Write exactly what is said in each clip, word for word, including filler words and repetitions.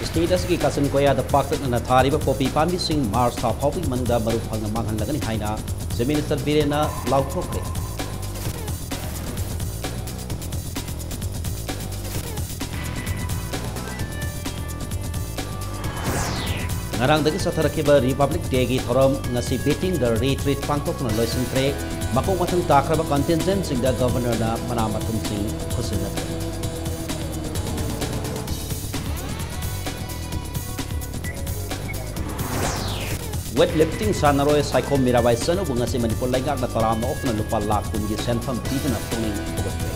State ꯑꯁꯤꯒꯤ ꯀꯥꯆꯤꯟ ꯀꯣꯌꯥꯗ ꯄꯥꯛꯇꯛꯅꯅ ꯊꯥꯔꯤꯕ ꯄꯣꯄꯤ ꯄꯥꯝꯕꯤꯁꯤꯡ ꯃꯥꯔꯆ ꯊꯥ ꯐꯥꯎꯕꯒꯤ ꯃꯅꯨꯡꯗ ꯃꯔꯨ ꯐꯪꯅ ꯃꯥꯡꯍꯜꯂꯒꯅꯤ ꯍꯥꯏꯅ ꯆꯤꯐ ꯃꯤꯅꯤꯁꯇꯔ ꯕꯤꯔꯦꯟꯅ ꯂꯥꯎꯊꯣꯛꯈ꯭ꯔꯦ꯫ ꯉꯔꯥꯡꯗꯒꯤ ꯆꯠꯊꯔꯛꯈꯤꯕ ꯔꯤꯄꯕ꯭ꯂꯤꯛ ꯗꯦꯒꯤ ꯊꯧꯔꯝ ꯉꯁꯤ ꯕꯤꯇꯤꯡ ꯗ ꯔꯤꯇ꯭ꯔꯤꯠ ꯄꯥꯡꯊꯣꯛꯇꯨꯅ ꯂꯣꯏꯁꯤꯟꯈ꯭ꯔꯦ꯫ ꯃꯀꯣꯛ ꯃꯊꯪ ꯇꯥꯈ꯭ꯔꯕ ꯀꯟꯇꯤꯟꯖꯦꯟꯁꯤꯡꯗ ꯒꯕꯔꯅꯔꯅ ꯃꯅꯥ ꯃꯊꯨꯝꯁꯤꯡ ꯈꯨꯠꯁꯤꯟꯅꯈ꯭ꯔꯦ꯫ ꯋꯦꯠ ꯂꯤꯐꯇꯤꯡ ꯁꯥꯟꯅꯔꯣꯏ ꯁꯥꯏꯈꯣꯝ ꯃꯤꯔꯥꯕꯥꯏ ꯆꯅꯨꯕꯨ ꯉꯁꯤ ꯃꯅꯤꯄꯨꯔ ꯂꯩꯉꯥꯛꯅ ꯇꯔꯥꯝꯅ ꯑꯣꯛꯇꯨꯅ ꯂꯨꯄꯥ ꯂꯥꯈ ꯀꯨꯟꯒꯤ ꯁꯦꯟꯐꯝ ꯄꯤꯗꯨꯅ ꯄꯨꯛꯅꯤꯡ ꯊꯧꯒꯠꯈ꯭ꯔꯦ꯫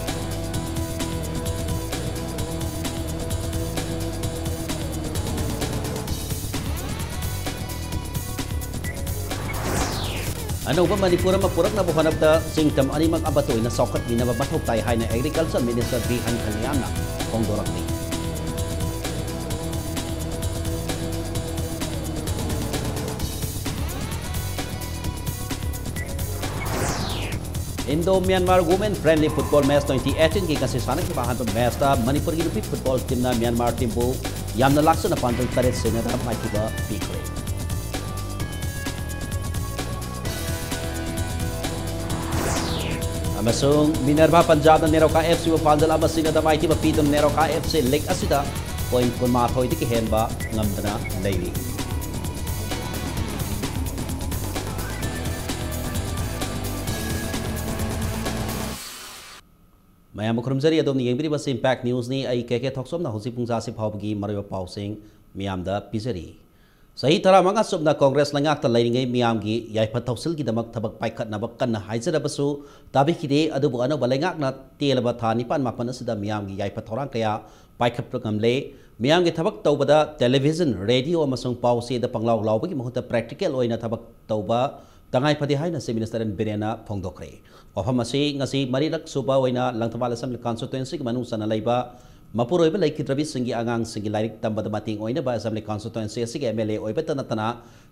ꯑꯅꯧꯕ ꯃꯅꯤꯄꯨꯔ ꯑꯃ ꯄꯨꯔꯛꯅꯕ ꯍꯣꯠꯅꯕꯗ ꯆꯤꯡꯇꯝ ꯑꯅꯤꯃꯛ ꯑꯃꯠꯇ ꯑꯣꯏꯅ ꯆꯥꯎꯈꯠꯃꯤꯟꯅꯕ ꯃꯊꯧ ꯇꯥꯏ ꯍꯥꯏꯅ ꯑꯦꯒ꯭ꯔꯤꯀꯜꯆꯔ ꯃꯤꯅꯤꯁꯇꯔ ꯕꯤ ꯍꯟꯈꯜꯌꯥꯟꯅ ꯐꯣꯡꯗꯣꯔꯛꯂꯤ꯫ Indo Myanmar women friendly football match twenty ꯑꯩꯠꯇꯤꯟꯒꯤ ꯉꯁꯤ ꯁꯥꯟꯅꯈꯤꯕ ꯑꯍꯥꯟꯕ ꯃꯦꯆꯇ ꯃꯅꯤꯄꯨꯔꯒꯤ ꯅꯨꯄꯤ ꯐꯨꯠꯕꯣꯜ ꯇꯤꯝꯅ ꯃ꯭ꯌꯥꯟꯃꯥꯔ ꯇꯤꯝꯕꯨ ꯌꯥꯝꯅ ꯂꯥꯛꯆꯅ ꯄꯥꯟꯖꯜ ꯇꯔꯦꯠ ꯁꯤꯅꯣꯗ ꯃꯥꯏꯊꯤꯕ ꯄꯤꯈ꯭ꯔꯦ꯫ ꯑꯃꯁꯨꯡ ꯃꯤꯅꯔꯚꯥ ꯄꯟꯖꯥꯕꯅ ꯅꯦꯔꯣꯀꯥ ꯑꯦꯐ ꯁꯤꯕꯨ ꯄꯥꯟꯖꯜ ꯑꯃ ꯁꯤꯅꯣꯗ ꯃꯥꯏꯊꯤꯕ ꯄꯤꯗꯨꯅ ꯅꯦꯔꯣꯀꯥ ꯑꯦꯐ ꯁꯤ ꯂꯤꯒ ꯑꯁꯤꯗ ꯄꯣꯏꯟ ꯀꯨꯟꯃꯥꯊꯣꯏꯗꯒꯤ ꯍꯦꯟꯕ ꯉꯝꯗꯅ ꯂꯩꯔꯤ꯫ ꯃꯌꯥꯝꯕꯨ ꯈꯨꯔꯨꯝꯖꯔꯤ꯫ ꯑꯗꯣꯝꯅ ꯌꯦꯡꯕꯤꯔꯤꯕꯁꯤ ꯏꯝꯄꯦꯛ ꯅ꯭ꯌꯨꯁꯅꯤ꯫ ꯑꯩ ꯀꯦ ꯀꯦ ꯊꯣꯛꯆꯣꯝꯅ ꯍꯧꯖꯤꯛ ꯄꯨꯡ ꯆꯥꯁꯤ ꯐꯥꯎꯕꯒꯤ ꯃꯔꯨꯑꯣꯏꯕ ꯄꯥꯎꯁꯤꯡ ꯃꯤꯌꯥꯝꯗ ꯄꯤꯖꯔꯤ꯫ ꯆꯍꯤ ꯇꯔꯥꯃꯉꯥ ꯆꯨꯞꯅ ꯀꯣꯡꯒ꯭ꯔꯦꯁ ꯂꯩꯉꯥꯛꯇ ꯂꯩꯔꯤꯉꯩ ꯃꯤꯌꯥꯝꯒꯤ ꯌꯥꯏꯐ ꯊꯧꯁꯤꯜꯒꯤꯗꯃꯛ ꯊꯕꯛ ꯄꯥꯏꯈꯠꯅꯕ ꯀꯟꯅ ꯍꯥꯏꯖꯔꯕꯁꯨ ꯇꯥꯕꯤꯈꯤꯗꯦ꯫ ꯑꯗꯨꯕꯨ ꯑꯅꯧꯕ ꯂꯩꯉꯥꯛꯅ ꯇꯦꯜꯂꯕ ꯊꯥ ꯅꯤꯄꯥꯟ ꯃꯥꯄꯟ ꯑꯁꯤꯗ ꯃꯤꯌꯥꯝꯒꯤ ꯌꯥꯏꯐ ꯊꯧꯔꯥꯡ ꯀꯌꯥ ꯄꯥꯏꯈꯠꯄ ꯉꯝꯂꯦ꯫ ꯃꯤꯌꯥꯝꯒꯤ ꯊꯕꯛ ꯇꯧꯕꯗ ꯇꯦꯂꯤꯚꯤꯖꯟ, ꯔꯦꯗꯤꯑꯣ ꯑꯃꯁꯨꯡ ꯄꯥꯎ ꯆꯦꯗ ꯄꯪꯂꯥꯎ ꯂꯥꯎꯕꯒꯤ ꯃꯍꯨꯠꯇ ꯄ꯭ꯔꯦꯛꯇꯤꯀꯦꯜ ꯑꯣꯏꯅ ꯊꯕꯛ ꯇꯧꯕ ꯇꯉꯥꯏ ꯐꯗꯦ ꯍꯥꯏꯅ ꯆꯤꯐ ꯃꯤꯅꯤꯁꯇꯔ ꯑꯦꯟ ꯕꯤꯔꯦꯟꯅ ꯐꯣꯡꯗꯣꯛꯈ꯭ꯔꯦ꯫ ꯋꯥꯐꯝ ꯑꯁꯤ ꯉꯁꯤ ꯃꯔꯤꯔꯛ ꯁꯨꯕ ꯑꯣꯏꯅ ꯂꯪꯊꯕꯥꯜ ꯑꯦꯁꯦꯝꯕ꯭ꯂꯤ ꯀꯟꯁꯇꯤꯇ꯭ꯋꯦꯟꯁꯤꯒꯤ ꯃꯅꯨꯡ ꯆꯟꯅ ꯂꯩꯕ ꯃꯄꯨꯔꯣꯏꯕ ꯂꯩꯈꯤꯗ꯭ꯔꯕꯤꯁꯤꯡꯒꯤ ꯑꯉꯥꯡꯁꯤꯡꯒꯤ ꯂꯥꯏꯔꯤꯛ ꯇꯝꯕꯗ ꯃꯇꯦꯡ ꯑꯣꯏꯅꯕ ꯑꯦꯁꯦꯝꯕ꯭ꯂꯤ ꯀꯟꯁꯇꯤꯇ꯭ꯋꯦꯟꯁꯤ ꯑꯁꯤꯒꯤ ꯑꯦꯝ ꯑꯦꯜ ꯑꯦ ꯑꯣꯏꯕꯇ ꯅꯠꯇꯅ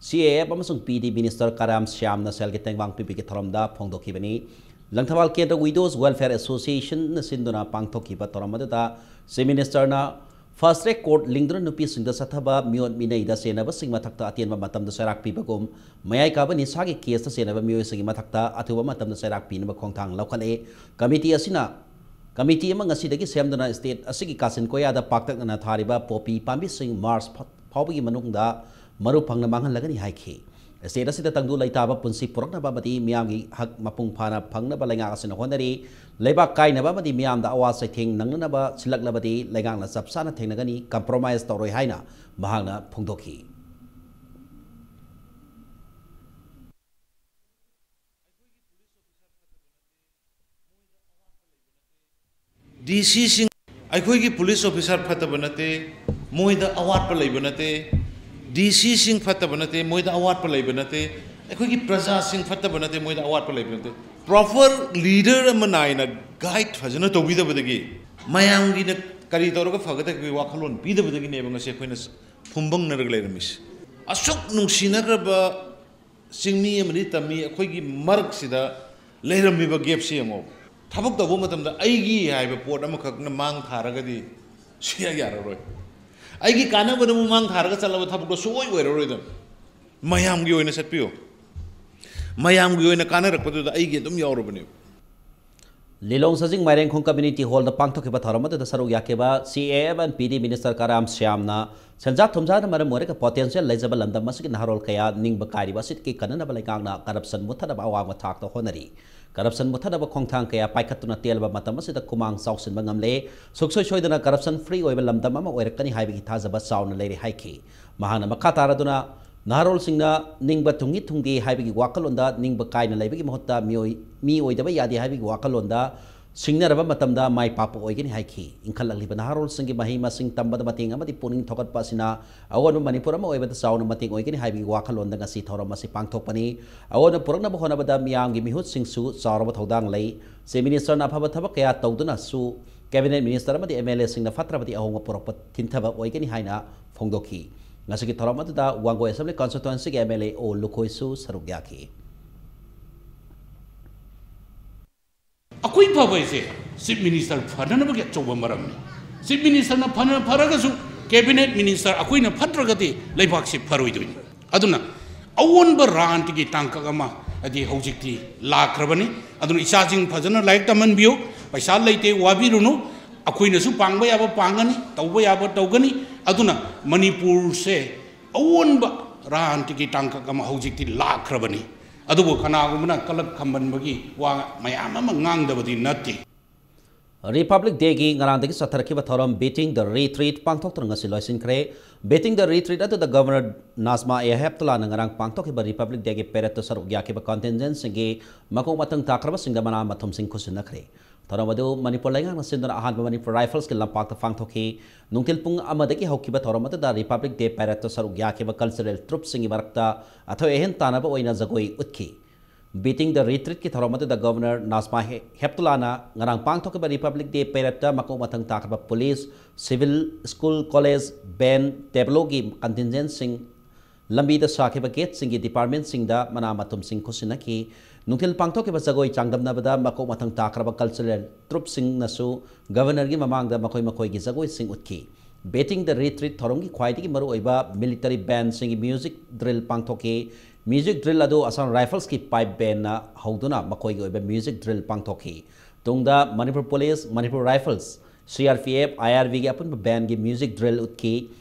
ꯁꯤ ꯑꯦ ꯑꯦꯐ ꯑꯃꯁꯨꯡ ꯄꯤ ꯗꯤ ꯃꯤꯅꯤꯁꯇꯔ ꯀꯔꯥꯝ ꯁ꯭ꯌꯥꯝꯅ ꯁꯦꯜꯒꯤ ꯇꯦꯡꯕꯥꯡ ꯄꯤꯕꯒꯤ ꯊꯧꯔꯝꯗ ꯐꯣꯡꯗꯣꯛꯈꯤꯕꯅꯤ꯫ ꯂꯪꯊꯕꯥꯜ ꯀꯦꯟꯗ꯭ꯔ ꯋꯤꯗꯣꯁ ꯋꯦꯜꯐꯤꯌꯔ ꯑꯦꯁꯣꯁꯤꯌꯦꯁꯟꯅ ꯁꯤꯟꯗꯨꯅ ꯄꯥꯡꯊꯣꯛꯈꯤꯕ ꯊꯧꯔꯝ ꯑꯗꯨꯗ ꯆꯤꯐ ꯃꯤꯅꯤꯁꯇꯔꯅ Fast track court ꯂꯤꯡꯗꯨꯅ ꯅꯨꯄꯤꯁꯤꯡꯗ ꯆꯠꯊꯕ ꯃꯤꯑꯣꯠ ꯃꯤꯅꯩꯗ ꯆꯦꯟꯅꯕꯁꯤꯡ ꯃꯊꯛꯇ ꯑꯇꯦꯟꯕ ꯃꯇꯝꯗ ꯆꯩꯔꯥꯛ ꯄꯤꯕꯒꯨꯝ, ꯃꯌꯥꯏ ꯀꯥꯕ ꯅꯤꯁꯥꯒꯤ ꯀꯦꯁꯇ ꯆꯦꯟꯅꯕ ꯃꯤꯑꯣꯏꯁꯤꯡꯒꯤ ꯃꯊꯛꯇ ꯑꯊꯨꯕ ꯃꯇꯝꯗ ꯆꯩꯔꯥꯛ ꯄꯤꯅꯕ ꯈꯣꯡꯊꯥꯡ ꯂꯧꯈꯠꯂꯦ꯫ ꯀꯃꯤꯇꯤ ꯑꯁꯤꯅ, ꯀꯃꯤꯇꯤ ꯑꯃ ꯉꯁꯤꯗꯒꯤ ꯁꯦꯝꯗꯨꯅ ꯁ꯭ꯇꯦꯠ ꯑꯁꯤꯒꯤ ꯀꯥꯆꯤꯟ ꯀꯣꯌꯥꯗ ꯄꯥꯛꯇꯛꯅꯅ ꯊꯥꯔꯤꯕ ꯄꯣꯄꯤ ꯄꯥꯝꯕꯤꯁꯤꯡ ꯃꯥꯔꯆ ꯐ-, ꯐꯥꯎꯕꯒꯤ ꯃꯅꯨꯡꯗ ꯃꯔꯨ ꯐꯪꯅ ꯃꯥꯡꯍꯜꯂꯒꯅꯤ ꯍꯥꯏꯈꯤ꯫ ꯁ꯭ꯇꯦꯠ ꯑꯁꯤꯗ ꯇꯪꯗꯨ ꯂꯩꯇꯥꯕ ꯄꯨꯟꯁꯤ ꯄꯨꯔꯛꯅꯕ ꯑꯃꯗꯤ ꯃꯤꯌꯥꯝꯒꯤ ꯍꯛ ꯃꯄꯨꯡ ꯐꯥꯅ ꯐꯪꯅꯕ ꯂꯩꯉꯥꯛ ꯑꯁꯤꯅ ꯍꯣꯠꯅꯔꯤ꯫ ꯂꯩꯕꯥꯛ ꯀꯥꯏꯅꯕ ꯑꯃꯗꯤ ꯃꯤꯌꯥꯝꯗ ꯑꯋꯥ ꯆꯩꯊꯦꯡ ꯅꯪꯅꯅꯕ ꯁꯤꯜꯂꯛꯂꯕꯗꯤ ꯂꯩꯉꯥꯛꯅ ꯆꯞ ꯆꯥꯅ ꯊꯦꯡꯅꯒꯅꯤ, ꯀꯝꯄ꯭ꯔꯣꯃꯥꯏꯖ ꯇꯧꯔꯣꯏ ꯍꯥꯏꯅ ꯃꯍꯥꯛꯅ ꯐꯣꯡꯗꯣꯛꯈꯤ꯫ ꯗꯤ ꯁꯤꯁꯤꯡ, ꯑꯩꯈꯣꯏꯒꯤ ꯄꯨꯂꯤꯁ ꯑꯣꯐꯤꯁꯥꯔ ꯐꯠꯇꯕ ꯅꯠꯇꯦ, ꯃꯣꯏꯗ ꯑꯋꯥꯠꯄ ꯂꯩꯕ ꯅꯠꯇꯦ꯫ ꯗꯤ ꯁꯤꯁꯤꯡ ꯐꯠꯇꯕ ꯅꯠꯇꯦ, ꯃꯣꯏꯗ ꯑꯋꯥꯠꯄ ꯂꯩꯕ ꯅꯠꯇꯦ꯫ ꯑꯩꯈꯣꯏꯒꯤ ꯄ꯭ꯔꯖꯥꯁꯤꯡ ꯐꯠꯇꯕ ꯅꯠꯇꯦ, ꯃꯣꯏꯗ ꯑꯋꯥꯠꯄ ꯂꯩꯕ ꯅꯠꯇꯦ꯫ ꯄ꯭ꯔꯣꯄꯔ ꯂꯤꯗꯔ ꯑꯃ ꯅꯥꯏꯅ ꯒꯥꯏꯗ ꯐꯖꯅ ꯇꯧꯕꯤꯗꯕꯗꯒꯤ ꯃꯌꯥꯝꯒꯤꯅ ꯀꯔꯤ ꯇꯧꯔꯒ ꯐꯒꯗꯒꯦ ꯋꯥꯈꯜꯂꯣꯟ ꯄꯤꯗꯕꯗꯒꯤꯅꯦꯕ ꯉꯁꯤ ꯑꯩꯈꯣꯏꯅ ꯐꯨꯝꯕꯪꯅꯔꯒ ꯂꯩꯔꯝꯃꯤꯁꯦ꯫ ꯑꯁꯨꯛ ꯅꯨꯡꯁꯤꯅꯈ꯭ꯔꯕ ꯆꯤꯡꯃꯤ ꯑꯃꯗꯤ ꯇꯝꯃꯤ ꯑꯩꯈꯣꯏꯒꯤ ꯃꯔꯛꯁꯤꯗ ꯂꯩꯔꯝꯃꯤꯕ ꯒꯦꯞꯁꯤ ꯌꯦꯡꯉꯣ꯫ ꯊꯕꯛ ꯇꯧꯕ ꯃꯇꯝꯗ ꯑꯩꯒꯤ ꯍꯥꯏꯕ ꯄꯣꯠ ꯑꯃꯈꯛꯅ ꯃꯥꯡ ꯊꯥꯔꯒꯗꯤ ꯁꯨꯡꯌꯥ ꯌꯥꯔꯔꯣꯏ꯫ ꯑꯩꯒꯤ ꯀꯥꯟꯅꯕꯗ ꯑꯃꯨꯛ ꯃꯥꯡ ꯊꯥꯔꯒ ꯆꯠꯂꯕ ꯊꯕꯛꯇꯣ ꯁꯨꯡꯑꯣꯏ ꯑꯣꯏꯔꯔꯣꯏꯗꯕꯅꯤ꯫ ꯃꯌꯥꯝꯒꯤ ꯑꯣꯏꯅ ꯆꯠꯄꯤꯌꯨ꯫ ꯃꯌꯥꯝꯒꯤ ꯑꯣꯏꯅ ꯀꯥꯟꯅꯔꯛꯄꯗꯨꯗ ꯑꯩꯒꯤ ꯑꯗꯨꯝ ꯌꯥꯎꯔꯕꯅꯦꯕ꯫ ꯂꯤꯂꯣꯡ ꯁꯖꯤꯡ ꯃꯥꯏꯔꯦꯡꯈꯣꯡ ꯀꯝꯃ꯭ꯌꯨꯅꯤꯇꯤ ꯍꯣꯜꯗ ꯄꯥꯡꯊꯣꯛꯈꯤꯕ ꯊꯧꯔꯝ ꯑꯗꯨꯗ ꯁꯔꯨꯛ ꯌꯥꯈꯤꯕ C A M N P D minister Karam ꯁ꯭ꯌꯥꯝꯅ ꯁꯦꯟꯖꯥ ꯊꯨꯝꯖꯥꯅ ꯃꯔꯝ ꯑꯣꯏꯔꯒ ꯄꯣꯇꯦꯟꯁꯤꯌꯦꯜ ꯂꯩꯖꯕ ꯂꯝꯗꯝ ꯑꯁꯤꯒꯤ ꯅꯍꯥꯔꯣꯜ ꯀꯌꯥ ꯅꯤꯡꯕ ꯀꯥꯏꯔꯤꯕ ꯑꯁꯤꯗꯒꯤ ꯀꯟꯅꯅꯕ ꯂꯩꯉꯥꯛꯅ ꯀꯔꯞꯁꯟ ꯃꯨꯠꯊꯅꯕ ꯑꯋꯥꯡꯕ ꯊꯥꯛꯇ ꯍꯣꯠꯅꯔꯤ꯫ ꯀꯔꯞꯁꯟ ꯃꯨꯠꯊꯅꯕ ꯈꯣꯡꯊꯥꯡ ꯀꯌꯥ ꯄꯥꯏꯈꯠꯇꯨꯅ ꯇꯦꯜꯂꯕ ꯃꯇꯝ ꯑꯁꯤꯗ ꯈꯨꯃꯥꯡ ꯆꯥꯎꯁꯤꯟꯕ ꯉꯝꯂꯦ꯫ ꯁꯨꯡꯁꯣꯏ ꯁꯣꯏꯗꯅ ꯀꯔꯞꯁꯟ ꯐ꯭ꯔꯤ ꯑꯣꯏꯕ ꯂꯝꯗꯝ ꯑꯃ ꯑꯣꯏꯔꯛꯀꯅꯤ ꯍꯥꯏꯕꯒꯤ ꯊꯥꯖꯕ ꯆꯥꯎꯅ ꯂꯩꯔꯦ ꯍꯥꯏꯈꯤ꯫ ꯃꯍꯥꯛꯅ ꯃꯈꯥ ꯇꯥꯔꯗꯨꯅ ꯅꯍꯥꯔꯣꯜꯁꯤꯡꯅ ꯅꯤꯡꯕ ꯊꯨꯡꯏ ꯊꯨꯡꯗꯦ ꯍꯥꯏꯕꯒꯤ ꯋꯥꯈꯜꯂꯣꯟꯗ ꯅꯤꯡꯕ ꯀꯥꯏꯅ ꯂꯩꯕꯒꯤ ꯃꯍꯨꯠꯇ ꯃꯤꯑꯣꯏ, ꯃꯤ ꯑꯣꯏꯗꯕ ꯌꯥꯗꯦ ꯍꯥꯏꯕꯒꯤ ꯋꯥꯈꯜꯂꯣꯟꯗ ꯁꯤꯡꯅꯔꯕ ꯃꯇꯝꯗ ꯃꯥꯏ ꯄꯥꯛꯄ ꯑꯣꯏꯒꯅꯤ ꯍꯥꯏꯈꯤ꯫ ꯏꯟꯈꯠꯂꯛꯂꯤꯕ ꯅꯍꯥꯔꯣꯜꯁꯤꯡꯒꯤ ꯃꯍꯩ ꯃꯁꯤꯡ ꯇꯝꯕꯗ ꯃꯇꯦꯡ ꯑꯃꯗꯤ ꯄꯨꯛꯅꯤꯡ ꯊꯧꯒꯠꯄ ꯑꯁꯤꯅ ꯑꯑꯣꯟꯕ ꯃꯅꯤꯄꯨꯔ ꯑꯃ ꯑꯣꯏꯕꯗ ꯆꯥꯎꯅ ꯃꯇꯦꯡ ꯑꯣꯏꯒꯅꯤ ꯍꯥꯏꯕꯒꯤ ꯋꯥꯈꯜꯂꯣꯟꯗ ꯉꯁꯤ ꯊꯧꯔꯝ ꯑꯁꯤ ꯄꯥꯡꯊꯣꯛꯄꯅꯤ꯫ ꯑꯑꯣꯟꯕ ꯄꯨꯔꯛꯅꯕ ꯍꯣꯠꯅꯕꯗ ꯃꯤꯌꯥꯝꯒꯤ ꯃꯤꯍꯨꯠꯁꯤꯡꯁꯨ ꯆꯥꯎꯔꯕ ꯊꯧꯗꯥꯡ ꯂꯩ꯫ ꯆꯤꯐ ꯃꯤꯅꯤꯁꯇꯔꯅ ꯑꯐꯕ ꯊꯕꯛ ꯀꯌꯥ ꯇꯧꯗꯨꯅꯁꯨ ꯀꯦꯕꯤꯅꯦꯠ ꯃꯤꯅꯤꯁꯇꯔ ꯑꯃꯗꯤ ꯑꯦꯝ ꯑꯦꯜ ꯑꯦꯁꯤꯡꯅ ꯐꯠꯇ꯭ꯔꯕꯗꯤ ꯑꯍꯣꯡꯕ ꯄꯨꯔꯛꯄ ꯊꯤꯟꯊꯕ ꯑꯣꯏꯒꯅꯤ ꯍꯥꯏꯅ ꯐꯣꯡꯗꯣꯛꯈꯤ꯫ ꯉꯁꯤꯒꯤ ꯊꯧꯔꯝ ꯑꯗꯨꯗ ꯋꯥꯡꯒꯣꯏ ꯑꯦꯁꯦꯝꯕ꯭ꯂꯤ ꯀꯟꯁꯇꯤꯇ꯭ꯋꯦꯟꯁꯤꯒꯤ ꯑꯦꯝ ꯑꯦꯜ ꯑꯦ ꯑꯣ ꯂꯨꯈꯣꯏꯁꯨ ꯁꯔꯨꯛ ꯌꯥꯈꯤ꯫ ꯑꯩꯈꯣꯏ ꯐꯕ ꯍꯥꯏꯁꯦ ꯆꯤꯐ ꯃꯤꯅꯤꯁꯇꯔ ꯐꯅꯅꯕꯒꯤ ꯑꯆꯧꯕ ꯃꯔꯝꯅꯤ꯫ ꯆꯤꯐ ꯃꯤꯅꯤꯁꯇꯔꯅ ꯐꯅ ꯐꯔꯒꯁꯨ, ꯀꯦꯕꯤꯅꯦꯠ ꯃꯤꯅꯤꯁꯇꯔ ꯑꯩꯈꯣꯏꯅ ꯐꯠꯇ꯭ꯔꯒꯗꯤ ꯂꯩꯕꯥꯛꯁꯤ ꯐꯔꯣꯏꯗꯣꯏꯅꯤ꯫ ꯑꯗꯨꯅ ꯑꯑꯣꯟꯕ ꯔꯥꯟꯇꯤꯒꯤ ꯇꯥꯡꯀꯛ ꯑꯃ ꯍꯥꯏꯗꯤ ꯍꯧꯖꯤꯛꯇꯤ ꯂꯥꯛꯈ꯭ꯔꯕꯅꯤ꯫ ꯑꯗꯨꯅ ꯏꯆꯥꯁꯤꯡ ꯐꯖꯅ ꯂꯥꯏꯔꯤꯛ ꯇꯝꯍꯟꯕꯤꯌꯨ꯫ ꯄꯩꯁꯥ ꯂꯩꯇꯦ, ꯋꯥꯕꯤꯔꯨꯅꯨ꯫ ꯑꯩꯈꯣꯏꯅꯁꯨ ꯄꯥꯡꯕ ꯌꯥꯕ ꯄꯥꯡꯒꯅꯤ, ꯇꯧꯕ ꯌꯥꯕ ꯇꯧꯒꯅꯤ꯫ ꯑꯗꯨꯅ ꯃꯅꯤꯄꯨꯔꯁꯦ ꯑꯑꯣꯟꯕ ꯔꯥꯟꯇꯤꯒꯤ ꯇꯥꯡꯀꯛ ꯑꯃ ꯍꯧꯖꯤꯛꯇꯤ ꯂꯥꯛꯈ꯭ꯔꯕꯅꯤ꯫ ꯑꯗꯨꯕꯨ ꯀꯅꯥꯒꯨꯝꯕꯅ ꯀꯂꯛ ꯈꯝꯕꯟꯕꯒꯤ ꯋꯥ ꯃꯌꯥꯝ ꯑꯃ ꯉꯥꯡꯗꯕꯗꯤ ꯅꯠꯇꯦ꯫ ꯔꯤꯄꯕ꯭ꯂꯤꯛ ꯗꯦꯒꯤ ꯉꯔꯥꯡꯗꯒꯤ ꯆꯠꯊꯔꯛꯈꯤꯕ ꯊꯧꯔꯝ Beating the Retreat ꯄꯥꯡꯊꯣꯛꯇꯨꯅ ꯉꯁꯤ ꯂꯣꯏꯁꯤꯟꯈ꯭ꯔꯦ꯫ Beating the Retreat ꯑꯗꯨꯗ ꯒꯚꯔꯅꯔ ꯅꯥꯖꯃꯥ ꯑꯦ ꯍꯦꯞꯇꯨꯂꯥꯅ ꯉꯔꯥꯡ ꯄꯥꯡꯊꯣꯛꯈꯤꯕ ꯔꯤꯄꯕ꯭ꯂꯤꯛ ꯗꯦꯒꯤ ꯄꯦꯔꯦꯗꯇ ꯁꯔꯨꯛ ꯌꯥꯈꯤꯕ ꯀꯟꯇꯤꯟꯖꯦꯟꯁꯤꯡꯒꯤ ꯃꯀꯣꯛ ꯃꯊꯪ ꯇꯥꯈ꯭ꯔꯕꯁꯤꯡꯗ ꯃꯅꯥ ꯃꯊꯨꯝꯁꯤꯡ ꯈꯨꯠꯁꯤꯟꯅꯈ꯭ꯔꯦ꯫ ꯊꯧꯔꯝ ꯑꯗꯨ ꯃꯅꯤꯄꯨꯔ ꯂꯩꯉꯥꯛꯅ ꯁꯤꯟꯗꯨꯅ ꯑꯍꯥꯟꯕ ꯃꯅꯤꯄꯨꯔ ꯔꯥꯏꯐꯜꯁꯀꯤ ꯂꯝꯄꯥꯛꯇ ꯄꯥꯡꯊꯣꯛꯈꯤ꯫ ꯅꯨꯡꯊꯤꯜ ꯄꯨꯡ ꯑꯃꯗꯒꯤ ꯍꯧꯈꯤꯕ ꯊꯧꯔꯝ ꯑꯗꯨꯗ ꯔꯤꯄꯕ꯭ꯂꯤꯛ ꯗꯦ ꯄꯦꯔꯦꯗꯇ ꯁꯔꯨꯛ ꯌꯥꯈꯤꯕ ꯀꯜꯆꯔꯦꯜ ꯇ꯭ꯔꯨꯞꯁꯤꯡꯒꯤ ꯃꯔꯛꯇ ꯑꯊꯣꯏ ꯑꯍꯦꯟ ꯇꯥꯟꯅꯕ ꯑꯣꯏꯅ ꯖꯒꯣꯏ ꯎꯠꯈꯤ꯫ Beating the Retreatꯀꯤ ꯊꯧꯔꯝ ꯑꯗꯨꯗ ꯒꯚꯔꯅꯔ ꯅꯥꯖꯃꯥ ꯍꯦ-, ꯍꯦꯞꯇꯨꯂꯥꯅ ꯉꯔꯥꯡ ꯄꯥꯡꯊꯣꯛꯈꯤꯕ ꯔꯤꯄꯕ꯭ꯂꯤꯛ ꯗꯦ ꯄꯦꯔꯦꯗꯇ ꯃꯀꯣꯛ ꯃꯊꯪ ꯇꯥꯈ꯭ꯔꯕ ꯄꯨꯂꯤꯁ, ꯁꯤꯚꯤꯜ, ꯁ꯭ꯀꯨꯜ, ꯀꯣꯂꯦꯖ, ꯕꯦꯟ, ꯇꯦꯕ꯭ꯂꯣꯒꯤ ꯀꯟꯇꯤꯟꯖꯦꯟꯁꯤꯡ, ꯂꯝꯕꯤꯗ ꯁꯥꯈꯤꯕ ꯒꯦꯠꯁꯤꯡꯒꯤ ꯗꯤꯄꯥꯔꯠꯃꯦꯟꯁꯤꯡꯗ ꯃꯅꯥ ꯃꯊꯨꯝꯁꯤꯡ ꯈꯨꯠꯁꯤꯟꯅꯈꯤ꯫ ꯅꯨꯡꯊꯤꯜ ꯄꯥꯡꯊꯣꯛꯈꯤꯕ ꯖꯒꯣꯏ ꯆꯥꯡꯗꯝꯅꯕꯗ ꯃꯀꯣꯛ ꯃꯊꯪ ꯇꯥꯈ꯭ꯔꯕ ꯀꯜꯆꯔꯦꯜ ꯇ꯭ꯔꯨꯞꯁꯤꯡꯅꯁꯨ ꯒꯚꯔꯅꯔꯒꯤ ꯃꯃꯥꯡꯗ ꯃꯈꯣꯏ ꯃꯈꯣꯏꯒꯤ ꯖꯒꯣꯏꯁꯤꯡ ꯎꯠꯈꯤ꯫ Beating the Retreat ꯊꯧꯔꯝꯒꯤ ꯈ꯭ꯋꯥꯏꯗꯒꯤ ꯃꯔꯨꯑꯣꯏꯕ ꯃꯤꯂꯤꯇꯔꯤ ꯕꯦꯟꯁꯤꯡꯒꯤ ꯃ꯭ꯌꯨꯖꯤꯛ ꯗ꯭ꯔꯤꯜ ꯄꯥꯡꯊꯣꯛꯈꯤ꯫ ꯃ꯭ꯌꯨꯖꯤꯛ ꯗ꯭ꯔꯤꯜ ꯑꯗꯨ ꯑꯁꯥꯝ ꯔꯥꯏꯐꯜꯁꯀꯤ ꯄꯥꯏꯞ ꯕꯦꯟꯅ ꯍꯧꯗꯨꯅ ꯃꯈꯣꯏꯒꯤ ꯑꯣꯏꯕ ꯃ꯭ꯌꯨꯖꯤꯛ ꯗ꯭ꯔꯤꯜ ꯄꯥꯡꯊꯣꯛꯈꯤ꯫ ꯇꯨꯡꯗ Manipur police, Manipur rifles, C R P F, I R ꯕꯤꯒꯤ ꯑꯄꯨꯟꯕ ꯕꯦꯟꯒꯤ ꯃ꯭ꯌꯨꯖꯤꯛ ꯗ꯭ꯔꯤꯜ ꯎꯠꯈꯤ꯫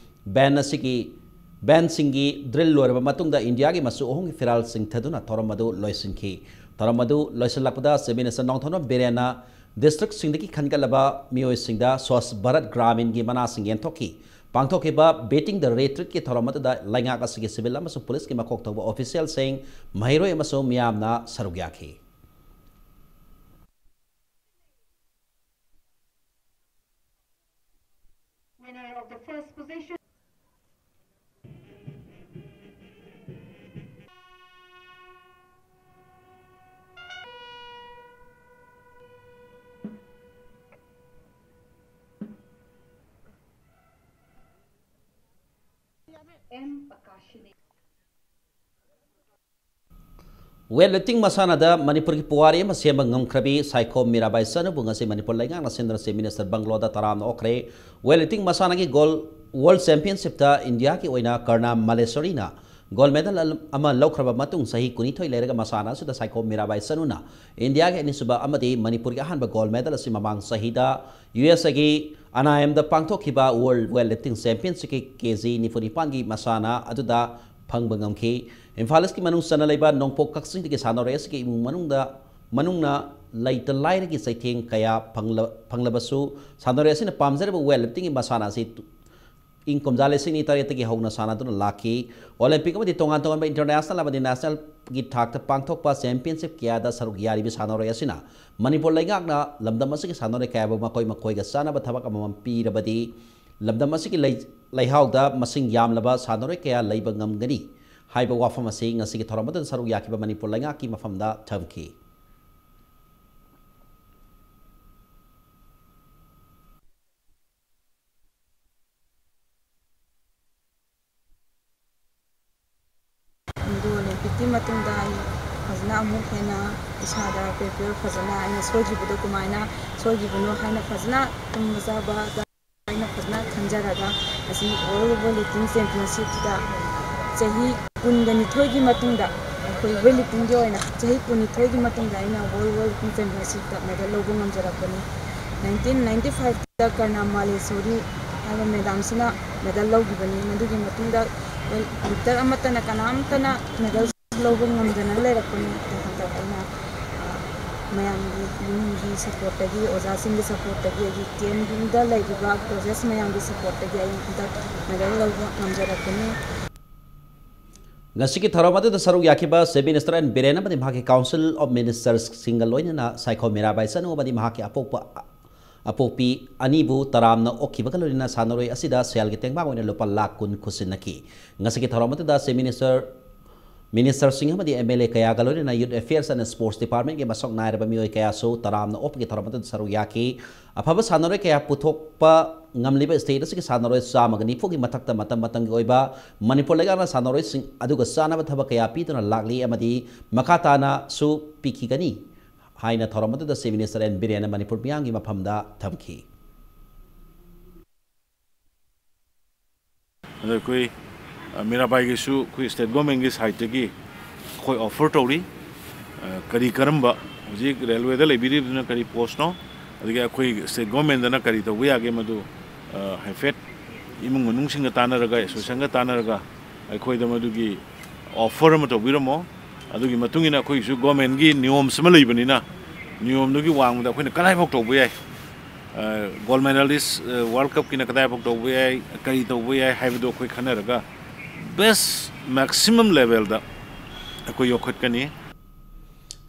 ꯕꯦꯟ ꯑꯁꯤꯒꯤ, ꯕꯦꯟꯁꯤꯡꯒꯤ ꯗ꯭ꯔꯤꯜ ꯂꯣꯏꯔꯕ ꯃꯇꯨꯡꯗ ꯏꯟꯗꯤꯌꯥꯒꯤ ꯃꯆꯨ ꯑꯍꯨꯝꯒꯤ ꯐꯤꯔꯥꯜꯁꯤꯡ ꯊꯥꯗꯨꯅ ꯊꯧꯔꯝ ꯑꯗꯨ ꯂꯣꯏꯁꯤꯟꯈꯤ꯫ ꯊꯧꯔꯝ ꯑꯗꯨ ꯂꯣꯏꯁꯤꯜꯂꯛꯄꯗ ꯆꯤꯐ ꯃꯤꯅꯤꯁꯇꯔ ꯅꯣꯡꯊꯣꯝꯕꯝ ꯕꯤꯔꯦꯟꯅ ꯗꯤꯁꯇ꯭ꯔꯤꯛꯁꯤꯡꯗꯒꯤ ꯈꯟꯒꯠꯂꯕ ꯃꯤꯑꯣꯏꯁꯤꯡꯗ ꯁ꯭ꯋꯥꯁ ꯚꯥꯔꯠ ꯒ꯭ꯔꯥꯃꯤꯟꯒꯤ ꯃꯅꯥꯁꯤꯡ ꯌꯦꯟꯊꯣꯛꯈꯤ꯫ ꯄꯥꯡꯊꯣꯛꯈꯤꯕ Beating the Retreatꯀꯤ ꯊꯧꯔꯝ ꯑꯗꯨꯗ ꯂꯩꯉꯥꯛ ꯑꯁꯤꯒꯤ ꯁꯤꯚꯤꯜ ꯑꯃꯁꯨꯡ ꯄꯨꯂꯤꯁꯀꯤ ꯃꯀꯣꯛ ꯊꯣꯡꯕ ꯑꯣꯐꯤꯁꯤꯌꯦꯜꯁꯤꯡ, ꯃꯍꯩꯔꯣꯏ ꯑꯃꯁꯨꯡ ꯃꯤꯌꯥꯝꯅ ꯁꯔꯨꯛ ꯌꯥꯈꯤ꯫ Winner of the first position. M Pakashini. Weightlifting ꯃꯁꯥꯟꯅꯗ ꯃꯅꯤꯄꯨꯔꯒꯤ ꯄꯨꯋꯥꯔꯤ ꯑꯃ ꯁꯦꯝꯕ ꯉꯝꯈ꯭ꯔꯕꯤ ꯁꯥꯏꯈꯣꯝ ꯃꯤꯔꯥꯕꯥꯏ ꯆꯅꯨꯕꯨ ꯉꯁꯤ ꯃꯅꯤꯄꯨꯔ ꯂꯩꯉꯥꯛꯅ ꯁꯤꯟꯗꯨꯅ Chief Minister ꯕꯪꯒ꯭ꯂꯣꯗ ꯇꯔꯥꯝꯅ ꯑꯣꯛꯈ꯭ꯔꯦ꯫ Weightlifting ꯃꯁꯥꯟꯅꯒꯤ ꯒꯣꯜ, World Championshipꯇ ꯏꯟꯗꯤꯌꯥꯒꯤ ꯑꯣꯏꯅ ꯀꯔꯅꯥ ꯃꯥꯂꯦꯁꯣꯔꯤꯅ gold medal ꯑꯃ ꯂꯧꯈ꯭ꯔꯕ ꯃꯇꯨꯡ ꯆꯍꯤ ꯀꯨꯟꯅꯤꯊꯣꯏ ꯂꯩꯔꯒ ꯃꯁꯥꯟꯅ ꯑꯁꯤꯗ ꯁꯥꯏꯈꯣꯝ ꯃꯤꯔꯥꯕꯥꯏ ꯆꯅꯨꯅ ꯏꯟꯗꯤꯌꯥꯒꯤ ꯑꯅꯤꯁꯨꯕ ꯑꯃꯗꯤ ꯃꯅꯤꯄꯨꯔꯒꯤ ꯑꯍꯥꯟꯕ gold medal ꯑꯁꯤ ꯃꯃꯥꯡ ꯆꯍꯤꯗ ꯌꯨ ꯑꯦꯁ ꯑꯦꯒꯤ ꯑꯅꯥꯌꯝꯗ ꯄꯥꯡꯊꯣꯛꯈꯤꯕ World Weightlifting Championshipꯀꯤ ꯀꯦ ꯖꯤ ꯅꯤꯐꯨ ꯅꯤꯄꯥꯟꯒꯤ ꯃꯁꯥꯟꯅ ꯑꯗꯨꯗ ꯐꯪꯕ ꯉꯝꯈꯤ꯫ ꯏꯝꯐꯥꯜ ꯏꯁꯀꯤ ꯃꯅꯨꯡ ꯆꯟꯅ ꯂꯩꯕ ꯅꯣꯡꯄꯣꯛ ꯀꯛꯆꯤꯡꯗꯒꯤ ꯁꯥꯟꯅꯔꯣꯏ ꯑꯁꯤꯒꯤ ꯏꯃꯨꯡ ꯃꯅꯨꯡꯗ, ꯃꯅꯨꯡꯅ ꯂꯩꯇ ꯂꯥꯏꯔꯒꯤ ꯆꯩꯊꯦꯡ ꯀꯌꯥ ꯐꯪꯂ-, ꯐꯪꯂꯕꯁꯨ ꯁꯥꯟꯅꯔꯣꯏ ꯑꯁꯤꯅ ꯄꯥꯝꯖꯔꯤꯕ weightliftingꯒꯤ ꯃꯁꯥꯟꯅ ꯑꯁꯤ ꯏꯪ ꯀꯨꯝꯖꯥ ꯂꯤꯁꯤꯡ ꯑꯅꯤ ꯇꯔꯦꯠꯇꯒꯤ ꯍꯧꯅ ꯁꯥꯟꯅꯗꯨꯅ ꯂꯥꯛꯈꯤ꯫ Olympic ꯑꯃꯗꯤ ꯇꯣꯉꯥꯟ ꯇꯣꯉꯥꯟꯕ international ꯑꯃꯗꯤ nationalꯒꯤ ꯊꯥꯛꯇ ꯄꯥꯡꯊꯣꯛꯄ championship ꯀꯌꯥꯗ ꯁꯔꯨꯛ ꯌꯥꯔꯤꯕ ꯁꯥꯟꯅꯔꯣꯏ ꯑꯁꯤꯅ ꯃꯅꯤꯄꯨꯔ ꯂꯩꯉꯥꯛꯅ ꯂꯝꯗꯝ ꯑꯁꯤꯒꯤ ꯁꯥꯟꯅꯔꯣꯏ ꯀꯌꯥꯕꯨ ꯃꯈꯣꯏ ꯃꯈꯣꯏꯒ ꯆꯥꯟꯅꯕ ꯊꯕꯛ ꯑꯃꯃꯝ ꯄꯤꯔꯕꯗꯤ ꯂꯝꯗꯝ ꯑꯁꯤꯒꯤ ꯂꯩ-, ꯂꯩꯍꯥꯎꯗ ꯃꯁꯤꯡ ꯌꯥꯝꯂꯕ ꯁꯥꯟꯅꯔꯣꯏ ꯀꯌꯥ ꯂꯩꯕ ꯉꯝꯒꯅꯤ ꯍꯥꯏꯕ ꯋꯥꯐꯝ ꯑꯁꯤ ꯉꯁꯤꯒꯤ ꯊꯧꯔꯝ ꯑꯗꯨꯗ ꯁꯔꯨꯛ ꯌꯥꯈꯤꯕ ꯃꯅꯤꯄꯨꯔ ꯂꯩꯉꯥꯛꯀꯤ ꯃꯐꯝꯗ ꯊꯝꯈꯤ꯫ Indo Olympicꯀꯤ ꯃꯇꯨꯡꯗ ꯑꯩ ꯐꯖꯅ ꯑꯃꯨꯛ ꯍꯦꯟꯅ ꯏꯁꯥꯗ prepare ꯐꯖꯅ ꯑꯩꯅ ꯁꯣꯏꯈꯤꯕꯗꯣ ꯀꯃꯥꯏꯅ ꯁꯣꯏꯈꯤꯕꯅꯣ ꯍꯥꯏꯅ ꯐꯖꯅ ꯇꯨꯝꯕ ꯆꯥꯕꯗ ꯑꯩꯅ ꯐꯖꯅ ꯈꯟꯖꯔꯒ ꯉꯁꯤ World Weightlifting Championshipꯁꯤꯗ ꯆꯍꯤ ꯀꯨꯟꯒ ꯅꯤꯊꯣꯏꯒꯤ ꯃꯇꯨꯡꯗ ꯑꯩꯈꯣꯏ weightliftingꯒꯤ ꯑꯣꯏꯅ ꯆꯍꯤ ꯀꯨꯟꯅꯤꯊꯣꯏꯒꯤ ꯃꯇꯨꯡꯗ ꯑꯩꯅ World Weightlifting Championshipꯇ medal ꯂꯧꯕ ꯉꯝꯖꯔꯛꯄꯅꯤ꯫ Nineteen ninety fiveꯇ ꯀꯔꯅꯥ ꯃꯥꯂꯦꯁꯣꯔꯤ ꯍꯥꯏꯕ madamꯁꯤꯅ medal ꯂꯧꯈꯤꯕꯅꯤ꯫ ꯃꯗꯨꯒꯤ ꯃꯇꯨꯡꯗ lifter ꯑꯃꯠꯇꯅ, ꯀꯅꯥꯝꯇꯅ medal ꯂꯧꯕ ꯉꯝꯗꯅ ꯂꯩꯔꯛꯄꯅꯤ꯫ ꯑꯗꯣ ꯍꯟꯗꯛ ꯑꯩꯅ, ꯑ, ꯃꯌꯥꯝꯒꯤ ꯌꯨꯝꯒꯤ supportꯇꯒꯤ, ꯑꯣꯖꯥꯁꯤꯡꯒꯤ supportꯇꯒꯤ, ꯑꯩꯒꯤ camp ꯌꯨꯝꯗ ꯂꯩꯔꯤꯕ coaches ꯃꯌꯥꯝꯒꯤ supportꯇꯒꯤ ꯑꯩ ꯍꯟꯗꯛ medal ꯂꯧꯕ ꯉꯝꯖꯔꯛꯄꯅꯤ꯫ ꯉꯁꯤꯒꯤ ꯊꯧꯔꯝ ꯑꯗꯨꯗ ꯁꯔꯨꯛ ꯌꯥꯈꯤꯕ Chief Minister N ꯕꯤꯔꯦꯟ ꯑꯃꯗꯤ ꯃꯍꯥꯛꯀꯤ Council of Ministersꯁꯤꯡꯒ ꯂꯣꯏꯅꯅ ꯁꯥꯏꯈꯣꯝ ꯃꯤꯔꯥꯕꯥꯏ ꯆꯅꯨ ꯑꯃꯗꯤ ꯃꯍꯥꯛꯀꯤ ꯑꯄꯣꯛꯄ, ꯑꯄꯣꯛꯄꯤ ꯑꯅꯤꯕꯨ ꯇꯔꯥꯝꯅ ꯑꯣꯛꯈꯤꯕꯒ ꯂꯣꯏꯅꯅ ꯁꯥꯟꯅꯔꯣꯏ ꯑꯁꯤꯗ ꯁꯦꯜꯒꯤ ꯇꯦꯡꯕꯥꯡ ꯑꯣꯏꯅ ꯂꯨꯄꯥ ꯂꯥꯈ ꯀꯨꯟ ꯈꯨꯠꯁꯤꯟꯅꯈꯤ꯫ ꯉꯁꯤꯒꯤ ꯊꯧꯔꯝ ꯑꯗꯨꯗ Chief Minister ꯃꯤꯅꯤꯁꯇꯔꯁꯤꯡ ꯑꯃꯗꯤ ꯑꯦꯝ ꯑꯦꯜ ꯑꯦ ꯀꯌꯥꯒ ꯂꯣꯏꯅꯅ Youth Affairs and Sports Department ꯀꯤ ꯃꯁꯛ ꯅꯥꯏꯔꯕ ꯃꯤꯑꯣꯏ ꯀꯌꯥꯁꯨ ꯇꯔꯥꯝꯅ ꯑꯣꯛꯄꯒꯤ ꯊꯧꯔꯝ ꯑꯗꯨꯗ ꯁꯔꯨꯛ ꯌꯥꯈꯤ꯫ ꯑꯐꯕ ꯁꯥꯟꯅꯔꯣꯏ ꯀꯌꯥ ꯄꯨꯊꯣꯛꯄ ꯉꯝꯂꯤꯕ state ꯑꯁꯤꯒꯤ ꯁꯥꯟꯅꯔꯣꯏ ꯆꯥꯝꯃꯒ ꯅꯤꯐꯨꯒꯤ ꯃꯊꯛꯇ ꯃꯇꯝ ꯃꯇꯝꯒꯤ ꯑꯣꯏꯕ ꯃꯅꯤꯄꯨꯔ ꯂꯩꯉꯥꯛꯅ ꯁꯥꯟꯅꯔꯣꯏꯁꯤꯡ ꯑꯗꯨꯒ ꯆꯥꯟꯅꯕ ꯊꯕꯛ ꯀꯌꯥ ꯄꯤꯗꯨꯅ ꯂꯥꯛꯂꯤ ꯑꯃꯗꯤ ꯃꯈꯥ ꯇꯥꯅꯁꯨ ꯄꯤꯈꯤꯒꯅꯤ ꯍꯥꯏꯅ ꯊꯧꯔꯝ ꯑꯗꯨꯗ Chief Minister ꯑꯦꯟ ꯕꯤꯔꯦꯟꯅ ꯃꯅꯤꯄꯨꯔ ꯃꯤꯌꯥꯝꯒꯤ ꯃꯐꯝꯗ ꯊꯝꯈꯤ꯫ ꯑꯗꯣ ꯑꯩꯈꯣꯏ, ꯑ, ꯃꯤꯔꯥꯕꯥꯏꯒꯤꯁꯨ ꯑꯩꯈꯣꯏ state government ꯀꯤ side ꯇꯒꯤ ꯑꯩꯈꯣꯏ offer ꯇꯧꯔꯤ꯫ ꯑ, ꯀꯔꯤ ꯀꯔꯝꯕ ꯍꯧꯖꯤꯛ railway ꯗ ꯂꯩꯕꯤꯔꯤꯕꯗꯨꯅ ꯀꯔꯤ post ꯅꯣ, ꯑꯗꯒꯤ ꯑꯩꯈꯣꯏ state government ꯅ ꯀꯔꯤ ꯇꯧꯕ ꯌꯥꯒꯦ, ꯃꯗꯨ, ꯑ, ꯍꯥꯏꯐꯦꯠ ꯏꯃꯨꯡ ꯃꯅꯨꯡꯁꯤꯡꯒ ꯇꯥꯟꯅꯔꯒ, association ꯒ ꯇꯥꯟꯅꯔꯒ ꯑꯩꯈꯣꯏꯗ ꯃꯗꯨꯒꯤ offer ꯑꯃ ꯇꯧꯕꯤꯔꯝꯃꯣ꯫ ꯑꯗꯨꯒꯤ ꯃꯇꯨꯡ ꯏꯟꯅ ꯑꯩꯈꯣꯏꯒꯤꯁꯨ government ꯀꯤ ꯅꯤꯌꯣꯝꯁ ꯑꯃ ꯂꯩꯕꯅꯤꯅ, ꯅꯤꯌꯣꯝꯗꯨꯒꯤ ꯋꯥꯡꯃꯗ ꯑꯩꯈꯣꯏꯅ ꯀꯗꯥꯏꯐꯥꯎ ꯇꯧꯕ ꯌꯥꯏ, ꯑ, gold medalist, ꯑ, World Cup ꯀꯤꯅ ꯀꯗꯥꯏꯐꯥꯎ ꯇꯧꯕ ꯌꯥꯏ, ꯀꯔꯤ ꯇꯧꯕ ꯌꯥꯏ ꯍꯥꯏꯕꯗꯣ ꯑꯩꯈꯣꯏ ꯈꯟꯅꯔꯒ best maximum level ꯗ ꯑꯩꯈꯣꯏ ꯌꯣꯛꯈꯠꯀꯅꯤ꯫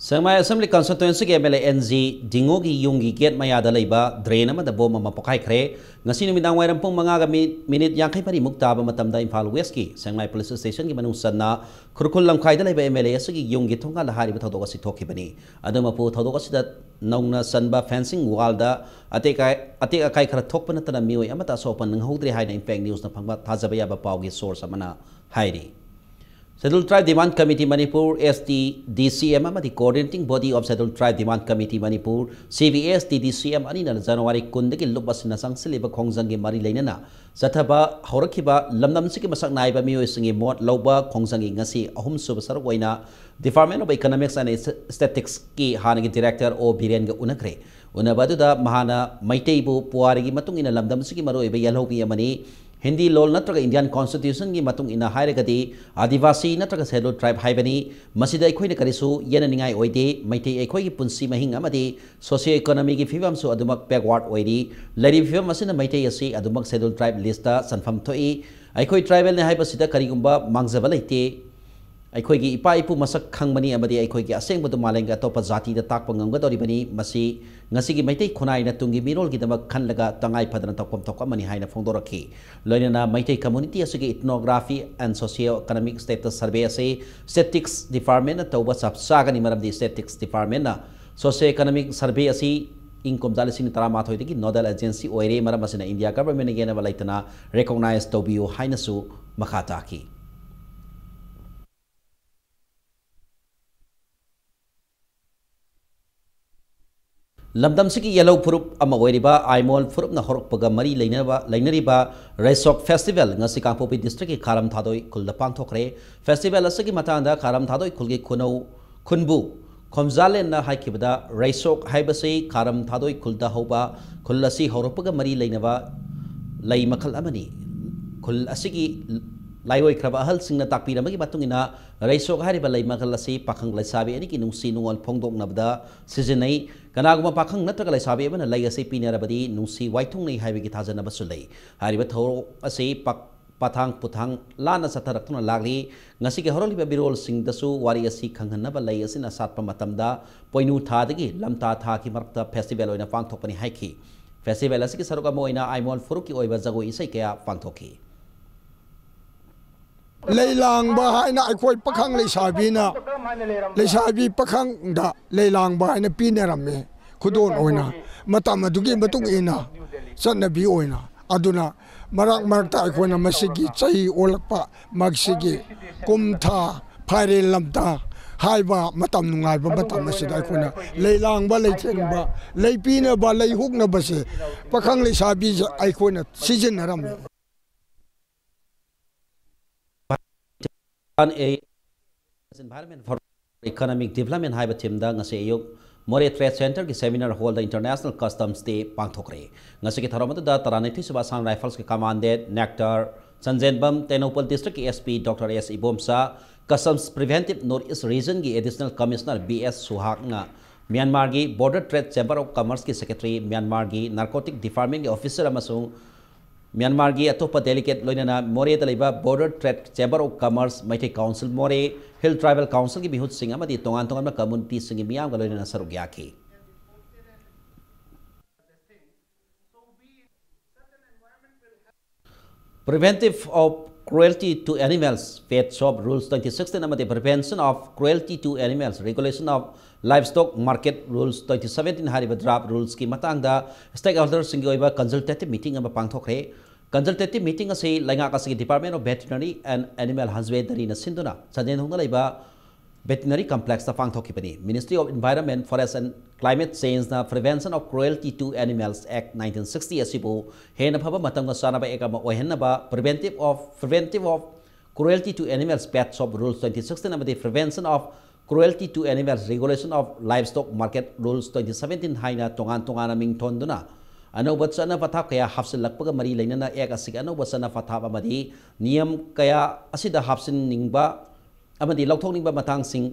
ꯁꯦꯡꯃꯥꯏ Assembly Constituency ꯒꯤ M L A N G ꯗꯤꯡꯉꯣꯒꯤ ꯌꯨꯝꯒꯤ gate ꯃꯌꯥꯗ ꯂꯩꯕ drain ꯑꯃꯗ bomb ꯑꯃ ꯄꯣꯈꯥꯏꯈ꯭ꯔꯦ꯫ ꯉꯁꯤ ꯅꯨꯃꯤꯗꯥꯡ ꯋꯥꯏꯔꯝ ꯄꯨꯡ ꯃꯉꯥꯒ ꯃꯤ-, minute ꯌꯥꯡꯈꯩ ꯃꯔꯤꯃꯨꯛ ꯇꯥꯕ ꯃꯇꯝꯗ ꯏꯝꯐꯥꯜ West ꯀꯤ ꯁꯦꯡꯃꯥꯏ Police Station ꯒꯤ ꯃꯅꯨꯡ ꯆꯟꯅ ꯈꯨꯔꯈꯨꯜ ꯂꯝꯈꯥꯏꯗ ꯂꯩꯕ ꯑꯦꯝ ꯑꯦꯜ ꯑꯦ ꯑꯁꯤꯒꯤ ꯌꯨꯝꯒꯤ ꯊꯣꯡꯒꯥꯜꯗ ꯍꯥꯏꯔꯤꯕ ꯊꯧꯗꯣꯛ ꯑꯁꯤ ꯊꯣꯛꯈꯤꯕꯅꯤ꯫ ꯑꯗꯨꯃꯛꯄꯨ ꯊꯧꯗꯣꯛ ꯑꯁꯤꯗ ꯅꯧꯅ ꯆꯟꯕ fencing wall ꯗ ꯑꯇꯦꯛ ꯑꯀꯥꯏ, ꯑꯇꯦꯛ ꯑꯀꯥꯏ ꯈꯔ ꯊꯣꯛꯄ ꯅꯠꯇꯅ ꯃꯤꯑꯣꯏ ꯑꯃꯠꯇ ꯑꯁꯣꯛ ꯑꯄꯟ ꯅꯪꯍꯧꯗ꯭ꯔꯦ ꯍꯥꯏꯅ Impact News ꯅ ꯐꯪꯕ ꯊꯥꯖꯕ ꯌꯥꯕ ꯄꯥꯎꯒꯤ source ꯑꯃꯅ ꯍꯥꯏꯔꯤ꯫ Scheduled Tribe Demand Committee Manipur, S T D C M, ꯑꯃꯗꯤ Coordinating Body of Scheduled Tribe Demand Committee Manipur, C B S T D C M, ꯑꯅꯤꯅ ꯖꯅꯋꯥꯔꯤ ꯀꯨꯟꯗꯒꯤ ꯂꯨꯞ ꯑꯁꯤꯟꯅ ꯆꯪꯁꯤꯜꯂꯤꯕ ꯈꯣꯡꯖꯪꯒꯤ ꯃꯔꯤ ꯂꯩꯅꯅ ꯆꯠꯊꯕ ꯍꯧꯔꯛꯈꯤꯕ ꯂꯝꯗꯝꯁꯤꯒꯤ ꯃꯁꯛ ꯅꯥꯏꯕ ꯃꯤꯑꯣꯏꯁꯤꯡꯒꯤ ꯃꯣꯠ ꯂꯧꯕ ꯈꯣꯡꯖꯪꯒꯤ ꯉꯁꯤ ꯑꯍꯨꯝꯁꯨꯕ ꯁꯔꯨꯛ ꯑꯣꯏꯅ Department of Economics and Statistics ꯀꯤ ꯍꯥꯟꯅꯒꯤ director ꯑꯣ ꯕꯤꯔꯦꯟꯒ ꯎꯅꯈ꯭ꯔꯦ꯫ ꯎꯅꯕ ꯑꯗꯨꯗ ꯃꯍꯥꯛꯅ ꯃꯩꯇꯩꯕꯨ ꯄꯨꯋꯥꯔꯤꯒꯤ ꯃꯇꯨꯡ ꯏꯟꯅ ꯂꯝꯗꯝ ꯑꯁꯤꯒꯤ ꯃꯔꯨꯑꯣꯏꯕ ꯌꯦꯜꯍꯧꯃꯤ ꯑꯃꯅꯤ, ꯍꯤꯟꯗꯤ ꯂꯣꯜ ꯅꯠꯇ꯭ꯔꯒ Indian Constitution ꯒꯤ ꯃꯇꯨꯡ ꯏꯟꯅ ꯍꯥꯏꯔꯒꯗꯤ ꯑꯥꯗꯤꯕꯥꯁꯤ ꯅꯠꯇ꯭ꯔꯒ Scheduled Tribe ꯍꯥꯏꯕꯅꯤ꯫ ꯃꯁꯤꯗ ꯑꯩꯈꯣꯏꯅ ꯀꯔꯤꯁꯨ ꯌꯦꯠꯅꯅꯤꯡꯉꯥꯏ ꯑꯣꯏꯗꯦ꯫ ꯃꯩꯇꯩ ꯑꯩꯈꯣꯏꯒꯤ ꯄꯨꯟꯁꯤ ꯃꯍꯤꯡ ꯑꯃꯗꯤ socio economy ꯒꯤ ꯐꯤꯕꯝꯁꯨ ꯑꯗꯨꯃꯛ backward ꯑꯣꯏꯔꯤ꯫ ꯂꯩꯔꯤꯕ ꯐꯤꯕꯝ ꯑꯁꯤꯅ ꯃꯩꯇꯩ ꯑꯁꯤ ꯑꯗꯨꯃꯛ Scheduled Tribe list ꯇ ꯆꯟꯐꯝ ꯊꯣꯛꯏ꯫ ꯑꯩꯈꯣꯏ tribal ꯅꯤ ꯍꯥꯏꯕꯁꯤꯗ ꯀꯔꯤꯒꯨꯝꯕ ꯃꯥꯡꯖꯕ ꯂꯩꯇꯦ꯫ ꯑꯩꯈꯣꯏꯒꯤ ꯏꯄꯥ ꯏꯄꯨ ꯃꯁꯛ ꯈꯪꯕꯅꯤ ꯑꯃꯗꯤ ꯑꯩꯈꯣꯏꯒꯤ ꯑꯁꯦꯡꯕꯗꯨ ꯃꯥꯂꯦꯝꯒꯤ ꯑꯇꯣꯞꯄ ꯖꯥꯇꯤꯗ ꯇꯥꯛꯄ ꯉꯝꯒꯗꯧꯔꯤꯕꯅꯤ꯫ ꯃꯁꯤ ꯉꯁꯤꯒꯤ ꯃꯩꯇꯩ ꯈꯨꯟꯅꯥꯏꯅ ꯇꯨꯡꯒꯤ ꯃꯤꯔꯣꯜꯒꯤꯗꯃꯛ ꯈꯜꯂꯒ ꯇꯉꯥꯏ ꯐꯗꯅ ꯇꯧꯐꯝ ꯊꯣꯛꯄ ꯑꯃꯅꯤ ꯍꯥꯏꯅ ꯐꯣꯡꯗꯣꯔꯛꯈꯤ꯫ ꯂꯣꯏꯅꯅ ꯃꯩꯇꯩ community ꯑꯁꯤꯒꯤ ethnography and socio-economic status survey ꯑꯁꯤ Statistics Departmentꯅ ꯇꯧꯕ ꯆꯞ ꯆꯥꯒꯅꯤ, ꯃꯔꯝꯗꯤ Statistics Departmentꯅ socio-economic survey ꯑꯁꯤ ꯏꯪ ꯀꯨꯝꯖꯥ ꯂꯤꯁꯤꯡ ꯇꯔꯥꯃꯥꯊꯣꯏꯗꯒꯤ nodal agency ꯑꯣꯏꯔꯦ꯫ ꯃꯔꯝ ꯑꯁꯤꯅ ꯏꯟꯗꯤꯌꯥ governmentꯅ ꯌꯦꯠꯅꯕ ꯂꯩꯇꯅ recognize ꯇꯧꯕꯤꯌꯨ ꯍꯥꯏꯅꯁꯨ ꯃꯈꯥ ꯇꯥꯈꯤ꯫ ꯂꯝꯗꯝꯁꯤꯒꯤ ꯌꯦꯜꯍꯧ ꯐꯨꯔꯨꯞ ꯑꯃ ꯑꯣꯏꯔꯤꯕ ꯑꯥꯏꯃꯣꯜ ꯐꯨꯔꯨꯞꯅ ꯍꯧꯔꯛꯄꯒ ꯃꯔꯤ ꯂꯩꯅꯕ, ꯂꯩꯅꯔꯤꯕ ꯔꯩꯁꯣꯛ festival ꯉꯁꯤ ꯀꯥꯡꯄꯣꯛꯄꯤ districtꯀꯤ ꯈꯥꯔꯝ ꯊꯥꯗꯣꯏ ꯈꯨꯜꯗ ꯄꯥꯡꯊꯣꯛꯈ꯭ꯔꯦ꯫ Festival ꯑꯁꯤꯒꯤ ꯃꯇꯥꯡꯗ ꯈꯥꯔꯝ ꯊꯥꯗꯣꯏ ꯈꯨꯜꯒꯤ ꯈꯨꯅꯧ ꯈꯨꯟꯕꯨ ꯈꯣꯝꯖꯥꯂꯦꯟꯅ ꯍꯥꯏꯈꯤꯕꯗ, ꯔꯩꯁꯣꯛ ꯍꯥꯏꯕꯁꯤ ꯈꯥꯔꯝ ꯊꯥꯗꯣꯏ ꯈꯨꯜꯗ ꯍꯧꯕ, ꯈꯨꯜ ꯑꯁꯤ ꯍꯧꯔꯛꯄꯒ ꯃꯔꯤ ꯂꯩꯅꯕ ꯂꯩ ꯃꯈꯜ ꯑꯃꯅꯤ꯫ ꯈꯨꯜ ꯑꯁꯤꯒꯤ ꯂꯥꯏꯑꯣꯏꯈ꯭ꯔꯕ ꯑꯍꯜꯁꯤꯡꯅ ꯇꯥꯛꯄꯤꯔꯝꯕꯒꯤ ꯃꯇꯨꯡ ꯏꯟꯅ, ꯔꯩꯁꯣꯛ ꯍꯥꯏꯔꯤꯕ ꯂꯩ ꯃꯈꯜ ꯑꯁꯤ ꯄꯥꯈꯪ ꯂꯩꯁꯥꯕꯤ ꯑꯅꯤꯒꯤ ꯅꯨꯡꯁꯤ ꯅꯨꯡꯉꯣꯜ ꯐꯣꯡꯗꯣꯛꯅꯕꯗ ꯁꯤꯖꯤꯟꯅꯩ꯫ ꯀꯅꯥꯒꯨꯝꯕ ꯄꯥꯈꯪ ꯅꯠꯇ꯭ꯔꯒ ꯂꯩꯁꯥꯕꯤ ꯑꯃꯅ ꯂꯩ ꯑꯁꯤ ꯄꯤꯅꯔꯕꯗꯤ ꯅꯨꯡꯁꯤ ꯋꯥꯏꯊꯨꯡꯅꯩ ꯍꯥꯏꯕꯒꯤ ꯊꯥꯖꯅꯕꯁꯨ ꯂꯩ꯫ ꯍꯥꯏꯔꯤꯕ ꯊꯧꯔꯝ ꯑꯁꯤ ꯄꯥꯛ-, ꯄꯊꯥꯡ ꯄꯨꯊꯥꯡ ꯂꯥꯟꯅ ꯆꯠꯊꯔꯛꯇꯨꯅ ꯂꯥꯛꯂꯤ꯫ ꯉꯁꯤꯒꯤ ꯍꯧꯔꯛꯂꯤꯕ ꯃꯤꯔꯣꯜꯁꯤꯡꯗꯁꯨ ꯋꯥꯔꯤ ꯑꯁꯤ ꯈꯪꯍꯟꯅꯕ ꯂꯩ ꯑꯁꯤꯅ ꯁꯥꯠꯄ ꯃꯇꯝꯗ ꯄꯣꯏꯅꯨ ꯊꯥꯗꯒꯤ ꯂꯝꯇꯥ ꯊꯥꯒꯤ ꯃꯔꯛꯇ festival ꯑꯣꯏꯅ ꯄꯥꯡꯊꯣꯛꯄꯅꯤ ꯍꯥꯏꯈꯤ꯫ Festival ꯑꯁꯤꯒꯤ ꯁꯔꯨꯛ ꯑꯃ ꯑꯣꯏꯅ ꯑꯥꯏꯃꯣꯜ ꯐꯨꯔꯨꯞꯀꯤ ꯑꯣꯏꯕ ꯖꯒꯣꯏ ꯏꯁꯩ ꯀꯌꯥ ꯄꯥꯡꯊꯣꯛꯈꯤ꯫ ꯂꯩ ꯂꯥꯡꯕ ꯍꯥꯏꯅ ꯑꯩꯈꯣꯏ ꯄꯥꯈꯪ ꯂꯩꯁꯥꯕꯤꯅ, ꯂꯩꯁꯥꯕꯤ ꯄꯥꯈꯪꯗ ꯂꯩ ꯂꯥꯡꯕ ꯍꯥꯏꯅ ꯄꯤꯅꯔꯝꯃꯤ, ꯈꯨꯗꯣꯜ ꯑꯣꯏꯅ꯫ ꯃꯇꯝ ꯑꯗꯨꯒꯤ ꯃꯇꯨꯡ ꯏꯟꯅ ꯆꯠꯅꯕꯤ ꯑꯣꯏꯅ꯫ ꯑꯗꯨꯅ ꯃꯔꯛ ꯃꯔꯛꯇ ꯑꯩꯈꯣꯏꯅ ꯃꯁꯤꯒꯤ ꯆꯍꯤ ꯑꯣꯜꯂꯛꯄ, ꯃꯁꯤꯒꯤ ꯀꯨꯝ ꯊꯥ, ꯐꯥꯏꯔꯦꯟ ꯂꯝꯇꯥ ꯍꯥꯏꯕ ꯃꯇꯝ, ꯅꯨꯡꯉꯥꯏꯕ ꯃꯇꯝ ꯑꯁꯤꯗ ꯑꯩꯈꯣꯏꯅ ꯂꯩ ꯂꯥꯡꯕ, ꯂꯩ ꯊꯦꯡꯕ, ꯂꯩ ꯄꯤꯅꯕ, ꯂꯩ ꯍꯨꯛꯅꯕꯁꯦ ꯄꯥꯈꯪ ꯂꯩꯁꯥꯕꯤꯁꯦ ꯑꯩꯈꯣꯏꯅ ꯁꯤꯖꯤꯟꯅꯔꯝꯃꯤ꯫ Environment for Economic Development ꯍꯥꯏꯕ themeꯗ ꯉꯁꯤ ꯑꯌꯨꯛ ꯃꯣꯔꯦ Trade Centreꯒꯤ seminar hallꯗ International Customs Day ꯄꯥꯡꯊꯣꯛꯈ꯭ꯔꯦ꯫ ꯉꯁꯤꯒꯤ ꯊꯧꯔꯝ ꯑꯗꯨꯗ ꯇꯔꯥꯅꯤꯊꯣꯏ ꯁꯨꯕ Assam Riflesꯀꯤ Commandant Nector ꯆꯟꯖꯦꯟꯕꯝ, Tengnoupal districtꯀꯤ S P Doctor S Ibomcha, Customs Preventive North East Regionꯒꯤ Additional Commissioner B S ꯁꯨꯍꯥꯛꯅ ꯃ꯭ꯌꯥꯟꯃꯥꯔꯒꯤ Border Trade Chamber of Commerceꯀꯤ secretary, ꯃ꯭ꯌꯥꯟꯃꯥꯔꯒꯤ narcotic departmentꯀꯤ officer ꯑꯃꯁꯨꯡ ꯃ꯭ꯌꯥꯟꯃꯥꯔꯒꯤ ꯑꯇꯣꯞꯄ delegate ꯂꯣꯏꯅꯅ ꯃꯣꯔꯦꯗ ꯂꯩꯕ Border Trade Chamber of Commerce, Meitei Council ꯃꯣꯔꯦ, Hill Tribal Councilꯒꯤ ꯃꯤꯍꯨꯠꯁꯤꯡ ꯑꯃꯗꯤ ꯇꯣꯉꯥꯟ ꯇꯣꯉꯥꯟꯕ communityꯁꯤꯡꯒꯤ ꯃꯤꯌꯥꯝꯒ ꯂꯣꯏꯅꯅ ꯁꯔꯨꯛ ꯌꯥꯈꯤ꯫ Preventive of Cruelty to Animals, Pet Shop Rules twenty sixteen ꯑꯃꯗꯤ Prevention of Cruelty to Animals, Regulation of Livestock Market Rules twenty seventeen ꯍꯥꯏꯔꯤꯕ draft rulesꯀꯤ ꯃꯇꯥꯡꯗ stakeholderꯁꯤꯡꯒꯤ ꯑꯣꯏꯕ consultative meeting ꯑꯃ ꯄꯥꯡꯊꯣꯛꯈ꯭ꯔꯦ꯫ Consultative meeting ꯑꯁꯤ ꯂꯩꯉꯥꯛ ꯑꯁꯤꯒꯤ Department of Veterinary and Animal Husbandryꯅ ꯁꯤꯟꯗꯨꯅ ꯆꯥꯟꯗꯦꯜ ꯍꯣꯡꯅ ꯂꯩꯕ Veterinary Complexꯇ ꯄꯥꯡꯊꯣꯛꯈꯤꯕꯅꯤ꯫ Ministry of Environment, Forest and Climate Changeꯅ Prevention of Cruelty to Animals Act nineteen sixty ꯑꯁꯤꯕꯨ ꯍꯦꯟꯅ ꯐꯕ ꯃꯇꯝꯒ ꯆꯥꯟꯅꯕ act ꯑꯃ ꯑꯣꯏꯍꯟꯅꯕ Preventive of, Preventive of Cruelty to Animals, Pet Shop Rules twenty sixteen ꯑꯃꯗꯤ Prevention of Cruelty to Animals, Regulation of Livestock Market Rules twenty seventeen ꯍꯥꯏꯅ ꯇꯣꯉꯥꯟ ꯇꯣꯉꯥꯟꯅ ꯃꯤꯡ ꯊꯣꯟꯗꯨꯅ ꯑꯅꯧꯕ ꯆꯠꯅ ꯄꯊꯥꯞ ꯀꯌꯥ ꯍꯥꯞꯆꯤꯜꯂꯛꯄꯒ ꯃꯔꯤ ꯂꯩꯅꯅ act ꯑꯁꯤꯒꯤ ꯑꯅꯧꯕ ꯆꯠꯅ ꯄꯊꯥꯞ ꯑꯃꯗꯤ ꯅꯤꯌꯝ ꯀꯌꯥ ꯑꯁꯤꯗ ꯍꯥꯞꯆꯤꯟꯅꯤꯡꯕ ꯑꯃꯗꯤ ꯂꯧꯊꯣꯛꯅꯤꯡꯕ ꯃꯇꯥꯡꯁꯤꯡ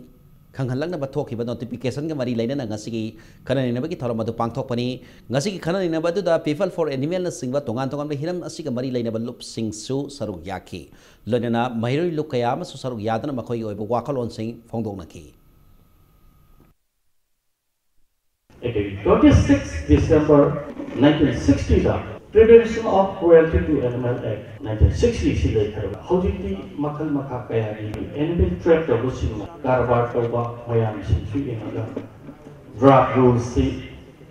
ꯈꯪꯍꯜꯂꯛꯅꯕ ꯊꯣꯛꯈꯤꯕ notificationꯒ ꯃꯔꯤ ꯂꯩꯅꯅ ꯉꯁꯤꯒꯤ ꯈꯟꯅ ꯅꯩꯅꯕꯒꯤ ꯊꯧꯔꯝ ꯑꯗꯨ ꯄꯥꯡꯊꯣꯛꯄꯅꯤ꯫ ꯉꯁꯤꯒꯤ ꯈꯟꯅ ꯅꯩꯅꯕ ꯑꯗꯨꯗ People for Animalꯅꯆꯤꯡꯕ ꯇꯣꯉꯥꯟ ꯇꯣꯉꯥꯟꯕ ꯍꯤꯔꯝ ꯑꯁꯤꯒ ꯃꯔꯤ ꯂꯩꯅꯕ ꯂꯨꯞꯁꯤꯡꯁꯨ ꯁꯔꯨꯛ ꯌꯥꯈꯤ꯫ ꯂꯣꯏꯅꯅ ꯃꯍꯩꯔꯣꯏ ꯂꯨꯞ ꯀꯌꯥ ꯑꯃꯁꯨ ꯁꯔꯨꯛ ꯌꯥꯗꯨꯅ ꯃꯈꯣꯏꯒꯤ ꯑꯣꯏꯕ ꯋꯥꯈꯜꯂꯣꯟꯁꯤꯡ ꯐꯣꯡꯗꯣꯛꯅꯈꯤ꯫ ꯑꯩꯈꯣꯏꯒꯤ twenty six December nineteen sixtyꯗ Prevention of Cruelty to Animal Act nineteen sixty ꯁꯤ ꯂꯩꯈ꯭ꯔꯕ꯫ ꯍꯧꯖꯤꯛꯇꯤ ꯃꯈꯜ ꯃꯈꯥ ꯀꯌꯥꯒꯤ animal trade ꯇꯧꯕꯁꯤꯡꯅ ꯀꯔꯕꯥꯔ ꯇꯧꯕ ꯃꯌꯥꯝꯁꯤꯡꯁꯨ ꯌꯦꯡꯉꯒ draft rulesꯁꯤ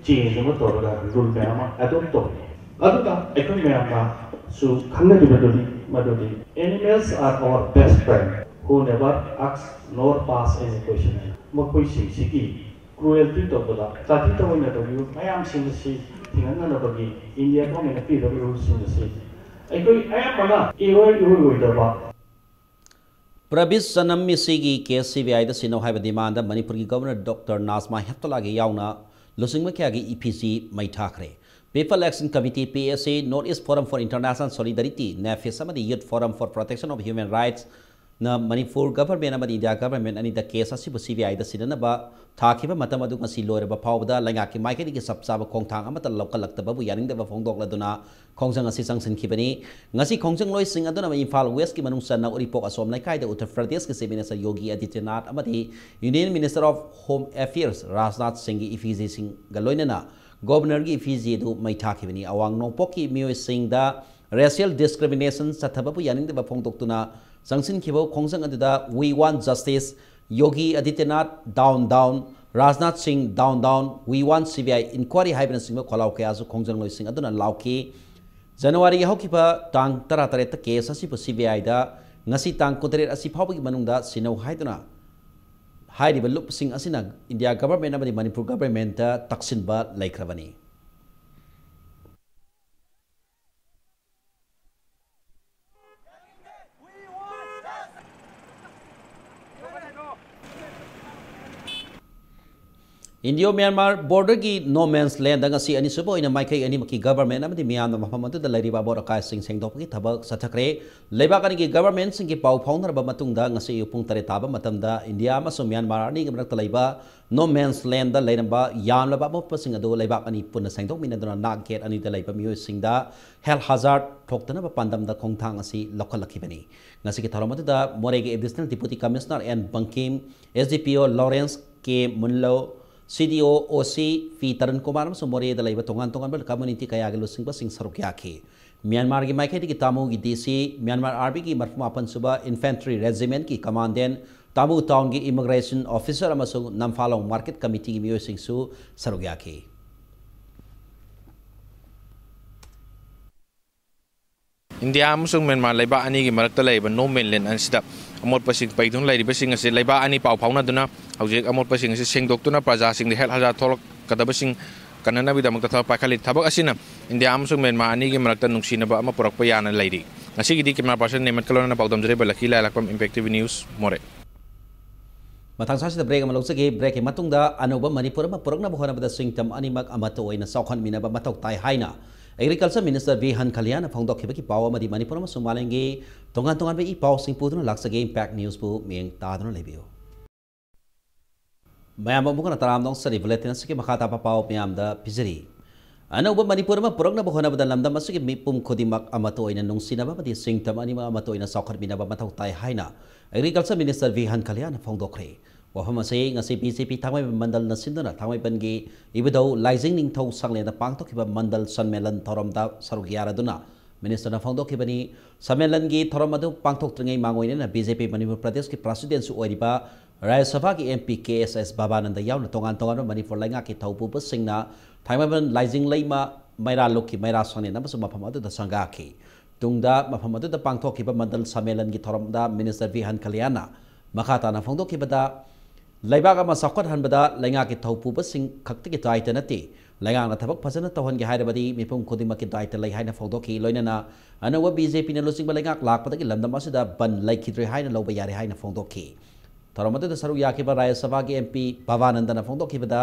change ꯑꯃ ꯇꯧꯔꯒ rule ꯃꯌꯥꯝ ꯑꯃ adopt ꯇꯧꯔꯤ꯫ ꯑꯗꯨꯒ ꯑꯩꯈꯣꯏ ꯃꯌꯥꯝꯅꯁꯨ ꯈꯪꯅꯔꯤꯕꯗꯨꯅꯤ, ꯃꯗꯨꯗꯤ animals are our best friend who never ask nor pass any question ꯍꯥꯏꯅ꯫ ꯃꯈꯣꯏꯁꯤꯡꯁꯤꯒꯤ cruelty ꯇꯧꯕꯗ, ꯇꯥꯊꯤ ꯇꯥꯑꯣꯏꯅ ꯇꯧꯕꯤꯕ ꯃꯌꯥꯝꯁꯤꯡ ꯑꯁꯤ ꯊꯤꯡꯍꯟꯅꯅꯕꯒꯤ India governmentꯅ ꯄꯤꯔꯤꯕ ruleꯁꯤꯡ ꯑꯁꯤ ꯑꯩꯈꯣꯏ ꯑꯌꯥꯝꯕꯅ ꯏꯑꯣꯏ ꯏꯑꯣꯏ ꯑꯣꯏꯗꯕ꯫ ꯄ꯭ꯔꯕꯤꯁ ꯆꯅꯝ ꯃꯤꯁꯤꯒꯤ case CBIꯗ ꯁꯤꯟꯅꯧ ꯍꯥꯏꯕ demandꯗ ꯃꯅꯤꯄꯨꯔꯒꯤ Governor Doctor ꯅꯥꯖꯃꯥ ꯍꯦꯞꯇꯨꯂꯥꯒꯤ ꯌꯥꯎꯅ ꯂꯨꯆꯤꯡꯕ ꯀꯌꯥꯒꯤ effigy ꯃꯩ ꯊꯥꯈ꯭ꯔꯦ꯫ People Action Committee, PAC, North East Forum for International Solidarity, NEFIS, ꯑꯃꯗꯤ Youth Forum for Protection of Human Rights ꯅ ꯃꯅꯤꯄꯨꯔ government ꯑꯃꯗꯤ India government ꯑꯅꯤꯗ case ꯑꯁꯤꯕꯨ CBIꯗ ꯁꯤꯟꯅꯅꯕ ꯊꯥꯈꯤꯕ ꯃꯇꯝ ꯑꯗꯨ ꯉꯁꯤ ꯂꯣꯏꯔꯕ ꯐꯥꯎꯕꯗ ꯂꯩꯉꯥꯛꯀꯤ ꯃꯥꯏꯀꯩꯗꯒꯤ ꯆꯞ ꯆꯥꯕ ꯈꯣꯡꯊꯥꯡ ꯑꯃꯠꯇ ꯂꯧꯈꯠꯂꯛꯇꯕꯕꯨ ꯌꯥꯅꯤꯡꯗꯕ ꯐꯣꯡꯗꯣꯛꯂꯗꯨꯅ ꯈꯣꯡꯖꯪ ꯑꯁꯤ ꯆꯪꯁꯤꯟꯈꯤꯕꯅꯤ꯫ ꯉꯁꯤ ꯈꯣꯡꯖꯪꯂꯣꯏꯁꯤꯡ ꯑꯗꯨꯅ ꯏꯝꯐꯥꯜ Westꯀꯤ ꯃꯅꯨꯡ ꯆꯟꯅ ꯎꯔꯤꯄꯣꯛ ꯑꯁꯣꯝ ꯂꯩꯀꯥꯏꯗ ꯎꯠꯇꯔ ꯄ꯭ꯔꯗꯦꯁꯀꯤ Chief Minister ꯌꯣꯒꯤ ꯑꯗꯤꯇ꯭ꯌꯅꯥꯊ ꯑꯃꯗꯤ Union Minister of Home Affairs Rajnath ꯁꯤꯡꯒꯤ effigyꯁꯤꯡꯒ ꯂꯣꯏꯅꯅ Governorꯒꯤ effigy ꯑꯗꯨ ꯃꯩ ꯊꯥꯈꯤꯕꯅꯤ꯫ ꯑꯋꯥꯡ ꯅꯣꯡꯄꯣꯛꯀꯤ ꯃꯤꯑꯣꯏꯁꯤꯡꯗ Racial discrimination ꯆꯠꯊꯕꯕꯨ ꯌꯥꯅꯤꯡꯗꯕ ꯐꯣꯡꯗꯣꯛꯇꯨꯅ ꯆꯪꯁꯤꯟꯈꯤꯕ ꯈꯣꯡꯖꯪ ꯑꯗꯨꯗ "We want justice", "Yogi Adityanath down down", "Rajnath Singh down down", "We want C B I inquiry" ꯍꯥꯏꯕꯅꯆꯤꯡꯕ ꯈꯣꯜꯂꯥꯎ ꯀꯌꯥꯁꯨ ꯈꯣꯡꯖꯪꯂꯣꯏꯁꯤꯡ ꯑꯗꯨꯅ ꯂꯥꯎꯈꯤ꯫ ꯖꯅꯋꯥꯔꯤꯒꯤ ꯍꯧꯈꯤꯕ ꯇꯥꯡ ꯇꯔꯥꯇꯔꯦꯠꯇ ꯀꯦꯁ ꯑꯁꯤꯕꯨ C B I ꯗ ꯉꯁꯤ ꯇꯥꯡ ꯀꯨꯟꯇꯔꯦꯠ ꯑꯁꯤ ꯐꯥꯎꯕꯒꯤ ꯃꯅꯨꯡꯗ ꯁꯤꯟꯅꯧ ꯍꯥꯏꯗꯨꯅ ꯍꯥꯏꯔꯤꯕ ꯂꯨꯞꯁꯤꯡ ꯑꯁꯤꯅ ꯏꯟꯗꯤꯌꯥ ꯒꯚꯔꯟꯃꯦꯟꯠ ꯑꯃꯗꯤ ꯃꯅꯤꯄꯨꯔ ꯒꯚꯔꯟꯃꯦꯟꯠꯇ ꯇꯛꯁꯤꯟꯕ ꯂꯩꯈ꯭ꯔꯕꯅꯤ꯫ ꯏꯟꯗꯤꯌꯣ ꯃ꯭ꯌꯥꯟꯃꯥꯔ ꯕꯣꯔꯗꯔꯒꯤ ꯅꯣ ꯃꯦꯟꯁ ꯂꯦꯟꯗ ꯉꯁꯤ ꯑꯅꯤꯁꯨꯕ ꯑꯣꯏꯅ ꯃꯥꯏꯀꯩ ꯑꯅꯤꯃꯛꯀꯤ ꯒꯚꯔꯟꯃꯦꯟꯠ ꯑꯃꯗꯤ ꯃꯤꯌꯥꯝꯅ ꯃꯐꯝ ꯑꯗꯨꯗ ꯂꯩꯔꯤꯕ ꯑꯃꯣꯠ ꯑꯀꯥꯏꯁꯤꯡ ꯁꯦꯡꯗꯣꯛꯄꯒꯤ ꯊꯕꯛ ꯆꯠꯊꯈ꯭ꯔꯦ꯫ ꯂꯩꯕꯥꯛ ꯑꯅꯤꯒꯤ ꯒꯚꯔꯟꯃꯦꯟꯠꯁꯤꯡꯒꯤ ꯄꯥꯎ ꯐꯥꯎꯅꯔꯕ ꯃꯇꯨꯡꯗ ꯉꯁꯤ ꯑꯌꯨꯛ ꯄꯨꯡ ꯇꯔꯦꯠ ꯇꯥꯕ ꯃꯇꯝꯗ ꯏꯟꯗꯤꯌꯥ ꯑꯃꯁꯨꯡ ꯃ꯭ꯌꯥꯟꯃꯥꯔ ꯑꯅꯤꯒꯤ ꯃꯔꯛꯇ ꯂꯩꯕ ꯅꯣ ꯃꯦꯟꯁ ꯂꯦꯟꯗ ꯂꯩꯔꯝꯕ ꯌꯥꯝꯂꯕ ꯑꯃꯣꯠꯄꯁꯤꯡ ꯑꯗꯨ ꯂꯩꯕꯥꯛ ꯑꯅꯤ ꯄꯨꯟꯅ ꯁꯦꯡꯗꯣꯛꯃꯤꯟꯅꯗꯨꯅ ꯅꯥꯛ ꯒꯦꯠ ꯑꯅꯤꯗ ꯂꯩꯕ ꯃꯤꯑꯣꯏꯁꯤꯡꯗ ꯍꯦꯜꯊ ꯍꯖꯥꯔꯗ ꯊꯣꯛꯇꯅꯕ ꯄꯥꯟꯗꯝꯗ ꯈꯣꯡꯊꯥꯡ ꯑꯁꯤ ꯂꯧꯈꯠꯂꯛꯈꯤꯕꯅꯤ꯫ ꯉꯁꯤꯒꯤ ꯊꯧꯔꯝ ꯑꯗꯨꯗ ꯃꯣꯔꯦꯒꯤ additional deputy commissioner N Bankim, S D P O Lawrence K Munlo, C D O, O C P Tarun Kumar ꯑꯃꯁꯨꯡ ꯃꯣꯔꯦꯗ ꯂꯩꯕ ꯇꯣꯉꯥꯟ ꯇꯣꯉꯥꯟꯕ ꯀꯝꯃ꯭ꯌꯨꯅꯤꯇꯤ ꯀꯌꯥꯒꯤ ꯂꯨꯆꯤꯡꯕꯁꯤꯡ ꯁꯔꯨꯛ ꯌꯥꯈꯤ꯫ ꯃ꯭ꯌꯥꯟꯃꯥꯔꯒꯤ ꯃꯥꯏꯀꯩꯗꯒꯤ ꯇꯥꯃꯨꯒꯤ D C, ꯃ꯭ꯌꯥꯟꯃꯥꯔ ꯑꯥꯔꯃꯤꯒꯤ ꯃꯔꯤꯐꯨ ꯃꯥꯄꯟ ꯁꯨꯕ ꯏꯟꯐꯦꯟꯇ꯭ꯔꯤ ꯔꯦꯖꯤꯃꯦꯟꯠꯀꯤ ꯀꯃꯥꯟꯗꯦꯟꯠ, ꯇꯥꯃꯨ ꯇꯥꯎꯟꯒꯤ ꯏꯃꯤꯒ꯭ꯔꯦꯁꯟ ꯑꯣꯐꯤꯁꯔ ꯑꯃꯁꯨꯡ ꯅꯝꯐꯥꯂꯣꯡ ꯃꯥꯔꯀꯦꯠ ꯀꯃꯤꯇꯤꯒꯤ ꯃꯤꯑꯣꯏꯁꯤꯡꯁꯨ ꯁꯔꯨꯛ ꯌꯥꯈꯤ꯫ ꯏꯟꯗꯤꯌꯥ ꯑꯃꯁꯨꯡ ꯃ꯭ꯌꯥꯟꯃꯥꯔ ꯂꯩꯕꯥꯛ ꯑꯅꯤꯒꯤ ꯃꯔꯛꯇ ꯂꯩꯔꯤꯕ ꯅꯣ ꯃꯦꯟ ꯂꯦꯟ ꯑꯁꯤꯗ ꯑꯃꯣꯠꯄꯁꯤꯡ ꯄꯩꯗꯨꯅ ꯂꯩꯔꯤꯕꯁꯤꯡ ꯑꯁꯤ ꯂꯩꯕꯥꯛ ꯑꯅꯤ ꯄꯥꯎ ꯐꯥꯎꯅꯗꯨꯅ ꯍꯧꯖꯤꯛ ꯑꯃꯣꯠꯄꯁꯤꯡ ꯑꯁꯤ ꯁꯦꯡꯗꯣꯛꯇꯨꯅ ꯄ꯭ꯔꯖꯥꯁꯤꯡꯗ ꯍꯦꯜꯊ ꯍꯖꯥꯔꯗ ꯊꯣꯛꯂꯛꯀꯗꯕꯁꯤꯡ ꯀꯟꯅꯅꯕꯒꯤꯗꯃꯛꯇ ꯊꯕꯛ ꯄꯥꯏꯈꯠꯂꯤ꯫ ꯊꯕꯛ ꯑꯁꯤꯅ ꯏꯟꯗꯤꯌꯥ ꯑꯃꯁꯨꯡ ꯃ꯭ꯌꯥꯟꯃꯥꯔ ꯑꯅꯤꯒꯤ ꯃꯔꯛꯇ ꯅꯨꯡꯁꯤꯅꯕ ꯑꯃ ꯄꯨꯔꯛꯄ ꯌꯥꯅ ꯂꯩꯔꯤ꯫ ꯉꯁꯤꯒꯤꯗꯤ ꯀꯦꯃꯦꯔꯥ ꯄꯥꯔꯁꯟ ꯅꯦꯃꯠꯀ ꯂꯣꯏꯅꯅ ꯄꯥꯎꯗꯝꯖꯔꯤꯕ ꯂꯛꯀꯤ ꯂꯥꯏꯂꯥꯛꯄꯝ, Impact T V News, ꯃꯣꯔꯦ꯫ ꯃꯊꯪ ꯁꯥꯁꯤꯗ ꯕ꯭ꯔꯦꯛ ꯑꯃ ꯂꯧꯖꯒꯦ꯫ ꯕ꯭ꯔꯦꯛꯀꯤ ꯃꯇꯨꯡꯗ ꯑꯅꯧꯕ ꯃꯅꯤꯄꯨꯔ ꯑꯃ ꯄꯨꯔꯛꯅꯕ ꯍꯣꯠꯅꯕꯗ ꯁꯤꯡꯇꯝ ꯑꯅꯤꯃꯛ ꯑꯃꯠꯇ ꯑꯣꯏꯅ ꯆꯥꯎꯈꯠꯃꯤꯟꯅꯕ ꯃꯊꯧ ꯇꯥꯏ ꯍꯥꯏꯅ ꯑꯦꯒ꯭ꯔꯤꯀꯜꯆꯔ ꯃꯤꯅꯤꯁꯇꯔ ꯚꯤ ꯍꯟꯈꯂꯤꯌꯥꯅ ꯐꯣꯡꯗꯣꯛꯈꯤꯕꯒꯤ ꯄꯥꯎ ꯑꯃꯗꯤ ꯃꯅꯤꯄꯨꯔ ꯑꯃꯁꯨꯡ ꯃꯥꯂꯦꯝꯒꯤ ꯇꯣꯉꯥꯟ ꯇꯣꯉꯥꯟꯕ ꯏ ꯄꯥꯎꯁꯤꯡ ꯄꯨꯗꯨꯅ ꯂꯥꯛꯆꯒꯦ꯫ Impact Newsꯕꯨ ꯃꯤꯠꯌꯦꯡ ꯇꯥꯗꯨꯅ ꯂꯩꯕꯤꯌꯨ꯫ ꯃꯌꯥꯝ ꯑꯃꯨꯛ ꯍꯟꯅ ꯇꯔꯥꯝꯅ ꯑꯣꯛꯆꯔꯤ꯫ Bulletin ꯑꯁꯤꯒꯤ ꯃꯈꯥ ꯇꯥꯕ ꯄꯥꯎ ꯃꯌꯥꯝꯗ ꯄꯤꯖꯔꯤ꯫ ꯑꯅꯧꯕ ꯃꯅꯤꯄꯨꯔ ꯑꯃ ꯄꯨꯔꯛꯅꯕ ꯍꯣꯠꯅꯕꯗ ꯂꯝꯗꯝ ꯑꯁꯤꯒꯤ ꯃꯤꯄꯨꯝ ꯈꯨꯗꯤꯡꯃꯛ ꯑꯃꯠꯇ ꯑꯣꯏꯅ ꯅꯨꯡꯁꯤꯅꯕ ꯑꯃꯗꯤ ꯁꯤꯡꯇꯝ ꯑꯅꯤꯃꯛ ꯑꯃꯠꯇ ꯑꯣꯏꯅ ꯆꯥꯎꯈꯠꯃꯤꯟꯅꯕ ꯃꯊꯧ ꯇꯥꯏ ꯍꯥꯏꯅ ꯑꯦꯒ꯭ꯔꯤꯀꯜꯆꯔ ꯃꯤꯅꯤꯁꯇꯔ ꯚꯤ ꯍꯟꯈꯂꯤꯌꯥꯅ ꯐꯣꯡꯗꯣꯛꯈ꯭ꯔꯦ꯫ ꯋꯥꯐꯝ ꯑꯁꯤ ꯉꯁꯤ BJP ꯊꯥꯡꯃꯩꯕꯟ ꯃꯟꯗꯜꯅ ꯁꯤꯟꯗꯨꯅ ꯊꯥꯡꯃꯩꯕꯟꯒꯤ ꯏꯕꯨꯙꯧ ꯂꯥꯏꯖꯤꯡ ꯅꯤꯡꯊꯧ ꯁꯪꯂꯦꯟꯗ ꯄꯥꯡꯊꯣꯛꯈꯤꯕ ꯃꯟꯗꯜ ꯁꯟꯃꯦꯂꯟ ꯊꯧꯔꯝꯗ ꯁꯔꯨꯛ ꯌꯥꯔꯗꯨꯅ ꯃꯤꯅꯤꯁꯇꯔꯅ ꯐꯣꯡꯗꯣꯛꯈꯤꯕꯅꯤ꯫ ꯁꯝꯃꯦꯂꯟꯒꯤ ꯊꯧꯔꯝ ꯑꯗꯨ ꯄꯥꯡꯊꯣꯛꯇ꯭ꯔꯤꯉꯩ ꯃꯥꯡꯑꯣꯏꯅꯅ ꯕꯤ ꯖꯦ ꯄꯤ ꯃꯅꯤꯄꯨꯔ ꯄ꯭ꯔꯗꯦꯁꯀꯤ ꯄ꯭ꯔꯁꯤꯗꯦꯟꯁꯨ ꯑꯣꯏꯔꯤꯕ ꯔꯥꯖ꯭ꯌ ꯁꯚꯥꯒꯤ ꯑꯦꯝ ꯄꯤ ꯀꯦ ꯑꯦꯁ ꯑꯦꯁ ꯚꯕꯥꯅꯟꯗ ꯌꯥꯎꯅ ꯇꯣꯉꯥꯟ ꯇꯣꯉꯥꯟꯕ ꯃꯅꯤꯄꯨꯔ ꯂꯩꯉꯥꯛꯀꯤ ꯊꯧꯄꯨꯕꯁꯤꯡꯅ ꯊꯥꯡꯃꯩꯕꯟ ꯂꯥꯏꯖꯤꯡ ꯂꯩꯃ ꯃꯩꯔꯥ ꯂꯨꯞꯀꯤ ꯃꯩꯔꯥ ꯁꯪꯂꯦꯟ ꯑꯃꯁꯨꯡ ꯃꯐꯝ ꯑꯗꯨꯗ ꯁꯪꯒꯥꯈꯤ꯫ ꯇꯨꯡꯗ ꯃꯐꯝ ꯑꯗꯨꯗ ꯄꯥꯡꯊꯣꯛꯈꯤꯕ ꯃꯟꯗꯜ ꯁꯝꯃꯦꯂꯟꯒꯤ ꯊꯧꯔꯝꯗ ꯃꯤꯅꯤꯁꯇꯔ ꯚꯤ ꯍꯟꯈꯂꯤꯌꯥꯅ ꯃꯈꯥ ꯇꯥꯅ ꯐꯣꯡꯗꯣꯛꯈꯤꯕꯗ, ꯂꯩꯕꯥꯛ ꯑꯃ ꯆꯥꯎꯈꯠꯍꯟꯕꯗ ꯂꯩꯉꯥꯛꯀꯤ ꯊꯧꯄꯨꯕꯁꯤꯡ ꯈꯛꯇꯒꯤ ꯗꯥꯏꯇ ꯅꯠꯇꯦ, ꯂꯩꯉꯥꯛꯅ ꯊꯕꯛ ꯐꯖꯅ ꯇꯧꯍꯟꯒꯦ ꯍꯥꯏꯔꯕꯗꯤ ꯃꯤꯄꯨꯝ ꯈꯨꯗꯤꯡꯃꯛꯀꯤ ꯗꯥꯏꯇ ꯂꯩ ꯍꯥꯏꯅ ꯐꯣꯡꯗꯣꯛꯈꯤ꯫ ꯂꯣꯏꯅꯅ ꯑꯅꯧꯕ ꯕꯤ ꯖꯦ ꯄꯤꯅ ꯂꯨꯆꯤꯡꯕ ꯂꯩꯉꯥꯛ ꯂꯥꯛꯄꯗꯒꯤ ꯂꯝꯗꯝ ꯑꯁꯤꯗ ꯕꯟ ꯂꯩꯈꯤꯗ꯭ꯔꯦ ꯍꯥꯏꯅ ꯂꯧꯕ ꯌꯥꯔꯦ ꯍꯥꯏꯅ ꯐꯣꯡꯗꯣꯛꯈꯤ꯫ ꯊꯧꯔꯝ ꯑꯗꯨꯗ ꯁꯔꯨꯛ ꯌꯥꯈꯤꯕ ꯔꯥꯖ꯭ꯌ ꯁꯚꯥꯒꯤ ꯑꯦꯝ ꯄꯤ ꯚꯕꯥꯅꯟꯗꯅ ꯐꯣꯡꯗꯣꯛꯈꯤꯕꯗ,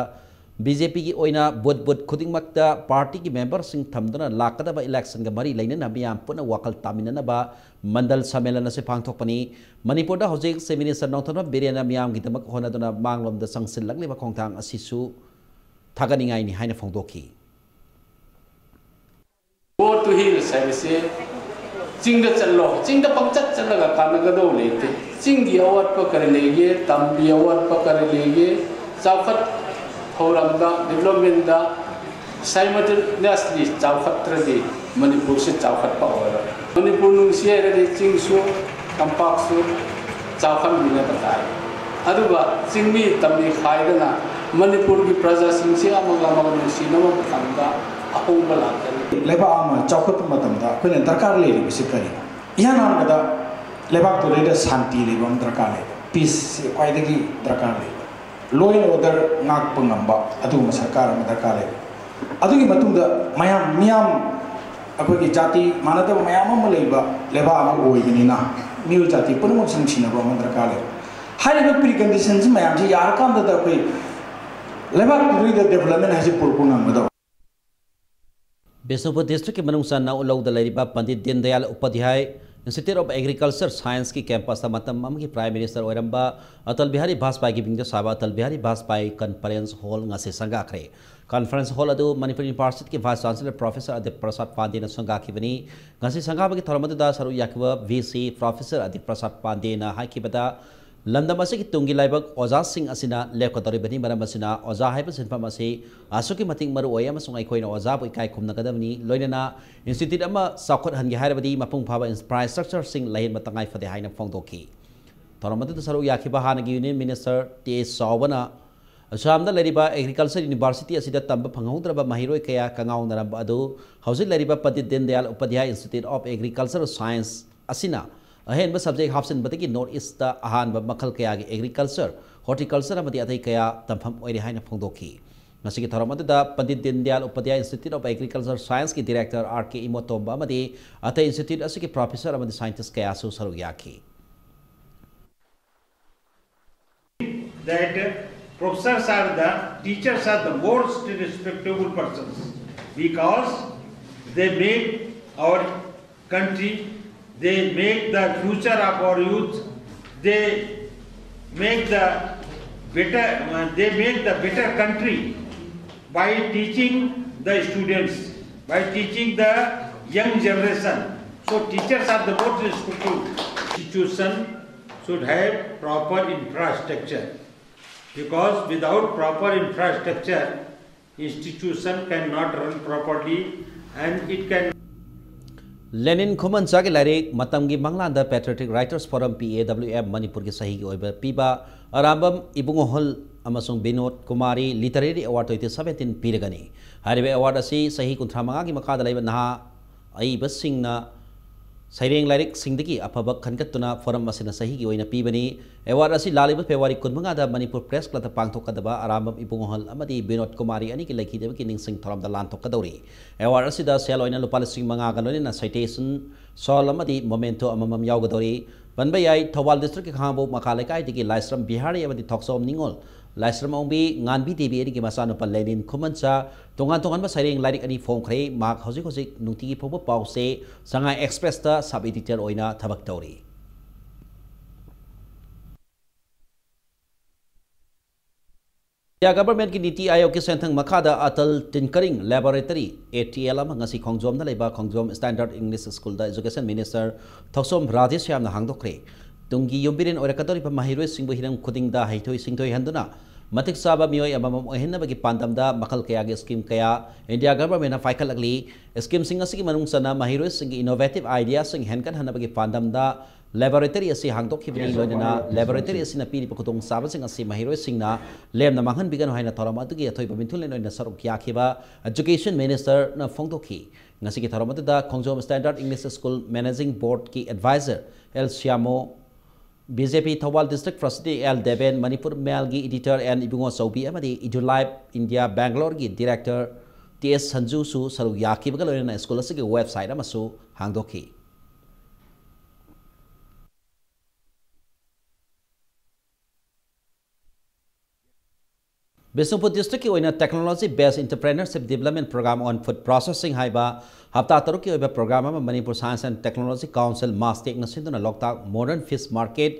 ꯕꯤ ꯖꯦ ꯄꯤꯒꯤ ꯑꯣꯏꯅ ꯕꯨꯠ ꯕꯨꯠ ꯈꯨꯗꯤꯡꯃꯛꯇ ꯄꯥꯔꯇꯤꯒꯤ ꯃꯦꯝꯕꯔꯁꯤꯡ ꯊꯝꯗꯨꯅ ꯂꯥꯛꯀꯗꯕ ꯏꯂꯦꯛꯁꯟꯒ ꯃꯔꯤ ꯂꯩꯅꯅ ꯃꯤꯌꯥꯝ ꯄꯨꯟꯅ ꯋꯥꯈꯜ ꯇꯥꯃꯤꯟꯅꯅꯕ ꯃꯟꯗꯜ ꯁꯝꯃꯦꯂꯟ ꯑꯁꯤ ꯄꯥꯡꯊꯣꯛꯄꯅꯤ꯫ ꯃꯅꯤꯄꯨꯔꯗ ꯍꯧꯖꯤꯛ ꯆꯤꯐ ꯃꯤꯅꯤꯁꯇꯔ ꯅꯣꯡꯊꯣꯝꯕꯝ ꯕꯤꯔꯦꯟꯅ ꯃꯤꯌꯥꯝꯒꯤꯗꯃꯛ ꯍꯣꯠꯅꯗꯨꯅ ꯃꯥꯡꯂꯣꯝꯗ ꯆꯪꯁꯤꯜꯂꯛꯂꯤꯕ ꯈꯣꯡꯊꯥꯡ ꯑꯁꯤꯁꯨ ꯊꯥꯒꯠꯅꯤꯡꯉꯥꯏꯅꯤ ꯍꯥꯏꯅ ꯐꯣꯡꯗꯣꯛꯈꯤ꯫ Go to Hills ꯍꯥꯏꯕꯁꯦ, ꯆꯤꯡꯗ ꯆꯠꯂꯣ, ꯆꯤꯡꯗ ꯄꯪꯆꯠ ꯆꯠꯂꯒ ꯀꯥꯟꯅꯒꯗꯧꯕ ꯂꯩꯇꯦ꯫ ꯆꯤꯡꯒꯤ ꯑꯋꯥꯠꯄ ꯀꯔꯤ ꯂꯩꯒꯦ, ꯇꯝꯒꯤ ꯑꯋꯥꯠꯄ ꯀꯔꯤ ꯂꯩꯒꯦ, ꯆꯥꯎꯈꯠ ꯊꯧꯔꯝꯗ, ꯗꯤꯕ꯭ꯂꯞꯃꯦꯟꯗ ꯁꯥꯏꯃꯜꯇꯦꯅꯤꯌꯁꯂꯤ ꯆꯥꯎꯈꯠꯇ꯭ꯔꯗꯤ ꯃꯅꯤꯄꯨꯔꯁꯤ ꯆꯥꯎꯈꯠꯄ ꯑꯣꯏꯔꯣꯏ꯫ ꯃꯅꯤꯄꯨꯔ ꯅꯨꯡꯁꯤ ꯍꯥꯏꯔꯗꯤ ꯆꯤꯡꯁꯨ ꯇꯝꯄꯥꯛꯁꯨ ꯆꯥꯎꯈꯠꯃꯤꯟꯅꯕ ꯇꯥꯏ꯫ ꯑꯗꯨꯒ ꯆꯤꯡꯃꯤ ꯇꯝꯃꯤ ꯈꯥꯏꯗꯅ ꯃꯅꯤꯄꯨꯔꯒꯤ ꯄ꯭ꯔꯖꯥꯁꯤꯡꯁꯤ ꯑꯃꯒ ꯑꯃꯒ ꯅꯨꯡꯁꯤꯅꯕ ꯃꯇꯝꯗ ꯑꯍꯣꯡꯕ ꯂꯥꯛꯀꯅꯤ꯫ ꯂꯩꯕꯥꯛ ꯑꯃ ꯆꯥꯎꯈꯠꯄ ꯃꯇꯝꯗ ꯑꯩꯈꯣꯏꯅ ꯗꯔꯀꯥꯔ ꯂꯩꯔꯤꯕꯁꯤ ꯀꯔꯤꯅꯣ? ꯏꯍꯥꯟ ꯍꯥꯟꯕꯗ ꯂꯩꯕꯥꯛꯇꯨꯗꯩꯗ ꯁꯥꯟꯇꯤ ꯂꯩꯕ ꯑꯃ ꯗꯔꯀꯥꯔ ꯂꯩ꯫ ꯄꯤꯁꯁꯤ ꯈ꯭ꯋꯥꯏꯗꯒꯤ ꯗꯔꯀꯥꯔ ꯂꯩꯕ꯫ Law and order ꯉꯥꯛꯄ ꯉꯝꯕ ꯑꯗꯨꯒꯨꯝꯕ ꯁꯔꯀꯥꯔ ꯑꯃ ꯗꯔꯀꯥꯔ ꯂꯩ꯫ ꯑꯗꯨꯒꯤ ꯃꯇꯨꯡꯗ ꯃꯌꯥꯝ, ꯃꯤꯌꯥꯝ, ꯑꯩꯈꯣꯏꯒꯤ ꯖꯥꯇꯤ ꯃꯥꯟꯅꯗꯕ ꯃꯌꯥꯝ ꯑꯃ ꯂꯩꯕ ꯂꯩꯕꯥꯛ ꯑꯃ ꯑꯣꯏꯕꯅꯤꯅ ꯃꯤꯑꯣꯏ ꯖꯥꯇꯤ ꯄꯨꯝꯅꯃꯛꯁꯦ ꯅꯨꯡꯁꯤꯅꯕ ꯑꯃ ꯗꯔꯀꯥꯔ ꯂꯩ꯫ ꯍꯥꯏꯔꯤꯕ preconditionꯁꯤ ꯃꯌꯥꯝꯁꯤ ꯌꯥꯔꯀꯥꯟꯗꯗ ꯑꯩꯈꯣꯏ ꯂꯩꯕꯥꯛꯇꯨꯗꯩꯗ development ꯍꯥꯏꯁꯦ ꯄꯨꯔꯛꯄ ꯉꯝꯒꯗꯕ꯫ ꯕꯤꯁꯅꯨꯄꯨꯔ ꯗꯤꯁꯇ꯭ꯔꯤꯛꯀꯤ ꯃꯅꯨꯡ ꯆꯟꯅ ꯎꯂꯧꯗ ꯂꯩꯔꯤꯕ ꯄꯟꯗꯤꯠ ꯗꯤꯟ Dayal Upadhyay institute of agriculture ꯁꯥꯏꯟꯁꯀꯤ ꯀꯦꯝꯄꯁꯇ ꯃꯇꯝ ꯑꯃꯒꯤ ꯄ꯭ꯔꯥꯏꯝ ꯃꯤꯅꯤꯁꯇꯔ ꯑꯣꯏꯔꯝꯕ ꯑꯇꯜ ꯕꯤꯍꯥꯔꯤ ꯚꯥꯖꯄꯥꯏꯒꯤ ꯃꯤꯡꯗ ꯁꯥꯕ ꯑꯇꯜ ꯕꯤꯍꯥꯔꯤ ꯚꯥꯖꯄꯥꯏ ꯀꯟꯐꯔꯦꯟꯁ ꯍꯣꯜ ꯉꯁꯤ ꯁꯪꯒꯥꯈ꯭ꯔꯦ꯫ ꯀꯟꯐꯔꯦꯟꯁ ꯍꯣꯜ ꯑꯗꯨ ꯃꯅꯤꯄꯨꯔ ꯌꯨꯅꯤꯚꯔꯁꯤꯇꯤꯒꯤ ꯚꯥꯏꯁ ꯆꯥꯟꯁꯦꯂꯔ ꯄ꯭ꯔꯣꯐꯦꯁꯔ ꯑꯗꯤꯞ ꯄ꯭ꯔꯁꯥꯗ ꯄꯥꯟꯗꯦꯅ ꯁꯪꯒꯥꯈꯤꯕꯅꯤ꯫ ꯉꯁꯤ ꯁꯪꯒꯥꯕꯒꯤ ꯊꯧꯔꯝ ꯑꯗꯨꯗ ꯁꯔꯨꯛ ꯌꯥꯈꯤꯕ ꯚꯤ ꯁꯤ ꯄ꯭ꯔꯣꯐꯦꯁꯔ ꯑꯗꯤꯞ ꯄ꯭ꯔꯁꯥꯗ ꯄꯥꯟꯗꯦꯅ ꯍꯥꯏꯈꯤꯕꯗ, ꯂꯝꯗꯝ ꯑꯁꯤꯒꯤ ꯇꯨꯡꯒꯤ ꯂꯥꯏꯕꯛ ꯑꯣꯖꯥꯁꯤꯡ ꯑꯁꯤꯅ ꯂꯦꯞꯀꯗꯧꯔꯤꯕꯅꯤ꯫ ꯃꯔꯝ ꯑꯁꯤꯅ ꯑꯣꯖꯥ ꯍꯥꯏꯕ ꯁꯤꯟꯐꯝ ꯑꯁꯤ ꯑꯁꯨꯛꯀꯤ ꯃꯇꯤꯛ ꯃꯔꯨ ꯑꯣꯏ ꯑꯃꯁꯨꯡ ꯑꯩꯈꯣꯏꯅ ꯑꯣꯖꯥꯕꯨ ꯏꯀꯥꯏ ꯈꯨꯝꯅꯒꯗꯕꯅꯤ꯫ ꯂꯣꯏꯅꯅ institute ꯑꯃ ꯆꯥꯎꯈꯠꯍꯟꯒꯦ ꯍꯥꯏꯔꯕꯗꯤ ꯃꯄꯨꯡ ꯐꯥꯕ infrastructureꯁꯤꯡ ꯂꯩꯍꯟꯕ ꯇꯉꯥꯏ ꯐꯗꯦ ꯍꯥꯏꯅ ꯐꯣꯡꯗꯣꯛꯈꯤ꯫ ꯊꯧꯔꯝ ꯑꯗꯨꯗ ꯁꯔꯨꯛ ꯌꯥꯈꯤꯕ ꯍꯥꯟꯅꯒꯤ Union Minister ꯇꯤ ꯑꯦꯁ ꯆꯥꯎꯕꯅ ꯑꯁꯥꯝꯗ ꯂꯩꯔꯤꯕ Agriculture University ꯑꯁꯤꯗ ꯇꯝꯕ ꯐꯪꯍꯧꯗ꯭ꯔꯕ ꯃꯍꯩꯔꯣꯏ ꯀꯌꯥ ꯀꯉꯥꯎꯅꯔꯝꯕ ꯑꯗꯨ ꯍꯧꯖꯤꯛ ꯂꯩꯔꯤꯕ Pandit Deendayal Upadhyay Institute of Agricultural Science ꯑꯁꯤꯅ ꯑꯍꯦꯟꯕ subject ꯍꯥꯞꯆꯤꯟꯕꯗꯒꯤ North Eastꯇ ꯑꯍꯥꯟꯕ ꯃꯈꯜ ꯀꯌꯥꯒꯤ agriculture, horticulture ꯑꯃꯗꯤ ꯑꯇꯩ ꯀꯌꯥ ꯇꯝꯐꯝ ꯑꯣꯏꯔꯦ ꯍꯥꯏꯅ ꯐꯣꯡꯗꯣꯛꯈꯤ꯫ ꯉꯁꯤꯒꯤ ꯊꯧꯔꯝ ꯑꯗꯨꯗ Pandit Deendayal Upadhyay Institute of Agriculture Scienceꯀꯤ Director ꯑꯥꯔ ꯀꯦ ꯏꯃꯣꯇꯣꯝꯕ ꯑꯃꯗꯤ ꯑꯇꯩ institute ꯑꯁꯤꯒꯤ professor ꯑꯃꯗꯤ scientist ꯀꯌꯥꯁꯨ ꯁꯔꯨꯛ ꯌꯥꯈꯤ꯫ That professors are the, teachers are the most respectable persons because they make our country, they make the future of our youth, they make the better, uh, they make the better country by teaching the students, by teaching the young generation. So teachers are the most respectable. Institution should have proper infrastructure, because without proper infrastructure, institution cannot run properly and it can ꯂꯦꯅꯤꯟ ꯈꯨꯃꯟꯆꯥꯒꯤ ꯂꯥꯏꯔꯤꯛ ꯃꯇꯝꯒꯤ ꯃꯪꯂꯥꯟꯗ Patriotic Writers Forum, P A W F, ꯃꯅꯤꯄꯨꯔꯒꯤ ꯆꯍꯤꯒꯤ ꯑꯣꯏꯕ ꯄꯤꯕ ꯑꯔꯥꯝꯕꯝ ꯏꯕꯨꯡꯉꯣꯍꯜ ꯑꯃꯁꯨꯡ Vinod Kumari Literary Award twenty seventeen ꯄꯤꯔꯒꯅꯤ꯫ ꯍꯥꯏꯔꯤꯕ award ꯑꯁꯤ ꯆꯍꯤ ꯀꯨꯟꯊ꯭ꯔꯥ ꯃꯉꯥꯒꯤ ꯃꯈꯥꯗ ꯂꯩꯕ ꯅꯍꯥ ꯑꯏꯕꯁꯤꯡꯅ ꯁꯩꯔꯦꯡ ꯂꯥꯏꯔꯤꯛꯁꯤꯡꯗꯒꯤ ꯑꯐꯕ ꯈꯟꯒꯠꯇꯨꯅ forum ꯑꯁꯤꯅ ꯆꯍꯤꯒꯤ ꯑꯣꯏꯅ ꯄꯤꯕꯅꯤ꯫ Award ꯑꯁꯤ ꯂꯥꯛꯂꯤꯕ February ꯀꯨꯟꯃꯉꯥꯗ ꯃꯅꯤꯄꯨꯔ Press Clubꯇ ꯄꯥꯡꯊꯣꯛꯀꯗꯕ ꯑꯔꯥꯝꯕꯝ ꯏꯕꯨꯡꯉꯣꯍꯜ ꯑꯃꯗꯤ ꯕꯤꯅꯣꯗ ꯀꯨꯃꯥꯔꯤ ꯑꯅꯤꯒꯤ ꯂꯩꯈꯤꯗꯕꯒꯤ ꯅꯤꯡꯁꯤꯡ ꯊꯧꯔꯝꯗ ꯂꯥꯟꯊꯣꯛꯀꯗꯧꯔꯤ꯫ Award ꯑꯁꯤꯗ ꯁꯦꯜ ꯑꯣꯏꯅ ꯂꯨꯄꯥ ꯂꯤꯁꯤꯡ ꯃꯉꯥꯒ ꯂꯣꯏꯅꯅ citation, shawl ꯑꯃꯗꯤ memento ꯑꯃꯃꯝ ꯌꯥꯎꯒꯗꯧꯔꯤ꯫ ꯄꯟꯕ ꯌꯥꯏ, ꯊꯧꯕꯥꯜ districtꯀꯤ ꯈꯥꯉꯕꯣꯛ ꯃꯈꯥ ꯂꯩꯀꯥꯏꯗꯒꯤ ꯂꯥꯏꯁ꯭ꯔꯝ ꯕꯤꯍꯥꯔꯤ ꯑꯃꯗꯤ ꯊꯣꯛꯆꯣꯝ ꯅꯤꯉꯣꯜ, ꯂꯥꯏꯁ꯭ꯔꯝ ꯑꯣꯡꯕꯤ ꯉꯥꯟꯕꯤ ꯗꯦꯕꯤ ꯑꯅꯤꯒꯤ ꯃꯆꯥꯅꯨꯄꯥ ꯂꯦꯅꯤꯟ ꯈꯨꯃꯟꯆꯥ ꯇꯣꯉꯥꯟ ꯇꯣꯉꯥꯟꯕ ꯁꯩꯔꯦꯡ ꯂꯥꯏꯔꯤꯛ ꯑꯅꯤ ꯐꯣꯡꯈ꯭ꯔꯦ꯫ ꯃꯍꯥꯛ ꯍꯧꯖꯤꯛ ꯍꯧꯖꯤꯛ ꯅꯨꯡꯇꯤꯒꯤ ꯐꯣꯡꯕ ꯄꯥꯎꯆꯦ ꯁꯉꯥꯏ Expressꯇ sub editor ꯑꯣꯏꯅ ꯊꯕꯛ ꯇꯧꯔꯤ꯫ ꯏꯟꯗꯤꯌꯥ governmentꯀꯤ ꯅꯤꯇꯤ ꯑꯥꯌꯣꯒꯀꯤ ꯁꯦꯟꯊꯪ ꯃꯈꯥꯗ Atal Tinkering Laboratory, A T L, ꯑꯃ ꯉꯁꯤ ꯈꯣꯡꯖꯣꯝꯗ ꯂꯩꯕ ꯈꯣꯡꯖꯣꯝ Standard English Schoolꯗ Education Minister ꯊꯧꯁꯣꯝ ꯔꯥꯙꯦꯁ꯭ꯌꯥꯝꯅ ꯍꯥꯡꯗꯣꯛꯈ꯭ꯔꯦ꯫ ꯇꯨꯡꯒꯤ ꯌꯨꯝꯕꯤꯔꯦꯟ ꯑꯣꯏꯔꯛꯀꯗꯧꯔꯤꯕ ꯃꯍꯩꯔꯣꯏꯁꯤꯡꯕꯨ ꯍꯤꯔꯝ ꯈꯨꯗꯤꯡꯗ ꯍꯩꯊꯣꯏ ꯁꯤꯡꯊꯣꯏꯍꯟꯗꯨꯅ ꯃꯇꯤꯛ ꯆꯥꯕ ꯃꯤꯑꯣꯏ ꯑꯃꯃꯝ ꯑꯣꯏꯍꯟꯅꯕꯒꯤ ꯄꯥꯟꯗꯝꯗ ꯃꯈꯜ ꯀꯌꯥꯒꯤ scheme ꯀꯌꯥ ꯏꯟꯗꯤꯌꯥ ꯒꯚꯔꯟꯃꯦꯟꯠꯅ ꯄꯥꯏꯈꯠꯂꯛꯂꯤ꯫ Schemeꯁꯤꯡ ꯑꯁꯤꯒꯤ ꯃꯅꯨꯡ ꯆꯟꯅ ꯃꯍꯩꯔꯣꯏꯁꯤꯡꯒꯤ innovative ideaꯁꯤꯡ ꯍꯦꯟꯒꯠꯍꯟꯅꯕꯒꯤ ꯄꯥꯟꯗꯝꯗ laboratory ꯑꯁꯤ ꯍꯥꯡꯗꯣꯛꯈꯤꯕꯅꯤ꯫ ꯂꯣꯏꯅꯅ laboratory ꯑꯁꯤꯅ ꯄꯤꯔꯤꯕ ꯈꯨꯗꯣꯡꯆꯥꯕꯁꯤꯡ ꯑꯁꯤ ꯃꯍꯩꯔꯣꯏꯁꯤꯡꯅ ꯂꯦꯝꯅ ꯃꯥꯡꯍꯟꯕꯤꯒꯅꯨ ꯍꯥꯏꯅ ꯊꯧꯔꯝ ꯑꯗꯨꯒꯤ ꯑꯊꯣꯏꯕ ꯃꯤꯊꯨꯡꯂꯦꯟ ꯑꯣꯏꯅ ꯁꯔꯨꯛ ꯌꯥꯈꯤꯕ Education Ministerꯅ ꯐꯣꯡꯗꯣꯛꯈꯤ꯫ ꯉꯁꯤꯒꯤ ꯊꯧꯔꯝ ꯑꯗꯨꯗ Khongjom Standard English School Managing Boardꯀꯤ advisor L Shyamo, B J P Thoubal district president L Deben, Manipur ꯃꯦꯜꯒꯤ editor ꯑꯦꯟ ꯏꯕꯨꯡꯉꯣ ꯆꯧꯕꯤ ꯑꯃꯗꯤ Edulife India Bangaloreꯒꯤ director ꯇꯤ ꯑꯦꯁ ꯁꯟꯖꯨꯁꯨ ꯁꯔꯨꯛ ꯌꯥꯈꯤꯕꯒ ꯂꯣꯏꯅꯅ school ꯑꯁꯤꯒꯤ website ꯑꯃꯁꯨ ꯍꯥꯡꯗꯣꯛꯈꯤ꯫ ꯕꯤꯁꯅꯨꯄꯨꯔ districtꯀꯤ ꯑꯣꯏꯅ Technology Based Entrepreneurship Development Program on Food Processing ꯍꯥꯏꯕ ꯍꯞꯇꯥ ꯇꯔꯨꯛꯀꯤ ꯑꯣꯏꯕ program ꯑꯃ Manipur Science and Technology Council, MASTECꯅ ꯁꯤꯟꯗꯨꯅ ꯂꯣꯛꯇꯥꯛ Modern Fish Market,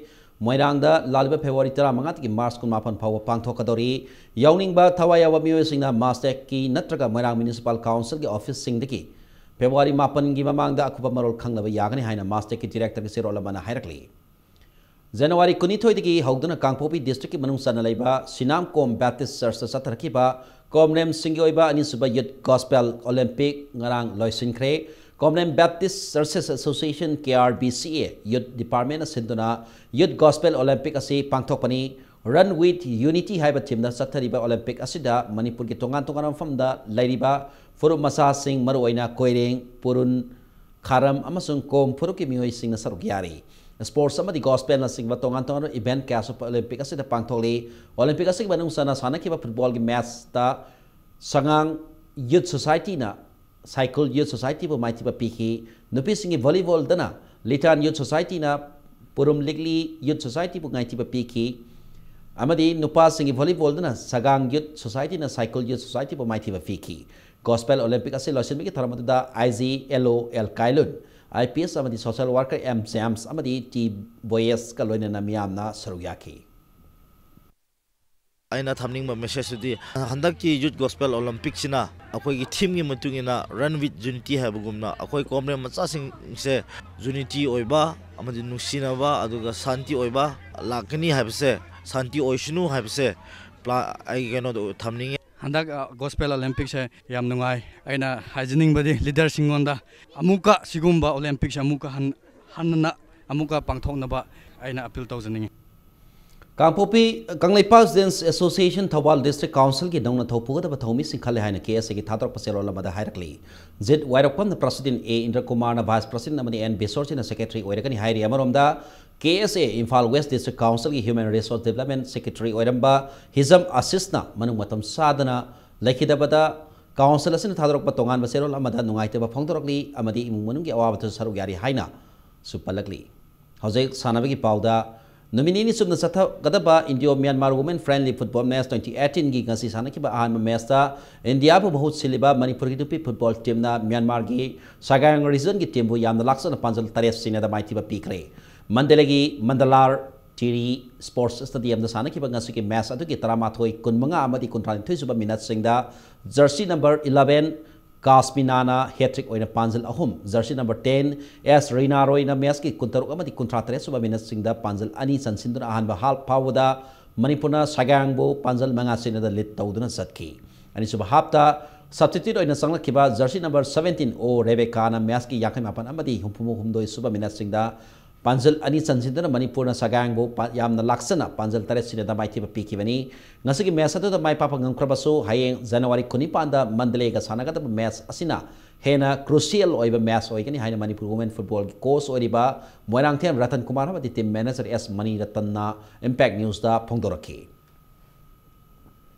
ꯃꯣꯏꯔꯥꯡꯗ ꯂꯥꯛꯂꯤꯕ ꯐꯦꯕ꯭ꯔꯨꯋꯥꯔꯤ ꯇꯔꯥꯃꯉꯥꯗꯒꯤ ꯃꯥꯔꯆ ꯀꯨꯟꯃꯥꯄꯟ ꯐꯥꯎꯕ ꯄꯥꯡꯊꯣꯛꯀꯗꯧꯔꯤ꯫ ꯌꯥꯎꯅꯤꯡꯕ ꯊꯋꯥꯏ ꯌꯥꯎꯕ ꯃꯤꯑꯣꯏꯁꯤꯡꯅ MASTECꯀꯤ ꯅꯠꯇ꯭ꯔꯒ ꯃꯣꯏꯔꯥꯡ Municipal Councilꯒꯤ officeꯁꯤꯡꯗꯒꯤ ꯐꯦꯕ꯭ꯔꯨꯋꯥꯔꯤ ꯃꯥꯄꯟꯒꯤ ꯃꯃꯥꯡꯗ ꯑꯀꯨꯞꯄ ꯃꯔꯣꯜ ꯈꯪꯅꯕ ꯌꯥꯒꯅꯤ ꯍꯥꯏꯅ MASTECꯀꯤ directorꯒꯤ ꯆꯦꯔꯣꯜ ꯑꯃꯅ ꯍꯥꯏꯔꯛꯂꯤ꯫ ꯖꯅꯋꯥꯔꯤ ꯀꯨꯟꯅꯤꯊꯣꯏꯗꯒꯤ ꯍꯧꯗꯨꯅ ꯀꯥꯡꯄꯣꯛꯄꯤ districtꯀꯤ ꯃꯅꯨꯡ ꯆꯟꯅ ꯂꯩꯕ ꯁꯤꯅꯥꯝꯀꯣꯝ Baptist Churchꯇ ꯆꯠꯊꯔꯛꯈꯤꯕ ꯀꯣꯝꯔꯦꯝꯁꯤꯡꯒꯤ ꯑꯣꯏꯕ ꯑꯅꯤꯁꯨꯕ Youth Gospel Olympic ꯉꯔꯥꯡ ꯂꯣꯏꯁꯤꯟꯈ꯭ꯔꯦ꯫ ꯀꯣꯝꯔꯦꯝ Baptist Churches Association, K R B C A, Youth Departmentꯅ ꯁꯤꯟꯗꯨꯅ Youth Gospel Olympic ꯑꯁꯤ ꯄꯥꯡꯊꯣꯛꯄꯅꯤ꯫ Run with Unity ꯍꯥꯏꯕ themeꯗ ꯆꯠꯊꯔꯤꯕ Olympic ꯑꯁꯤꯗ ꯃꯅꯤꯄꯨꯔꯒꯤ ꯇꯣꯉꯥꯟ ꯇꯣꯉꯥꯟꯕ ꯃꯐꯝꯗ ꯂꯩꯔꯤꯕ ꯐꯨꯔꯨꯞ ꯃꯆꯥꯁꯤꯡ, ꯃꯔꯨꯑꯣꯏꯅ ꯀꯣꯏꯔꯦꯡ, ꯄꯨꯔꯨꯟ, ꯈꯥꯔꯝ ꯑꯃꯁꯨꯡ ꯀꯣꯝ ꯐꯨꯔꯨꯞꯀꯤ ꯃꯤꯑꯣꯏꯁꯤꯡꯅ ꯁꯔꯨꯛ ꯌꯥꯔꯤ꯫ Sports ꯑꯃꯗꯤ gospelꯅꯆꯤꯡꯕ ꯇꯣꯉꯥꯟ ꯇꯣꯉꯥꯟꯕ event ꯀꯌꯥꯁꯨ Olympic ꯑꯁꯤꯗ ꯄꯥꯡꯊꯣꯛꯂꯤ꯫ Olympic ꯑꯁꯤꯒꯤ ꯃꯅꯨꯡ ꯆꯟꯅ ꯁꯥꯟꯅꯈꯤꯕ footballꯒꯤ matchꯇ ꯁꯉꯥꯡ Youth Societyꯅ ꯁꯥꯏꯀꯨꯜ Youth Societyꯕꯨ ꯃꯥꯏꯊꯤꯕ ꯄꯤꯈꯤ꯫ ꯅꯨꯄꯤꯁꯤꯡꯒꯤ volleyballꯗꯅ ꯂꯤꯇꯥꯟ Youth Societyꯅ ꯄꯨꯔꯨꯝ ꯂꯤꯛꯂꯤ Youth Societyꯕꯨ ꯃꯥꯏꯊꯤꯕ ꯄꯤꯈꯤ꯫ ꯑꯃꯗꯤ ꯅꯨꯄꯥꯁꯤꯡꯒꯤ volleyballꯗꯅ ꯁꯒꯥꯡ Youth Societyꯅ ꯁꯥꯏꯀꯨꯜ Youth Societyꯕꯨ ꯃꯥꯏꯊꯤꯕ ꯄꯤꯈꯤ꯫ Gospel Olympic ꯑꯁꯤ ꯂꯣꯏꯁꯤꯟꯕꯒꯤ ꯊꯧꯔꯝ ꯑꯗꯨꯗ I G L O L ꯀꯥꯏꯂꯨꯟ, I P S ꯑꯃꯗꯤ social worker M ꯖꯦꯝꯁ ꯑꯃꯗꯤ T ꯕꯣꯌꯦꯁꯀ ꯂꯣꯏꯅꯅ ꯃꯤꯌꯥꯝꯅ ꯁꯔꯨꯛ ꯌꯥꯈꯤ꯫ ꯑꯩꯅ ꯊꯝꯅꯤꯡꯕ ꯃꯦꯁꯦꯖꯇꯨꯗꯤ, ꯍꯟꯗꯛꯀꯤ Youth Gospel Olympic ꯁꯤꯅ ꯑꯩꯈꯣꯏꯒꯤ ꯊꯤꯝꯒꯤ ꯃꯇꯨꯡ ꯏꯟꯅ Run with Unity ꯍꯥꯏꯕꯒꯨꯝꯅ, ꯑꯩꯈꯣꯏ ꯀꯣꯝꯔꯦꯟ ꯃꯆꯥꯁꯤꯡꯁꯦ ꯌꯨꯅꯤꯇꯤ ꯑꯣꯏꯕ ꯑꯃꯗꯤ ꯅꯨꯡꯁꯤꯅꯕ ꯑꯗꯨꯒ ꯁꯥꯟꯇꯤ ꯑꯣꯏꯕ ꯂꯥꯛꯀꯅꯤ ꯍꯥꯏꯕꯁꯦ, ꯁꯥꯟꯇꯤ ꯑꯣꯏꯁꯅꯨ ꯍꯥꯏꯕꯁꯦ ꯄ꯭ꯂꯥ-, ꯑꯩꯒꯤ ꯀꯩꯅꯣꯗ ꯊꯝꯅꯤꯡꯉꯦ꯫ ꯍꯟꯗꯛ, ꯑ, Gospel Olympic ꯁꯦ ꯌꯥꯝ ꯅꯨꯡꯉꯥꯏ꯫ ꯑꯩꯅ ꯍꯥꯏꯖꯅꯤꯡꯕꯗꯤ ꯂꯤꯗꯔꯁꯤꯡꯉꯣꯟꯗ ꯑꯃꯨꯛꯀ ꯁꯤꯒꯨꯝꯕ Olympic ꯁꯦ ꯑꯃꯨꯛꯀ ꯍꯟ-, ꯍꯟꯅ ꯑꯃꯨꯛꯀ ꯄꯥꯡꯊꯣꯛꯅꯕ ꯑꯩꯅ ꯑꯄꯤꯜ ꯇꯧꯖꯅꯤꯡꯉꯤ꯫ Kangpokpi, Kangleipak Students Association Thoubal District Council ꯒꯤ ꯅꯧꯅ ꯊꯧ ꯄꯨꯒꯗꯕ ꯊꯧꯃꯤꯁꯤꯡ ꯈꯜꯂꯦ ꯍꯥꯏꯅ ꯀꯦ ꯑꯦꯁ ꯑꯦꯒꯤ ꯊꯥꯗꯣꯔꯛꯄ ꯆꯦꯔꯣꯜ ꯑꯃꯗ ꯍꯥꯏꯔꯛꯂꯤ꯫ ꯖꯤꯠ ꯋꯥꯏꯔꯣꯛꯄꯝꯅ President, ꯑꯦ ꯏꯟꯗ꯭ꯔꯀꯨꯃꯥꯔꯅ Vice President ꯑꯃꯗꯤ ꯑꯦꯟ ꯕꯤꯁꯣꯔꯖꯤꯠꯅ Secretary ꯑꯣꯏꯔꯒꯅꯤ ꯍꯥꯏꯔꯤ꯫ ꯑꯃꯔꯣꯝꯗ, ꯀꯦ ꯑꯦꯁ ꯑꯦ ꯏꯝꯐꯥꯜ West District Council ꯒꯤ Human Resource Development Secretary ꯑꯣꯏꯔꯝꯕ ꯍꯤꯖꯝ ꯑꯁꯤꯁꯅ ꯃꯅꯨꯡ ꯃꯇꯝ ꯆꯥꯗꯅ ꯂꯩꯈꯤꯗꯕꯗ, Council ꯑꯁꯤꯅ ꯊꯥꯗꯣꯔꯛꯄ ꯇꯣꯉꯥꯟꯕ ꯆꯦꯔꯣꯜ ꯑꯃꯗ ꯅꯨꯡꯉꯥꯏꯇꯕ ꯐꯣꯡꯗꯣꯔꯛꯂꯤ ꯑꯃꯗꯤ ꯏꯃꯨꯡ ꯃꯅꯨꯡꯒꯤ ꯑꯋꯥꯕꯗꯁꯨ ꯁꯔꯨꯛ ꯌꯥꯔꯤ ꯍꯥꯏꯅꯁꯨ ꯄꯜꯂꯛꯂꯤ꯫ ꯍꯧꯖꯤꯛ ꯁꯥꯟꯅꯕꯒꯤ ꯄꯥꯎꯗ, ꯅꯨꯃꯤꯠ ꯅꯤꯅꯤ ꯆꯨꯞꯅ ꯆꯠꯊꯒꯗꯕ Indo Myanmar Women Friendly Football Match twenty eighteen ꯒꯤ ꯉꯁꯤ ꯁꯥꯟꯅꯈꯤꯕ ꯑꯍꯥꯟꯕ ꯃꯦꯆꯇ ꯏꯟꯗꯤꯌꯥꯕꯨ ꯃꯍꯨꯠ ꯁꯤꯜꯂꯤꯕ ꯃꯅꯤꯄꯨꯔꯒꯤ ꯅꯨꯄꯤ ꯐꯨꯠꯕꯣꯜ ꯇꯤꯝꯅ ꯃ꯭ꯌꯥꯟꯃꯥꯔꯒꯤ ꯁꯒꯥꯡ ꯔꯤꯖꯟꯒꯤ ꯇꯤꯝꯕꯨ ꯌꯥꯝꯅ ꯂꯥꯛꯆꯅ ꯄꯥꯟꯖꯜ ꯇꯔꯦꯠ ꯁꯤꯅꯗ ꯃꯥꯏꯊꯤꯕ ꯄꯤꯈ꯭ꯔꯦ꯫ ꯃꯟꯗꯂꯦꯒꯤ ꯃꯟꯗꯂꯥꯔ ꯇꯤꯔꯤ ꯁ꯭ꯄꯣꯔꯠꯁ ꯁ꯭ꯇꯦꯗꯤꯌꯝꯗ ꯁꯥꯟꯅꯈꯤꯕ ꯉꯁꯤꯒꯤ ꯃꯦꯆ ꯑꯗꯨꯒꯤ ꯇꯔꯥꯃꯥꯊꯣꯏ, ꯀꯨꯟꯃꯉꯥ ꯑꯃꯗꯤ ꯀꯨꯟꯊ꯭ꯔꯥꯅꯤꯊꯣꯏ ꯁꯨꯕ ꯃꯤꯅꯠꯁꯤꯡꯗ ꯖꯔꯁꯤ ꯅꯝꯕꯔ eleven ꯀꯥꯁꯃꯤꯅꯥꯅ ꯍꯦꯇ꯭ꯔꯤꯛ ꯑꯣꯏꯅ ꯄꯥꯟꯖꯜ ꯑꯍꯨꯝ, ꯖꯔꯁꯤ ꯅꯝꯕꯔ ten ꯑꯦꯁ ꯔꯤꯅꯥ ꯔꯣꯏꯅ ꯃꯦꯆꯀꯤ ꯀꯨꯟꯇꯔꯨꯛ ꯑꯃꯗꯤ ꯀꯨꯟꯊ꯭ꯔꯥ ꯇꯔꯦꯠ ꯁꯨꯕ ꯃꯤꯅꯠꯁꯤꯡꯗ ꯄꯥꯟꯖꯜ ꯑꯅꯤ ꯆꯟꯁꯤꯟꯗꯨꯅ ꯑꯍꯥꯟꯕ ꯍꯥꯐ ꯐꯥꯎꯕꯗ ꯃꯅꯤꯄꯨꯔꯅ ꯁꯒꯥꯡꯕꯨ ꯄꯥꯟꯖꯜ ꯃꯉꯥ ꯁꯤꯅꯗ ꯂꯤꯗ ꯇꯧꯗꯨꯅ ꯆꯠꯈꯤ꯫ ꯑꯅꯤꯁꯨꯕ ꯍꯥꯐꯇ ꯁꯕꯁꯇꯤꯇ꯭ꯌꯨꯠ ꯑꯣꯏꯅ ꯆꯪꯂꯛꯈꯤꯕ ꯖꯔꯁꯤ ꯅꯝꯕꯔ seventeen ꯑꯣ ꯔꯦꯕꯦꯀꯥꯅ ꯃꯦꯆꯀꯤ ꯌꯥꯡꯈꯩ ꯃꯥꯄꯟ ꯑꯃꯗꯤ ꯍꯨꯝꯐꯨ ꯍꯨꯝꯗꯣꯏ ꯁꯨꯕ ꯃꯤꯅꯠꯁꯤꯡꯗ ꯄꯥꯟꯖꯜ ꯑꯅꯤ ꯆꯟꯁꯤꯟꯗꯨꯅ ꯃꯅꯤꯄꯨꯔꯅ ꯁꯒꯥꯡꯕꯨ ꯄꯥ-, ꯌꯥꯝꯅ ꯂꯥꯛꯆꯅ ꯄꯥꯟꯖꯜ ꯇꯔꯦꯠ ꯁꯤꯅꯗ ꯃꯥꯏꯊꯤꯕ ꯄꯤꯈꯤꯕꯅꯤ꯫ ꯉꯁꯤꯒꯤ ꯃꯦꯆ ꯑꯗꯨꯗ ꯃꯥꯏ ꯄꯥꯛꯄ ꯉꯝꯈ꯭ꯔꯕꯁꯨ, ꯍꯌꯦꯡ ꯖꯅꯋꯥꯔꯤ ꯀꯨꯟꯅꯤꯄꯥꯟꯗ ꯃꯟꯗꯂꯦꯒ ꯁꯥꯟꯅꯒꯗꯕ ꯃꯦꯆ ꯑꯁꯤꯅ ꯍꯦꯟꯅ ꯀ꯭ꯔꯨꯁꯤꯌꯦꯜ ꯑꯣꯏꯕ ꯃꯦꯆ ꯑꯣꯏꯒꯅꯤ ꯍꯥꯏꯅ ꯃꯅꯤꯄꯨꯔ ꯋꯨꯃꯦꯟ ꯐꯨꯠꯕꯣꯜꯒꯤ ꯀꯣꯆ ꯑꯣꯏꯔꯤꯕ ꯃꯣꯏꯔꯥꯡꯊꯦꯝ ꯔꯇꯟ ꯀꯨꯃꯥꯔ ꯑꯃꯗꯤ ꯇꯤꯝ ꯃꯦꯅꯦꯖꯔ ꯑꯦꯁ ꯃꯅꯤ ꯔꯇꯟꯅ ꯏꯝꯄꯦꯛ ꯅ꯭ꯌꯨꯁꯇ ꯐꯣꯡꯗꯣꯔꯛꯈꯤ꯫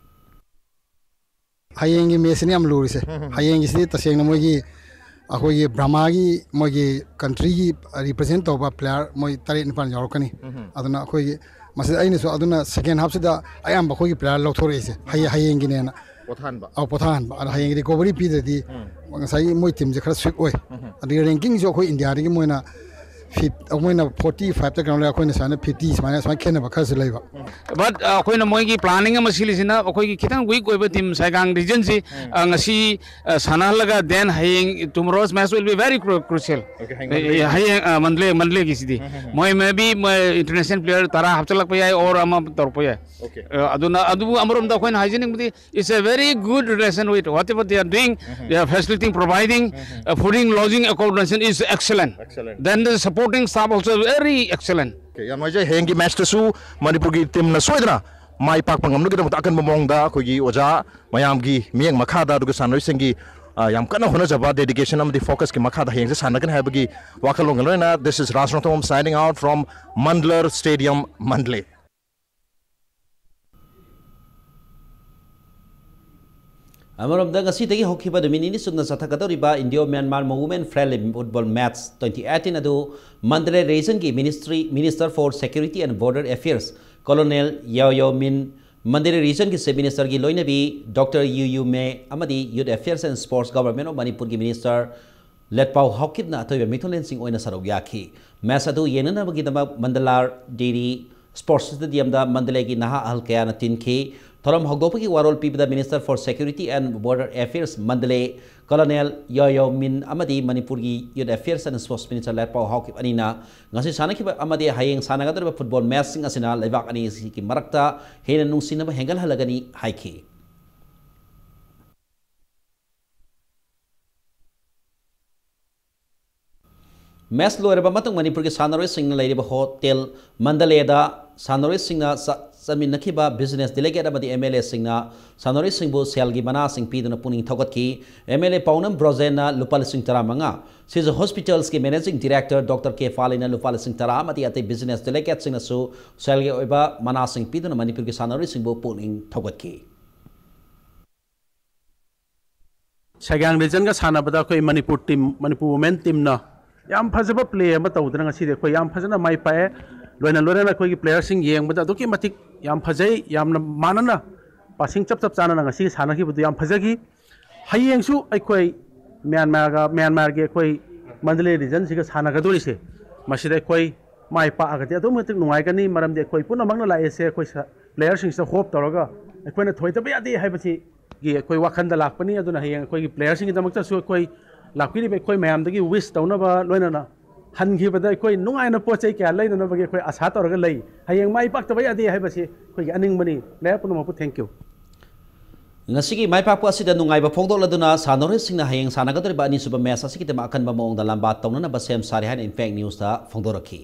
ꯍꯌꯦꯡꯒꯤ ꯃꯦꯠꯁꯁꯤꯅ ꯌꯥꯝ ꯂꯨꯔꯤꯁꯦ꯫ ꯍꯌꯦꯡꯒꯤꯁꯤꯗꯤ ꯇꯁꯦꯡꯅ ꯃꯣꯏꯒꯤ, ꯑꯩꯈꯣꯏꯒꯤ ꯕ꯭ꯔꯍꯃꯥꯒꯤ, ꯃꯣꯏꯒꯤ ꯀꯟꯇ꯭ꯔꯤꯒꯤ ꯔꯤꯄ꯭ꯔꯖꯦꯟ ꯇꯧꯕ ꯄ꯭ꯂꯦꯌꯥꯔ ꯃꯣꯏ ꯇꯔꯦꯠ ꯅꯤꯄꯥꯟ ꯌꯥꯎꯔꯛꯀꯅꯤ꯫ ꯑꯗꯨꯅ ꯑꯩꯈꯣꯏꯒꯤ ꯃꯁꯤꯗ ꯑꯩꯅꯁꯨ ꯑꯗꯨꯅ ꯁꯦꯀꯦꯟ ꯍꯥꯞꯁꯤꯗ ꯑꯌꯥꯝꯕ ꯑꯩꯈꯣꯏꯒꯤ ꯄ꯭ꯂꯦꯌꯥꯔ ꯂꯧꯊꯣꯔꯛꯏꯁꯦ, ꯍꯌꯦꯡ, ꯍꯌꯦꯡꯒꯤꯅꯦꯅ꯫ ꯄꯣꯊꯥꯍꯟꯕ꯫ ꯑꯧ, ꯄꯣꯊꯥꯍꯟꯕ꯫ ꯑꯗꯣ ꯍꯌꯦꯡ ꯔꯤꯀꯣꯕꯔꯤ ꯄꯤꯗ꯭ꯔꯗꯤ ꯉꯁꯥꯏꯒꯤ ꯃꯣꯏ ꯇꯤꯝꯁꯦ ꯈꯔ ꯁ꯭ꯋꯤꯛ ꯑꯣꯏ꯫ ꯑꯗꯒꯤ ꯔꯦꯡꯀꯤꯡꯁꯨ ꯑꯩꯈꯣꯏ ꯏꯟꯗꯤꯌꯥꯗꯒꯤ ꯃꯣꯏꯅ ꯐꯤꯞ ꯑꯩꯈꯣꯏꯅ ꯐꯣꯔꯇꯤ ꯐꯥꯏꯚꯇ ꯀꯩꯅꯣ ꯂꯩ, ꯑꯩꯈꯣꯏꯅ ꯁꯨꯃꯥꯏꯅ ꯐꯤꯐꯇꯤ, ꯁꯨꯃꯥꯏꯅ ꯁꯨꯃꯥꯏꯅ ꯈꯦꯠꯅꯕ ꯈꯔꯁꯨ ꯂꯩꯕ꯫ But ꯑꯩꯈꯣꯏꯅ ꯃꯣꯏꯒꯤ planning ꯑꯃ ꯁꯤꯜꯂꯤꯁꯤꯅ ꯑꯩꯈꯣꯏꯒꯤ ꯈꯤꯇꯪ weak ꯑꯣꯏꯕ team ꯁꯥꯏꯒꯥꯡ regionꯁꯤ ꯉꯁꯤ ꯁꯥꯟꯅꯍꯜꯂꯒ then ꯍꯌꯦꯡ tomorrow's match will be very crucial. ꯍꯌꯦꯡ ꯃꯟꯗꯂꯦ ꯃꯟꯗꯂꯦꯒꯤꯁꯤꯗꯤ ꯃꯣꯏ maybe international player ꯇꯔꯥ ꯍꯥꯞꯆꯤꯜꯂꯛꯄ ꯌꯥꯏ or ꯑꯃ ꯇꯧꯔꯛꯄ ꯌꯥꯏ꯫ ꯑꯗꯨꯅ ꯑꯗꯨꯕꯨ ꯑꯃꯔꯣꯝꯗ ꯑꯩꯈꯣꯏꯅ ꯍꯥꯏꯖꯅꯤꯡꯕꯗꯤ it's a very good relation with whatever they are doing. They are facilitating, providing fooding, lodging, accommodation is excellent. Then the supporting staff also very excellent. ꯌꯥꯝ ꯅꯨꯡꯉꯥꯏꯖꯩ꯫ ꯍꯌꯦꯡꯒꯤ matchꯇꯁꯨ ꯃꯅꯤꯄꯨꯔꯒꯤ teamꯅ ꯁꯣꯏꯗꯅ ꯃꯥꯏ ꯄꯥꯛꯄ ꯉꯝꯅꯕꯒꯤꯗꯃꯛꯇ ꯑꯀꯟꯕ ꯃꯑꯣꯡꯗ ꯑꯩꯈꯣꯏꯒꯤ ꯑꯣꯖꯥ ꯃꯌꯥꯝꯒꯤ ꯃꯤꯠꯌꯦꯡ ꯃꯈꯥꯗ ꯑꯗꯨꯒ ꯁꯥꯟꯅꯔꯣꯏꯁꯤꯡꯒꯤ ꯌꯥꯝ ꯀꯟꯅ ꯍꯣꯠꯅꯖꯕ dedication ꯑꯃꯗꯤ focusꯀꯤ ꯃꯈꯥꯗ ꯍꯌꯦꯡꯁꯦ ꯁꯥꯟꯅꯒꯅꯤ ꯍꯥꯏꯕꯒꯤ ꯋꯥꯈꯜꯂꯣꯟꯒ ꯂꯣꯏꯅꯅ this is Raj Rongthom signing out from Mandler Stadium, Mandalay. ꯑꯃꯔꯣꯝꯗ ꯉꯁꯤꯗꯒꯤ ꯍꯧꯈꯤꯕ ꯅꯨꯃꯤꯠ ꯅꯤꯅꯤ ꯆꯨꯞꯅ ꯆꯠꯊꯒꯗꯧꯔꯤꯕ India Myanmar Women Friendly Football Match twenty eighteen ꯑꯗꯨ Mandalay Region ꯒꯤ Ministry, Minister for Security and Border Affairs Colonel Yeo Yeo Min, Mandalay Region ꯒꯤ Chief Minister ꯒꯤ ꯂꯣꯏꯅꯕꯤ Doctor Yu Yu Me ꯑꯃꯗꯤ Youth Affairs and Sports Government of Manipur ꯒꯤ Minister ꯂꯦꯠꯄꯥꯎ ꯍꯥꯎꯀꯤꯞꯅ ꯑꯇꯣꯏꯕ ꯃꯤꯊꯨꯡꯂꯦꯟꯁꯤꯡ ꯑꯣꯏꯅ ꯁꯔꯨꯛ ꯌꯥꯈꯤ꯫ Match ꯑꯗꯨ ꯌꯦꯡꯅꯅꯕꯒꯤꯗꯃꯛ ꯃꯟꯗꯂꯥꯔ ꯗꯦꯔꯤ Sports Stadium ꯗ ꯃꯟꯗꯂꯦꯒꯤ ꯅꯍꯥ ꯑꯍꯜ ꯀꯌꯥꯅ ꯇꯤꯟꯈꯤ꯫ ꯊꯧꯔꯝ ꯍꯧꯗꯣꯛꯄꯒꯤ ꯋꯥꯔꯣꯜ ꯄꯤꯕꯗ Minister for Security and Border Affairs Mandalay Colonel Yeo Yeo Min ꯑꯃꯗꯤ ꯃꯅꯤꯄꯨꯔꯒꯤ Youth Affairs and Sports Minister ꯂꯦꯠꯄꯥꯎ Haokip ꯑꯅꯤꯅ ꯉꯁꯤ ꯁꯥꯟꯅꯈꯤꯕ ꯑꯃꯗꯤ ꯍꯌꯦꯡ ꯁꯥꯟꯅꯒꯗꯧꯔꯤꯕ football matchꯁꯤꯡ ꯑꯁꯤꯅ ꯂꯩꯕꯥꯛ ꯑꯅꯤꯁꯤꯒꯤ ꯃꯔꯛꯇ ꯍꯦꯟꯅ ꯅꯨꯡꯁꯤꯅꯕ ꯍꯦꯟꯒꯠꯍꯜꯂꯒꯅꯤ ꯍꯥꯏꯈꯤ꯫ Match ꯂꯣꯏꯔꯕ ꯃꯇꯨꯡ ꯃꯅꯤꯄꯨꯔꯒꯤ ꯁꯥꯟꯅꯔꯣꯏꯁꯤꯡꯅ ꯂꯩꯔꯤꯕ ꯍꯣꯇꯦꯜ ꯃꯟꯗꯂꯦꯗ ꯁꯥꯟꯅꯔꯣꯏꯁꯤꯡꯅ ꯆꯥ-, ꯆꯠꯃꯤꯟꯅꯈꯤꯕ business delegate ꯑꯃꯗꯤ MLAꯁꯤꯡꯅ ꯁꯥꯟꯅꯔꯣꯏꯁꯤꯡꯕꯨ ꯁꯦꯜꯒꯤ ꯃꯅꯥꯁꯤꯡ ꯄꯤꯗꯨꯅ ꯄꯨꯛꯅꯤꯡ ꯊꯧꯒꯠꯈꯤ꯫ MLA ꯄꯥꯎꯅꯝ ꯕ꯭ꯔꯣꯖꯦꯟꯅ ꯂꯨꯄꯥ ꯂꯤꯁꯤꯡ ꯇꯔꯥꯃꯉꯥ, Sijha Hospitalsꯀꯤ Managing Director Doctor K ꯐꯥꯂꯤꯅ ꯂꯨꯄꯥ ꯂꯤꯁꯤꯡ ꯇꯔꯥ ꯑꯃꯗꯤ ꯑꯇꯩ business delegateꯁꯤꯡꯅꯁꯨ ꯁꯦꯜꯒꯤ ꯑꯣꯏꯕ ꯃꯅꯥꯁꯤꯡ ꯄꯤꯗꯨꯅ ꯃꯅꯤꯄꯨꯔꯒꯤ ꯁꯥꯟꯅꯔꯣꯏꯁꯤꯡꯕꯨ ꯄꯨꯛꯅꯤꯡ ꯊꯧꯒꯠꯈꯤ꯫ ꯁꯥꯏꯒꯥꯡ Regionꯒ ꯁꯥꯟꯅꯕꯗ ꯑꯩꯈꯣꯏ ꯃꯅꯤꯄꯨꯔ team, ꯃꯅꯤꯄꯨꯔ women teamꯅ ꯌꯥꯝ ꯐꯖꯕ play ꯑꯃ ꯇꯧꯗꯅ ꯉꯁꯤꯗꯤ ꯑꯩꯈꯣꯏ ꯌꯥꯝ ꯐꯖꯅ ꯃꯥꯏ ꯄꯥꯛꯑꯦ꯫ ꯂꯣꯏꯅ ꯂꯣꯏꯅꯅ ꯑꯩꯈꯣꯏꯒꯤ playerꯁꯤꯡ ꯌꯦꯡꯕꯗ ꯑꯗꯨꯛꯀꯤ ꯃꯇꯤꯛ ꯌꯥꯝ ꯐꯖꯩ, ꯌꯥꯝꯅ ꯃꯥꯟꯅꯅ passing ꯆꯞ ꯆꯞ ꯆꯥꯟꯅꯅ ꯉꯁꯤꯒꯤ ꯁꯥꯟꯅꯈꯤꯕꯗꯨ ꯌꯥꯝ ꯐꯖꯈꯤ꯫ ꯍꯌꯦꯡꯁꯨ ꯑꯩꯈꯣꯏ ꯃ꯭ꯌꯥꯟꯃꯥꯔꯒ, ꯃ꯭ꯌꯥꯟꯃꯥꯔꯒꯤ ꯑꯩꯈꯣꯏ ꯃꯟꯗꯂꯦ Regionꯁꯤꯒ ꯁꯥꯟꯅꯒꯗꯧꯔꯤꯁꯦ ꯃꯁꯤꯗ ꯑꯩꯈꯣꯏ ꯃꯥꯏ ꯄꯥꯛꯑꯒꯗꯤ ꯑꯗꯨꯛꯀꯤ ꯃꯇꯤꯛ ꯅꯨꯡꯉꯥꯏꯒꯅꯤ꯫ ꯃꯔꯝꯗꯤ ꯑꯩꯈꯣꯏ ꯄꯨꯝꯅꯃꯛꯅ ꯂꯥꯛꯏꯁꯦ ꯑꯩꯈꯣꯏ ꯁ-, playerꯁꯤꯡꯁꯤꯗ hope ꯇꯧꯔꯒ ꯑꯩꯈꯣꯏꯅ ꯊꯣꯏꯗꯕ ꯌꯥꯗꯦ ꯍꯥꯏꯕꯁꯤꯒꯤ ꯑꯩꯈꯣꯏ ꯋꯥꯈꯜꯗ ꯂꯥꯛꯄꯅꯤ꯫ ꯑꯗꯨꯅ ꯍꯌꯦꯡ ꯑꯩꯈꯣꯏꯒꯤ playerꯁꯤꯡꯒꯤꯗꯃꯛꯇꯁꯨ ꯑꯩꯈꯣꯏ ꯂꯥꯛꯄꯤꯔꯤꯕ ꯑꯩꯈꯣꯏ ꯃꯌꯥꯝꯗꯒꯤ wish ꯇꯧꯅꯕ, ꯂꯣꯏꯅꯅ ꯍꯟꯈꯤꯕꯗ ꯑꯩꯈꯣꯏ ꯅꯨꯡꯉꯥꯏꯅ ꯄꯣꯠ ꯆꯩ ꯀꯌꯥ ꯂꯩꯅꯅꯕꯒꯤ ꯑꯩꯈꯣꯏ ꯑꯁꯥ ꯇꯧꯔꯒ ꯂꯩ꯫ ꯍꯌꯦꯡ ꯃꯥꯏ ꯄꯥꯛꯇꯕ ꯌꯥꯗꯦ ꯍꯥꯏꯕꯁꯤ ꯑꯩꯈꯣꯏꯒꯤ ꯑꯅꯤꯡꯕꯅꯤ꯫ Player ꯄꯨꯝꯅꯃꯛꯄꯨ thank you꯫ ꯉꯁꯤꯒꯤ ꯃꯥꯏ ꯄꯥꯛꯄ ꯑꯁꯤꯗ ꯅꯨꯡꯉꯥꯏꯕ ꯐꯣꯡꯗꯣꯛꯂꯗꯨꯅ ꯁꯥꯟꯅꯔꯣꯏꯁꯤꯡꯅ ꯍꯌꯦꯡ ꯁꯥꯟꯅꯒꯗꯧꯔꯤꯕ ꯑꯅꯤꯁꯨꯕ match ꯑꯁꯤꯒꯤꯗꯃꯛ ꯑꯀꯟꯕ ꯃꯑꯣꯡꯗ ꯂꯝꯕꯥ ꯇꯧꯅꯅꯕ ꯁꯦꯝ ꯁꯥꯔꯦ ꯍꯥꯏꯅ Impact Newsꯇ ꯐꯣꯡꯗꯣꯔꯛꯈꯤ꯫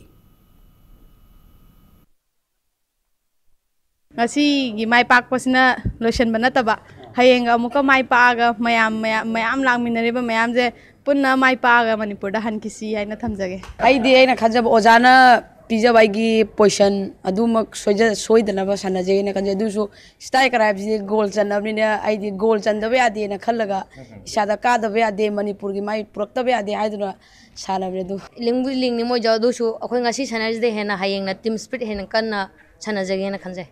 ꯉꯁꯤꯒꯤ ꯃꯥꯏ ꯄꯥꯛꯄꯁꯤꯅ ꯂꯣꯏꯁꯤꯟꯕ ꯅꯠꯇꯕ, ꯍꯌꯦꯡ ꯑꯃꯨꯛꯀ ꯃꯥꯏ ꯄꯥꯛꯑꯒ ꯃꯌꯥꯝ, ꯃꯌꯥꯝ, ꯃꯌꯥꯝ ꯂꯥꯛꯃꯤꯟꯅꯔꯤꯕ ꯃꯌꯥꯝꯁꯦ ꯄꯨꯟꯅ ꯃꯥꯏ ꯄꯥꯛꯑꯒ ꯃꯅꯤꯄꯨꯔꯗ ꯍꯟꯈꯤꯁꯤ ꯍꯥꯏꯅ ꯊꯝꯖꯒꯦ꯫ ꯑꯩꯗꯤ ꯑꯩꯅ ꯈꯟꯖꯕ ꯑꯣꯖꯥꯅ ꯄꯤꯖꯕ ꯑꯩꯒꯤ position ꯑꯗꯨꯃꯛ ꯁꯣꯏꯖ-, ꯁꯣꯏꯗꯅꯕ ꯁꯥꯟꯅꯖꯩꯅ ꯈꯟꯖꯩ꯫ ꯑꯗꯨꯁꯨ striker ꯍꯥꯏꯕꯁꯤꯗꯤ goal ꯆꯟꯅꯕꯅꯤꯅ ꯑꯩꯗꯤ goal ꯆꯟꯗꯕ ꯌꯥꯗꯦꯅ ꯈꯜꯂꯒ ꯏꯁꯥꯗ ꯀꯥꯗꯕ ꯌꯥꯗꯦ, ꯃꯅꯤꯄꯨꯔꯒꯤ ꯃꯥꯏ ꯄꯨꯔꯛꯇꯕ ꯌꯥꯗꯦ ꯍꯥꯏꯗꯨꯅ ꯁꯥꯟꯅꯕꯅꯤ꯫ ꯑꯗꯨ ꯂꯤꯡꯕꯨꯗꯤ ꯂꯤꯡꯅꯤ ꯃꯣꯏꯁꯨ, ꯑꯗꯨꯁꯨ ꯑꯩꯈꯣꯏ ꯉꯁꯤ ꯁꯥꯟꯅꯔꯤꯁꯤꯗꯩ ꯍꯦꯟꯅ ꯍꯌꯦꯡꯅ team spirit ꯍꯦꯟꯅ ꯀꯟꯅ ꯁꯥꯟꯅꯖꯒꯦꯅ ꯈꯟꯖꯩ꯫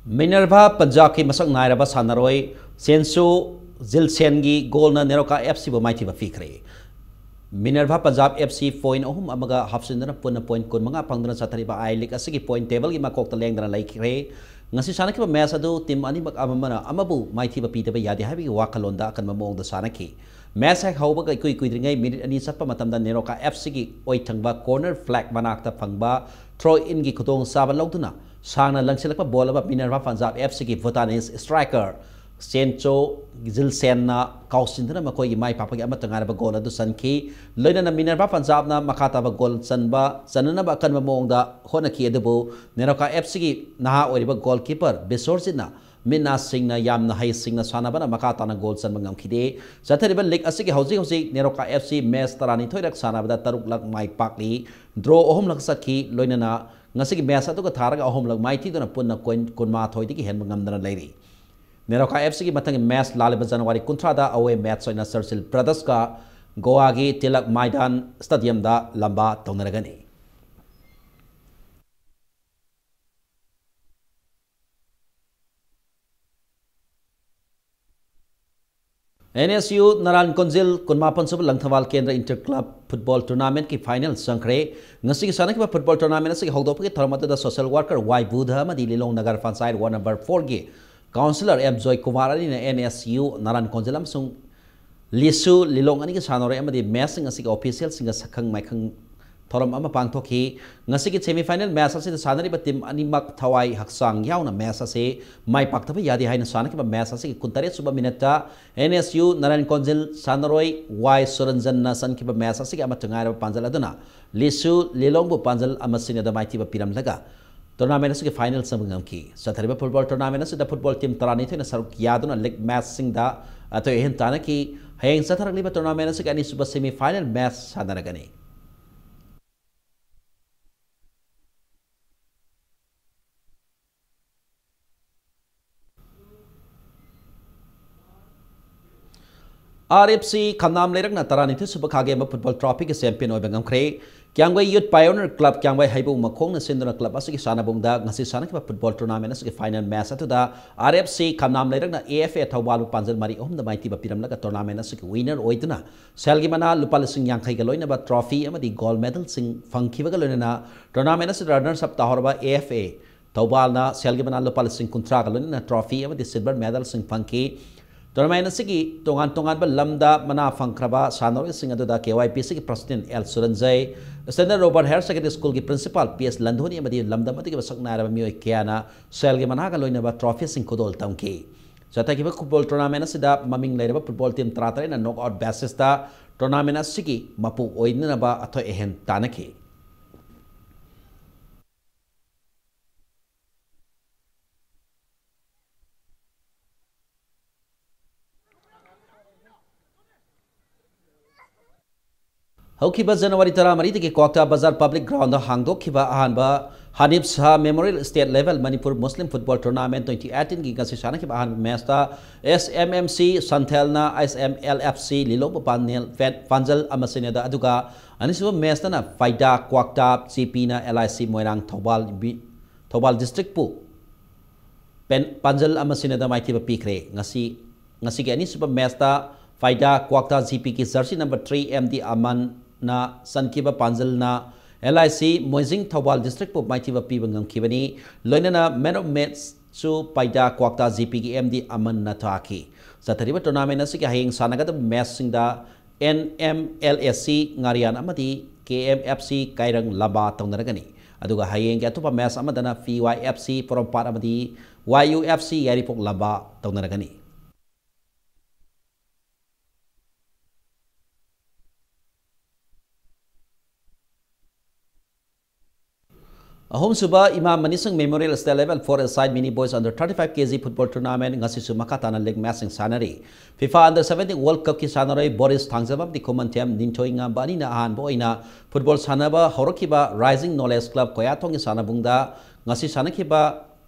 Minerva Punjabꯀꯤ ꯃꯁꯛ ꯅꯥꯏꯔꯕ ꯁꯥꯟꯅꯔꯣꯏ ꯁꯦꯟꯁꯨ ꯖꯤꯜꯁꯦꯟꯒꯤ goalꯅ ꯅꯦꯔꯣꯀꯥ FCꯕꯨ ꯃꯥꯏꯊꯤꯕ ꯄꯤꯈ꯭ꯔꯦ꯫ Minerva Punjab FC point ꯑꯍꯨꯝ ꯑꯃꯒ ꯍꯥꯞꯆꯤꯟꯗꯨꯅ ꯄꯨꯟꯅ point ꯀꯨꯟꯃꯉꯥ ꯐꯪꯗꯨꯅ ꯆꯠꯊꯔꯤꯕ I League ꯑꯁꯤꯒꯤ point tableꯒꯤ ꯃꯀꯣꯛꯇ ꯂꯦꯡꯗꯅ ꯂꯩꯈ꯭ꯔꯦ꯫ ꯉꯁꯤ ꯁꯥꯟꯅꯈꯤꯕ match ꯑꯗꯨ team ꯑꯅꯤꯃꯛ ꯑꯃꯃꯅ ꯑꯃꯕꯨ ꯃꯥꯏꯊꯤꯕ ꯄꯤꯗꯕ ꯌꯥꯗꯦ ꯍꯥꯏꯕꯒꯤ ꯋꯥꯈꯜꯂꯣꯟꯗ ꯑꯀꯟꯕ ꯃꯑꯣꯡꯗ ꯁꯥꯟꯅꯈꯤ꯫ Match ꯍꯦꯛ ꯍꯧꯕꯒ ꯏꯀꯨꯏ ꯀꯨꯏꯗ꯭ꯔꯤꯉꯩ minute ꯑꯅꯤ ꯆꯠꯄ ꯃꯇꯝꯗ ꯅꯦꯔꯣꯀꯥ FCꯒꯤ ꯑꯣꯏꯊꯪꯕ corner flag ꯃꯅꯥꯛꯇ ꯐꯪꯕ throw inꯒꯤ ꯈꯨꯗꯣꯡꯆꯥꯕ ꯂꯧꯗꯨꯅ ꯁꯥꯡꯅ ꯂꯪꯁꯤꯜꯂꯛꯄ ball ꯑꯃ Minerva Punjab FCꯒꯤ Bhutanese striker ꯁꯦꯟꯆꯣ ꯖꯤꯜꯁꯦꯟꯅ ꯀꯥꯎꯁꯤꯟꯗꯨꯅ ꯃꯈꯣꯏꯒꯤ ꯃꯥꯏ ꯄꯥꯛꯄꯒꯤ ꯑꯃꯠꯇ ꯉꯥꯏꯔꯕ goal ꯑꯗꯨ ꯆꯟꯈꯤ꯫ ꯂꯣꯏꯅꯅ Minerva Punjabꯅ ꯃꯈꯥ ꯇꯥꯕ goal ꯆꯟꯕ, ꯆꯟꯅꯅꯕ ꯑꯀꯟꯕ ꯃꯑꯣꯡꯗ ꯍꯣꯠꯅꯈꯤ, ꯑꯗꯨꯕꯨ ꯅꯦꯔꯣꯀꯥ FCꯒꯤ ꯅꯍꯥ ꯑꯣꯏꯔꯤꯕ goalkeeper ꯕꯤꯁꯣꯔꯖꯤꯠꯅ ꯃꯤꯠ ꯅꯥ ꯁꯤꯡꯅ ꯌꯥꯝꯅ ꯍꯩꯁꯤꯡꯅ ꯁꯥꯟꯅꯕꯅ ꯃꯈꯥ ꯇꯥꯅ goal ꯆꯟꯕ ꯉꯝꯈꯤꯗꯦ꯫ ꯆꯠꯊꯔꯤꯕ league ꯑꯁꯤꯒꯤ ꯍꯧꯖꯤꯛ ꯍꯧꯖꯤꯛ ꯅꯦꯔꯣꯀꯥ FC match ꯇꯔꯥꯅꯤꯊꯣꯏꯔꯛ ꯁꯥꯟꯅꯕꯗ ꯇꯔꯨꯛꯂꯛ ꯃꯥꯏ ꯄꯥꯛꯂꯤ, draw ꯑꯍꯨꯝꯂꯛ ꯆꯠꯈꯤ, ꯂꯣꯏꯅꯅ ꯉꯁꯤꯒꯤ match ꯑꯗꯨꯒ ꯊꯥꯔꯒ ꯑꯍꯨꯝꯂꯛ ꯃꯥꯏꯊꯤꯗꯨꯅ ꯄꯨꯟꯅ point ꯀꯨꯟꯃꯥꯊꯣꯏꯗꯒꯤ ꯍꯦꯟꯕ ꯉꯝꯗꯅ ꯂꯩꯔꯤ꯫ ꯅꯦꯔꯣꯀꯥ FCꯒꯤ ꯃꯊꯪꯒꯤ match ꯂꯥꯛꯂꯤꯕ January ꯀꯨꯟꯊ꯭ꯔꯥꯗ away match ꯑꯣꯏꯅ Churchill Brothersꯀ Goaꯒꯤ Tilak Maidan Stadiumꯗ ꯂꯝꯕꯥ ꯇꯧꯅꯔꯒꯅꯤ꯫ NSU ꯅꯔꯥꯟ ꯀꯣꯟꯖꯤꯜ ꯀꯨꯟꯃꯥꯄꯟ ꯁꯨꯕ ꯂꯪꯊꯕꯥꯜ ꯀꯦꯟꯗ꯭ꯔ inter club Football tournamentꯀꯤ final ꯆꯪꯈ꯭ꯔꯦ꯫ ꯉꯁꯤꯒꯤ ꯁꯥꯟꯅꯈꯤꯕ football tournament ꯑꯁꯤꯒꯤ ꯍꯧꯗꯣꯛꯄꯒꯤ ꯊꯧꯔꯝ ꯑꯗꯨꯗ social worker ꯋꯥꯏ ꯕꯨꯙ ꯑꯃꯗꯤ ꯂꯤꯂꯣꯡ ꯅꯒꯔ ꯄꯟꯆꯥꯌꯠ ward number fourꯒꯤ councillor ꯑꯦꯝ ꯖꯣꯏ ꯀꯨꯃꯥꯔ ꯑꯅꯤꯅ ꯑꯦꯟ ꯑꯦꯁ ꯌꯨ ꯅꯥꯔꯥꯟ ꯀꯣꯟꯖꯜ ꯑꯃꯁꯨꯡ ꯂꯤꯁꯨ ꯂꯤꯂꯣꯡ ꯑꯅꯤꯒꯤ ꯁꯥꯟꯅꯔꯣꯏ ꯑꯃꯗꯤ matchꯁꯤꯡ ꯑꯁꯤꯒꯤ officialꯁꯤꯡꯒ ꯁꯛꯈꯪ ꯃꯥꯏꯈꯪ ꯊꯧꯔꯝ ꯑꯃ ꯄꯥꯡꯊꯣꯛꯈꯤ꯫ ꯉꯁꯤꯒꯤ semi final match ꯑꯁꯤꯗ ꯁꯥꯟꯅꯔꯤꯕ team ꯑꯅꯤꯃꯛ ꯊꯋꯥꯏ ꯍꯛꯆꯥꯡ ꯌꯥꯎꯅ match ꯑꯁꯤ ꯃꯥꯏ ꯄꯥꯛꯇꯕ ꯌꯥꯗꯦ ꯍꯥꯏꯅ ꯁꯥꯟꯅꯈꯤꯕ match ꯑꯁꯤꯒꯤ ꯀꯨꯟꯇꯔꯦꯠ ꯁꯨꯕ minuteꯇ ꯑꯦꯟ ꯑꯦꯁ ꯌꯨ ꯅꯥꯔꯥꯟ ꯀꯣꯟꯖꯜ ꯁꯥꯟꯅꯔꯣꯏ ꯋꯥꯏ ꯁꯨꯔꯟꯖꯟꯅ ꯆꯟꯈꯤꯕ match ꯑꯁꯤꯒꯤ ꯑꯃꯠꯇ ꯉꯥꯏꯔꯕ ꯄꯥꯟꯖꯜ ꯑꯗꯨꯅ ꯂꯤꯁꯨ ꯂꯤꯂꯣꯡꯕꯨ ꯄꯥꯟꯖꯜ ꯑꯃ ꯁꯤꯅꯣꯗ ꯃꯥꯏꯊꯤꯕ ꯄꯤꯔꯝꯂꯒ tournament ꯑꯁꯤꯒꯤ final ꯆꯪꯕ ꯉꯝꯈꯤ꯫ ꯆꯠꯊꯔꯤꯕ football tournament ꯑꯁꯤꯗ football team ꯇꯔꯥꯅꯤꯊꯣꯏꯅ ꯁꯔꯨꯛ ꯌꯥꯗꯨꯅ league matchꯁꯤꯡꯗ ꯑꯊꯣꯏ ꯑꯍꯦꯟ ꯇꯥꯟꯅꯈꯤ꯫ ꯍꯌꯦꯡ ꯆꯠꯊꯔꯛꯂꯤꯕ tournament ꯑꯁꯤꯒꯤ ꯑꯅꯤꯁꯨꯕ semi final match ꯁꯥꯟꯅꯔꯒꯅꯤ꯫ ꯑꯥꯔ ꯑꯦꯐ ꯁꯤ ꯈꯝꯅꯥꯝ ꯂꯩꯔꯛꯅ ꯇꯔꯥꯅꯤꯊꯣꯏ ꯁꯨꯕ ꯈꯥꯒꯦꯝꯕ football trophyꯒꯤ champion ꯑꯣꯏꯕ ꯉꯝꯈ꯭ꯔꯦ꯫ ꯀ꯭ꯌꯥꯝꯒꯩ Youth Pioneer Club ꯀ꯭ꯌꯥꯝꯒꯩ ꯍꯩꯕꯧ ꯃꯈꯣꯡꯅ ꯁꯤꯟꯗꯨꯅ club ꯑꯁꯤꯒꯤ ꯁꯥꯟꯅꯕꯨꯡꯗ ꯉꯁꯤ ꯁꯥꯟꯅꯈꯤꯕ football tournament ꯑꯁꯤꯒꯤ final match ꯑꯗꯨꯗ R F C Khamnam ꯂꯩꯔꯛꯅ A F A ꯊꯧꯕꯥꯜꯕꯨ ꯄꯥꯟꯖꯜ ꯃꯔꯤ ꯑꯍꯨꯝꯗ ꯃꯥꯏꯊꯤꯕ ꯄꯤꯔꯝꯂꯒ tournament ꯑꯁꯤꯒꯤ winner ꯑꯣꯏꯗꯨꯅ ꯁꯦꯜꯒꯤ ꯃꯅꯥ ꯂꯨꯄꯥ ꯂꯤꯁꯤꯡ ꯌꯥꯡꯈꯩꯒ ꯂꯣꯏꯅꯕ trophy ꯑꯃꯗꯤ gold medalꯁꯤꯡ ꯐꯪꯈꯤꯕꯒ ꯂꯣꯏꯅꯅ tournament ꯑꯁꯤꯗ runners up ꯇꯥꯍꯧꯔꯕ A F A ꯊꯧꯕꯥꯜꯅ ꯁꯦꯜꯒꯤ ꯃꯅꯥ ꯂꯨꯄꯥ ꯂꯤꯁꯤꯡ ꯀꯨꯟꯊ꯭ꯔꯥꯒ ꯂꯣꯏꯅꯅ trophy ꯑꯃꯗꯤ silver medalꯁꯤꯡ ꯐꯪꯈꯤ꯫ Tournament ꯑꯁꯤꯒꯤ ꯇꯣꯉꯥꯟ ꯇꯣꯉꯥꯟꯕ ꯂꯝꯗ ꯃꯅꯥ ꯐꯪꯈ꯭ꯔꯕ ꯁꯥꯟꯅꯔꯣꯏꯁꯤꯡ ꯑꯗꯨꯗ ꯀꯦ ꯋꯥꯏ ꯄꯤ ꯁꯤꯒꯤ president L Suranjoy, Standard Robert Higher Secondary Schoolꯒꯤ principal ꯄꯤ ꯑꯦꯁ ꯂꯟꯙꯣꯅꯤ ꯑꯃꯗꯤ ꯂꯝꯗꯝ ꯑꯗꯨꯒꯤ ꯃꯁꯛ ꯅꯥꯏꯔꯕ ꯃꯤꯑꯣꯏ ꯀꯌꯥꯅ ꯁꯦꯜꯒꯤ ꯃꯅꯥꯒ ꯂꯣꯏꯅꯕ trophyꯁꯤꯡ ꯈꯨꯗꯣꯜ ꯇꯝꯈꯤ꯫ ꯆꯠꯊꯈꯤꯕ football tournament ꯑꯁꯤꯗ ꯃꯃꯤꯡ ꯂꯩꯔꯕ football team ꯇꯔꯥꯇꯔꯦꯠꯅ knock out basisꯇ tournament ꯑꯁꯤꯒꯤ ꯃꯄꯨ ꯑꯣꯏꯅꯅꯕ ꯑꯊꯣꯏ ꯑꯍꯦꯟ ꯇꯥꯟꯅꯈꯤ꯫ ꯍꯧꯈꯤꯕ ꯖꯅꯋꯥꯔꯤ ꯇꯔꯥꯃꯔꯤꯗꯒꯤ ꯀ꯭ꯋꯥꯛꯇꯥ ꯕꯖꯥꯔ public groundꯗ ꯍꯥꯡꯗꯣꯛꯈꯤꯕ ꯑꯍꯥꯟꯕ ꯍꯅꯤꯐ ꯁꯍꯥ Memorial State Level Manipur Muslim Football Tournament twenty eighteenꯒꯤ ꯉꯁꯤ ꯁꯥꯟꯅꯈꯤꯕ ꯑꯍꯥꯟꯕ matchꯇ ꯑꯦꯁ ꯑꯦꯝ ꯑꯦꯝ ꯁꯤ ꯁꯟꯊꯦꯜꯅ S M L F C ꯂꯤꯂꯣꯡꯕꯨ ꯄꯥꯟꯅꯦꯜ-, ꯄꯦꯟ-, ꯄꯥꯟꯖꯜ ꯑꯃ ꯁꯤꯅꯣꯗ, ꯑꯗꯨꯒ ꯑꯅꯤꯁꯨꯕ matchꯇꯅ ꯐꯥꯏꯗꯥ ꯀ꯭ꯋꯥꯛꯇꯥ ꯖꯤ ꯄꯤꯅ L I C Moirang Thoubal ꯕꯤ-, ꯊꯧꯕꯥꯜ districtꯄꯨ ꯄꯦꯟ-, ꯄꯥꯟꯖꯜ ꯑꯃ ꯁꯤꯅꯣꯗ ꯃꯥꯏꯊꯤꯕ ꯄꯤꯈ꯭ꯔꯦ꯫ ꯉꯁꯤ, ꯉꯁꯤꯒꯤ ꯑꯅꯤꯁꯨꯕ matchꯇ ꯐꯥꯏꯗꯥ ꯀ꯭ꯋꯥꯛꯇꯥ ꯖꯤ ꯄꯤꯒꯤ jersey number three M D ꯑꯃꯟ ꯅ ꯆꯟꯈꯤꯕ ꯄꯥꯟꯖꯜꯅ ꯑꯦꯜ ꯑꯥꯏ ꯁꯤ ꯃꯣꯏꯖꯤꯡ ꯊꯧꯕꯥꯜ ꯗꯤꯁꯇ꯭ꯔꯤꯛꯄꯨ ꯃꯥꯏꯊꯤꯕ ꯄꯤꯕ ꯉꯝꯈꯤꯕꯅꯤ꯫ ꯂꯣꯏꯅꯅ man of match ꯁꯨ ꯄꯥꯏꯗꯥ ꯀ꯭ꯋꯥꯛꯇꯥ ꯖꯤ ꯄꯤꯒꯤ ꯑꯦꯝ ꯗꯤ ꯑꯃꯟꯅ ꯊꯥꯈꯤ꯫ ꯆꯠꯊꯔꯤꯕ tournament ꯑꯁꯤꯒꯤ ꯍꯌꯦꯡ ꯁꯥꯟꯅꯒꯗꯕ match ꯁꯤꯡꯗ ꯑꯦꯟ ꯑꯦꯝ ꯑꯦꯜ ꯑꯦ ꯁꯤ ꯉꯥꯔꯤꯌꯥꯟ ꯑꯃꯗꯤ ꯀꯦ ꯑꯦꯝ ꯑꯦꯐ ꯁꯤ ꯀꯥꯏꯔꯪ ꯂꯝꯕꯥ ꯇꯧꯅꯔꯒꯅꯤ꯫ ꯑꯗꯨꯒ ꯍꯌꯦꯡꯒꯤ ꯑꯇꯣꯞꯄ match ꯑꯃꯗꯅ ꯄꯤ ꯋꯥꯏ ꯑꯦꯐ ꯁꯤ ꯄꯣꯔꯣꯝꯄꯥꯠ ꯑꯃꯗꯤ ꯋꯥꯏ ꯌꯨ ꯑꯦꯐ ꯁꯤ ꯌꯥꯏꯔꯤꯄꯣꯛ ꯂꯝꯕꯥ ꯇꯧꯅꯔꯒꯅꯤ꯫ ꯑꯍꯨꯝꯁꯨꯕ ꯏꯃꯥ ꯃꯅꯤꯁꯤꯡ Memorial State Level four A-side Mini Boys Under thirty-five K G Football Tournament ꯉꯁꯤꯁꯨ ꯃꯈꯥ ꯇꯥꯅ league match ꯁꯤꯡ ꯁꯥꯟꯅꯔꯤ꯫ FIFA Under seventeen World Cup ꯀꯤ ꯁꯥꯟꯅꯔꯣꯏ ꯕꯣꯔꯤꯁ ꯊꯥꯡꯖꯕꯝꯗꯤ ꯈꯨꯃꯟꯊꯦꯝ ꯅꯤꯡꯊꯣꯏ ꯉꯝꯕ ꯑꯅꯤꯅ ꯑꯍꯥꯟꯕ ꯑꯣꯏꯅ football ꯁꯥꯟꯅꯕ ꯍꯧꯔꯛꯈꯤꯕ Rising Knowledge Club ꯀꯣꯌꯥꯊꯣꯡꯒꯤ ꯁꯥꯟꯅꯕꯨꯡꯗ ꯉꯁꯤ ꯁꯥꯟꯅꯈꯤꯕ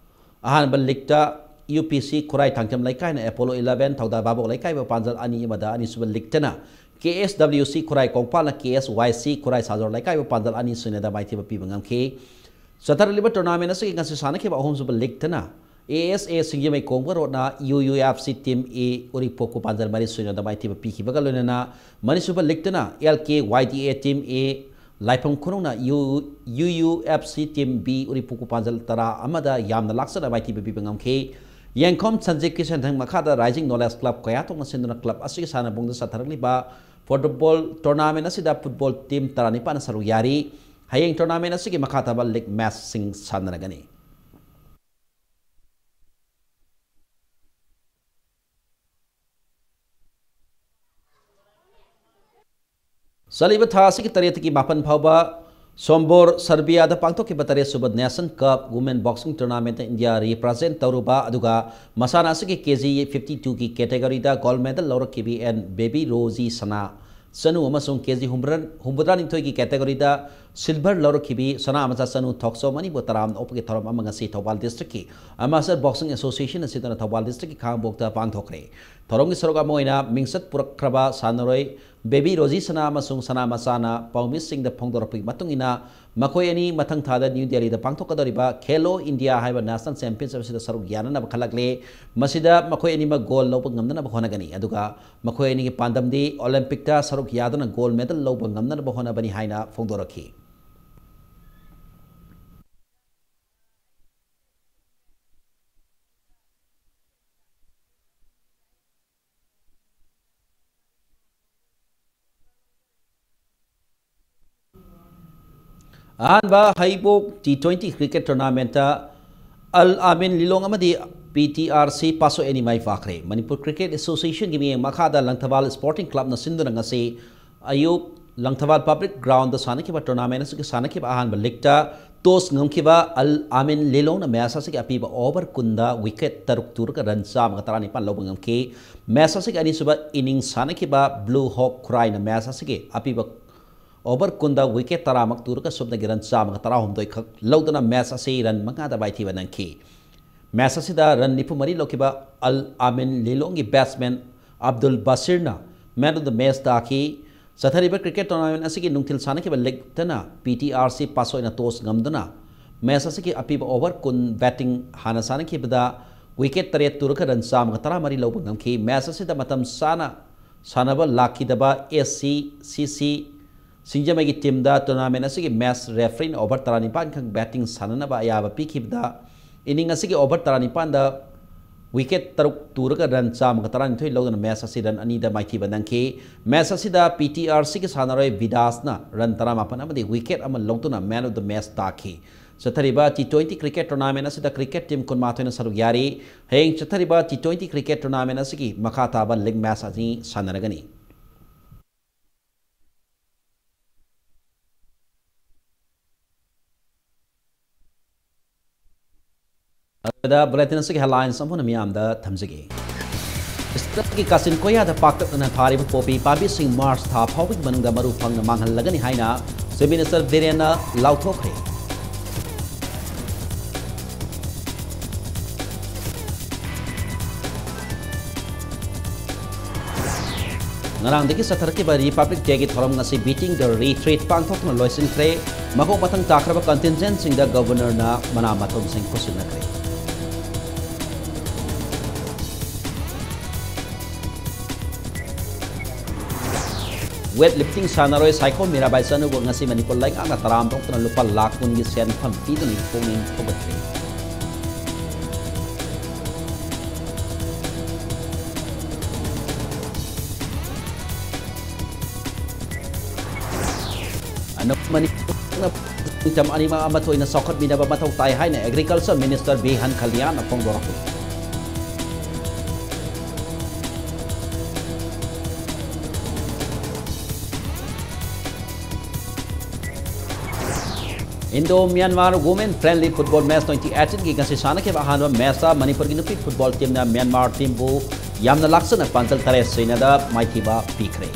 ꯑꯍꯥꯟꯕ league ꯇ ꯌꯨ ꯄꯤ ꯁꯤ ꯈꯨꯔꯥꯏ ꯊꯥꯡꯖꯝ ꯂꯩꯀꯥꯏꯅ Apollo eleven ꯊꯧꯗꯥ ꯚꯥꯕꯣꯛ ꯂꯩꯀꯥꯏꯕꯨ ꯄꯥꯟꯖꯜ ꯑꯅꯤ ꯑꯃꯗ, ꯑꯅꯤꯁꯨꯕ league ꯇꯅ ꯀꯦ ꯑꯦꯁ ꯗꯕ꯭ꯂꯤꯎ ꯁꯤ ꯈꯨꯔꯥꯏ ꯀꯣꯡꯄꯥꯜꯅ ꯀꯦ ꯑꯦꯁ ꯋꯥꯏ ꯁꯤ ꯈꯨꯔꯥꯏ ꯁꯥꯖꯣꯔ ꯂꯩꯀꯥꯏꯕꯨ ꯄꯥꯟꯖꯜ ꯑꯅꯤ ꯁꯨꯅ꯭ꯌꯗ ꯃꯥꯏꯊꯤꯕ ꯄꯤꯕ ꯉꯝꯈꯤ꯫ ꯆꯠꯊꯔꯛꯂꯤꯕ tournament ꯑꯁꯤꯒꯤ ꯉꯁꯤ ꯁꯥꯟꯅꯈꯤꯕ ꯑꯍꯨꯝꯁꯨꯕ league ꯇꯅ ꯑꯦ ꯑꯦꯁ ꯑꯦ ꯁꯤꯡꯖꯃꯩ ꯀꯣꯡꯕ ꯔꯣꯗꯅ U U F C team A ꯎꯔꯤꯄꯣꯛꯄꯨ ꯄꯥꯟꯖꯜ ꯃꯔꯤ ꯁꯨꯅ꯭ꯌꯗ ꯃꯥꯏꯊꯤꯕ ꯄꯤꯈꯤꯕꯒ ꯂꯣꯏꯅꯅ ꯃꯅꯤꯁꯨꯕ league ꯇꯅ L K Y D A team A ꯂꯥꯏꯐꯝ ꯈꯨꯅꯧꯅ U, U U F C team B ꯎꯔꯤꯄꯣꯛꯄꯨ ꯄꯥꯟꯖꯜ ꯇꯔꯥ ꯑꯃꯗ ꯌꯥꯝꯅ ꯂꯥꯛꯆꯅ ꯃꯥꯏꯊꯤꯕ ꯄꯤꯕ ꯉꯝꯈꯤ꯫ ꯌꯦꯡꯈꯣꯝ ꯁꯟꯖꯤꯠꯀꯤ ꯁꯦꯟꯊꯪ ꯃꯈꯥꯗ Rising Knowledge Club ꯀꯣꯌꯥꯊꯣꯡꯅ ꯁꯤꯟꯗꯨꯅ club ꯑꯁꯤꯒꯤ ꯁꯥꯟꯅꯕꯨꯡꯗ ꯆꯠꯊꯔꯛꯂꯤꯕ football tournament ꯑꯁꯤꯗ football team ꯇꯔꯥꯅꯤꯄꯥꯟꯅ ꯁꯔꯨꯛ ꯌꯥꯔꯤ꯫ ꯍꯌꯦꯡ tournament ꯑꯁꯤꯒꯤ ꯃꯈꯥ ꯇꯥꯕ league match ꯁꯤꯡ ꯁꯥꯟꯅꯔꯒꯅꯤ꯫ ꯆꯠꯂꯤꯕ ꯊꯥ ꯑꯁꯤꯒꯤ ꯇꯔꯦꯠꯇꯒꯤ ꯃꯥꯄꯟ ꯐꯥꯎꯕ ꯁꯣꯝꯕꯣꯔ, ꯁꯔꯕꯤꯌꯥꯗ ꯄꯥꯡꯊꯣꯛꯈꯤꯕ ꯇꯔꯦꯠꯁꯨꯕ Nation Cup Women Boxing Tournament ꯇ India represent ꯇꯧꯔꯨꯕ, ꯑꯗꯨꯒ ꯃꯁꯥꯟꯅ ꯑꯁꯤꯒꯤ ꯀꯦ ꯖꯤ fifty two ꯒꯤ category ꯗ gold medal ꯂꯧꯔꯛꯈꯤꯕꯤ ꯑꯦꯟ ꯕꯦꯕꯤ ꯔꯣꯖꯤ ꯁꯅꯥ ꯆꯅꯨ ꯑꯃꯁꯨꯡ ꯀꯦ ꯖꯤ ꯍꯨꯝꯐꯨꯇꯔꯥ, ꯍꯨꯝꯐꯨꯇꯔꯥꯅꯤꯊꯣꯏꯒꯤ category ꯗ silver ꯂꯧꯔꯛꯈꯤꯕꯤ ꯁꯅꯥꯃꯆꯥ ꯆꯅꯨ ꯊꯣꯛꯆꯣꯝ ꯑꯅꯤꯕꯨ ꯇꯔꯥꯝꯅ ꯑꯣꯛꯄꯒꯤ ꯊꯧꯔꯝ ꯑꯃ ꯉꯁꯤ ꯊꯧꯕꯥꯜ district ꯀꯤ Amateur Boxing Association ꯑꯁꯤꯗꯅ Thoubal district ꯀꯤ ꯈꯥꯉꯕꯣꯛꯇ ꯄꯥꯡꯊꯣꯛꯈ꯭ꯔꯦ꯫ ꯊꯧꯔꯝꯒꯤ ꯁꯔꯨꯛ ꯑꯃ ꯑꯣꯏꯅ ꯃꯤꯡꯆꯠ ꯄꯨꯔꯛꯈ꯭ꯔꯕ ꯁꯥꯟꯅꯔꯣꯏ ꯕꯦꯕꯤ ꯔꯣꯖꯤ ꯁꯅꯥ ꯑꯃꯁꯨꯡ ꯁꯅꯥ ꯃꯆꯥꯅ ꯄꯥꯎꯃꯤꯁꯤꯡꯗ ꯐꯣꯡꯗꯣꯔꯛꯄꯒꯤ ꯃꯇꯨꯡ ꯏꯟꯅ, ꯃꯈꯣꯏ ꯑꯅꯤ ꯃꯊꯪ ꯊꯥꯗ ꯅ꯭ꯌꯨ ꯗꯦꯜꯂꯤꯗ ꯄꯥꯡꯊꯣꯛꯀꯗꯧꯔꯤꯕ ꯈꯦꯂꯣ ꯏꯟꯗꯤꯌꯥ ꯍꯥꯏꯕ ꯅꯦꯁꯅꯦꯜ ꯆꯦꯝꯄꯤꯌꯟꯁꯤꯞ ꯑꯁꯤꯗ ꯁꯔꯨꯛ ꯌꯥꯅꯅꯕ ꯈꯜꯂꯛꯂꯦ꯫ ꯃꯁꯤꯗ ꯃꯈꯣꯏ ꯑꯅꯤꯃꯛ ꯒꯣꯜ ꯂꯧꯕ ꯉꯝꯅꯅꯕ ꯍꯣꯠꯅꯒꯅꯤ, ꯑꯗꯨꯒ ꯃꯈꯣꯏ ꯑꯅꯤꯒꯤ ꯄꯥꯟꯗꯝꯗꯤ ꯑꯣꯂꯦꯝꯄꯤꯛꯇ ꯁꯔꯨꯛ ꯌꯥꯗꯨꯅ ꯒꯣꯜ ꯃꯦꯗꯜ ꯂꯧꯕ ꯉꯝꯅꯅꯕ ꯍꯣꯠꯅꯕꯅꯤ ꯍꯥꯏꯅ ꯐꯣꯡꯗꯣꯔꯛꯈꯤ꯫ ꯑꯍꯥꯟꯕ ꯍꯩꯕꯣꯛ ꯇꯤ ꯇ꯭ꯋꯦꯟꯇꯤ ꯀ꯭ꯔꯤꯀꯦꯠ ꯇꯣꯔꯅꯥꯃꯦꯟꯠꯇ ꯑꯜ ꯑꯥꯃꯤꯟ ꯂꯤꯂꯣꯡ ꯑꯃꯗꯤ ꯄꯤ ꯇꯤ ꯑꯥꯔ ꯁꯤ ꯄꯥꯁꯣꯏ ꯑꯅꯤ ꯃꯥꯏ ꯄꯥꯛꯈ꯭ꯔꯦ꯫ ꯃꯅꯤꯄꯨꯔ ꯀ꯭ꯔꯤꯀꯦꯠ ꯑꯦꯁꯣꯁꯤꯌꯦꯁꯟꯒꯤ ꯃꯤꯠꯌꯦꯡ ꯃꯈꯥꯗ ꯂꯪꯊꯕꯥꯜ ꯁ꯭ꯄꯣꯔꯇꯤꯡ ꯀ꯭ꯂꯕꯅ ꯁꯤꯟꯗꯨꯅ ꯉꯁꯤ ꯑꯌꯨꯛ ꯂꯪꯊꯕꯥꯜ ꯄꯕ꯭ꯂꯤꯛ ꯒ꯭ꯔꯥꯎꯟꯗ ꯁꯥꯟꯅꯈꯤꯕ ꯇꯣꯔꯅꯥꯃꯦꯟ ꯑꯁꯤꯒꯤ ꯁꯥꯟꯅꯈꯤꯕ ꯑꯍꯥꯟꯕ ꯂꯤꯛꯇ ꯇꯣꯁ ꯉꯝꯈꯤꯕ ꯑꯜ ꯑꯥꯃꯤꯟ ꯂꯤꯂꯣꯡꯅ ꯃꯦꯆ ꯑꯁꯤꯒꯤ ꯑꯄꯤꯕ ꯑꯣꯚꯔ ꯀꯨꯟꯗ ꯋꯤꯀꯦꯠ ꯇꯔꯨꯛ ꯇꯨꯔꯒ ꯔꯟ ꯆꯥꯝꯃꯒ ꯇꯔꯥꯅꯤꯄꯥꯟ ꯂꯧꯕ ꯉꯝꯈꯤ꯫ ꯃꯦꯆ ꯑꯁꯤꯒꯤ ꯑꯅꯤꯁꯨꯕ ꯏꯅꯤꯡ ꯁꯥꯟꯅꯈꯤꯕ ꯕ꯭ꯂꯨ ꯍꯣꯛ ꯈꯨꯔꯥꯏꯅ ꯃꯦꯆ ꯑꯁꯤꯒꯤ ꯑꯄꯤꯕ ꯑꯣꯚꯔ ꯀꯨꯟꯗ ꯋꯤꯀꯦꯠ ꯇꯔꯥꯃꯛ ꯇꯨꯔꯒ ꯁꯨꯞꯅꯒꯤ ꯔꯟ ꯆꯥꯝꯃꯒ ꯇꯔꯥꯍꯨꯝꯗꯣꯏ ꯈꯛ ꯂꯧꯗꯨꯅ ꯃꯦꯆ ꯑꯁꯤ ꯔꯟ ꯃꯉꯥꯗ ꯃꯥꯏꯊꯤꯕ ꯅꯪꯈꯤ꯫ ꯃꯦꯆ ꯑꯁꯤꯗ ꯔꯟ ꯅꯤꯐꯨ ꯃꯔꯤ ꯂꯧꯈꯤꯕ ꯑꯜ ꯑꯥꯃꯤꯟ ꯂꯤꯂꯣꯡꯒꯤ ꯕꯦꯠꯁꯃꯦꯟ ꯑꯕꯗꯨꯜ ꯕꯥꯁꯤꯔꯅ ꯃꯦꯟ ꯑꯣꯐ ꯗ ꯃꯦꯆ ꯇꯥꯈꯤ꯫ ꯆꯠꯊꯔꯤꯕ ꯀ꯭ꯔꯤꯀꯦꯠ ꯇꯣꯔꯅꯥꯃꯦꯟ ꯑꯁꯤꯒꯤ ꯅꯨꯡꯊꯤꯜ ꯁꯥꯟꯅꯈꯤꯕ ꯂꯤꯛꯇꯅ P T R C ꯄꯥꯁꯣꯏꯅ toss ꯉꯝꯗꯨꯅ match ꯑꯁꯤꯒꯤ ꯑꯄꯤꯕ ꯑꯣꯚꯔ ꯀꯨꯟ ꯕꯦꯇꯤꯡ ꯍꯥꯟꯅ ꯁꯥꯟꯅꯈꯤꯕꯗ ꯋꯤꯀꯦꯠ ꯇꯔꯦꯠ ꯇꯨꯔꯒ ꯔꯟ ꯆꯥꯝꯃꯒ ꯇꯔꯥꯃꯔꯤ ꯂꯧꯕ ꯉꯝꯈꯤ꯫ ꯃꯦꯆ ꯑꯁꯤꯗ ꯃꯇꯝ ꯆꯥꯅ ꯁꯥꯟꯅꯕ ꯂꯥꯛꯈꯤꯗꯕ ꯑꯦꯁ ꯁꯤ ꯁꯤ ꯁꯤ ꯁꯤꯡꯖꯃꯩꯒꯤ ꯇꯤꯝꯗ ꯇꯣꯔꯅꯥꯃꯦꯟ ꯑꯁꯤꯒꯤ ꯃꯦꯆ ꯔꯦꯐ꯭ꯔꯤꯅ ꯑꯣꯚꯔ ꯇꯔꯥꯅꯤꯄꯥꯟ ꯈꯛ ꯕꯦꯇꯤꯡ ꯁꯥꯟꯅꯅꯕ ꯑꯌꯥꯕ ꯄꯤꯈꯤꯕꯗ, ꯏꯅꯤꯡ ꯑꯁꯤꯒꯤ ꯑꯣꯚꯔ ꯇꯔꯥꯅꯤꯄꯥꯟꯗ ꯋꯤꯀꯦꯠ ꯇꯔꯨꯛ ꯇꯨꯔꯒ ꯔꯟ ꯆꯥꯝꯃꯒ ꯇꯔꯥꯅꯤꯊꯣꯏ ꯂꯧꯗꯨꯅ ꯃꯦꯆ ꯑꯁꯤ ꯔꯟ ꯑꯅꯤꯗ ꯃꯥꯏꯊꯤꯕ ꯅꯪꯈꯤ꯫ ꯃꯦꯆ ꯑꯁꯤꯗ ꯄꯤ ꯇꯤ ꯑꯥꯔ ꯁꯤꯒꯤ ꯁꯥꯟꯅꯔꯣꯏ ꯕꯤꯗꯥꯁꯅ ꯔꯟ ꯇꯔꯥꯃꯥꯄꯟ ꯑꯃꯗꯤ ꯋꯤꯀꯦꯠ ꯑꯃ ꯂꯧꯗꯨꯅ ꯃꯦꯟ ꯑꯣꯐ ꯗ ꯃꯦꯆ ꯇꯥꯈꯤ꯫ ꯆꯠꯊꯔꯤꯕ ꯇꯤ ꯇ꯭ꯋꯦꯟꯇꯤ ꯀ꯭ꯔꯤꯀꯦꯠ ꯇꯣꯔꯅꯥꯃꯦꯟ ꯑꯁꯤꯗ ꯀ꯭ꯔꯤꯀꯦꯠ ꯇꯤꯝ ꯀꯨꯟꯃꯥꯊꯣꯏꯅ ꯁꯔꯨꯛ ꯌꯥꯔꯤ꯫ ꯍꯌꯦꯡ ꯆꯠꯊꯔꯤꯕ ꯇꯤ ꯇ꯭ꯋꯦꯟꯇꯤ ꯀ꯭ꯔꯤꯀꯦꯠ ꯇꯣꯔꯅꯥꯃꯦꯟ ꯑꯁꯤꯒꯤ ꯃꯈꯥ ꯇꯥꯕ ꯂꯤꯛ ꯃꯦꯆ ꯑꯅꯤ ꯁꯥꯟꯅꯔꯒꯅꯤ꯫ ꯑꯗꯨꯗ ꯕꯨꯂꯦꯇꯤꯟ ꯑꯁꯤꯒꯤ ꯍꯦꯗꯂꯥꯏꯟꯁ ꯑꯃꯨꯛ ꯍꯟꯅ ꯃꯤꯌꯥꯝꯗ ꯊꯝꯖꯒꯦ꯫ ꯏꯁꯇꯦꯠꯀꯤ ꯀꯥꯆꯤꯟ ꯀꯣꯌꯥꯗ ꯄꯥꯛꯇꯛꯅꯅ ꯊꯥꯔꯤꯕ ꯄꯣꯄꯤ ꯄꯥꯝꯕꯤꯁꯤꯡ ꯃꯥꯔꯆ ꯊꯥ ꯐꯥꯎꯕꯒꯤ ꯃꯅꯨꯡꯗ ꯃꯔꯨ ꯐꯪꯅ ꯃꯥꯡꯍꯜꯂꯒꯅꯤ ꯍꯥꯏꯅ ꯆꯤꯐ ꯃꯤꯅꯤꯁꯇꯔ ꯕꯤꯔꯦꯟꯅ ꯂꯥꯎꯊꯣꯛꯈ꯭ꯔꯦ꯫ ꯉꯔꯥꯡꯗꯒꯤ ꯆꯠꯊꯔꯛꯈꯤꯕ Republic Dayꯒꯤ ꯊꯧꯔꯝ ꯉꯁꯤ Beating the Retreat ꯄꯥꯡꯊꯣꯛꯇꯨꯅ ꯂꯣꯏꯁꯤꯟꯈ꯭ꯔꯦ꯫ ꯃꯀꯣꯛ ꯃꯊꯪ ꯇꯥꯈ꯭ꯔꯕ contingentꯁꯤꯡꯗ Governorꯅ ꯃꯅꯥ ꯃꯊꯨꯝꯁꯤꯡ ꯈꯨꯠꯁꯤꯟꯅꯈ꯭ꯔꯦ꯫ Weight lifting ꯁꯥꯟꯅꯔꯣꯏ ꯁꯥꯏꯈꯣꯝ ꯃꯤꯔꯥꯕꯥꯏ ꯆꯅꯨꯕꯨ ꯉꯁꯤ ꯃꯅꯤꯄꯨꯔ ꯂꯩꯉꯥꯛꯅ ꯇꯔꯥꯝꯅ ꯑꯣꯛꯇꯨꯅ ꯂꯨꯄꯥ ꯂꯥꯈ ꯀꯨꯟꯒꯤ ꯁꯦꯟꯐꯝ ꯄꯤꯗꯨꯅ ꯄꯨꯛꯅꯤꯡ ꯊꯧꯒꯠꯈ꯭ꯔꯦ꯫ ꯑꯅꯧꯕ ꯃꯅꯤꯄꯨꯔꯅ ꯅꯤꯡꯇꯝ ꯑꯅꯤꯃꯛ ꯑꯃꯠꯇ ꯑꯣꯏꯅ ꯆꯥꯎꯈꯠꯃꯤꯟꯅꯕ ꯃꯊꯧ ꯇꯥꯏ ꯍꯥꯏꯅ Agriculture Minister ꯕꯤꯍꯟ ꯈꯜꯂꯤꯌꯥꯟꯅ ꯐꯣꯡꯗꯣꯔꯛꯂꯤ꯫ Indo Myanmar Women Friendly Football Match twenty eighteenꯒꯤ ꯉꯁꯤ ꯁꯥꯟꯅꯈꯤꯕ ꯑꯍꯥꯟꯕ matchꯇ ꯃꯅꯤꯄꯨꯔꯒꯤ ꯅꯨꯄꯤ football teamꯅ Myanmar teamꯕꯨ ꯌꯥꯝꯅ ꯂꯥꯛꯆꯅ ꯄꯥꯟꯖꯜ ꯇꯔꯦꯠ ꯁꯤꯅꯣꯗ ꯃꯥꯏꯊꯤꯕ ꯄꯤꯈ꯭ꯔꯦ꯫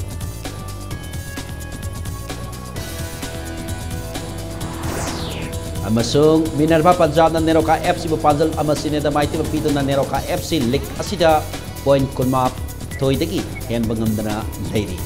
ꯑꯃꯁꯨꯡ Minerva Punjabꯅ Neroka FCꯕꯨ ꯄꯥꯟꯖꯜ ꯑꯃ ꯁꯤꯅꯣꯗ ꯃꯥꯏꯊꯤꯕ ꯄꯤꯗꯨꯅ Neroka FC league ꯑꯁꯤꯗ point ꯀꯨꯟꯃꯥꯊꯣꯏꯗꯒꯤ ꯍꯦꯟꯕ ꯉꯝꯗꯅ ꯂꯩꯔꯤ꯫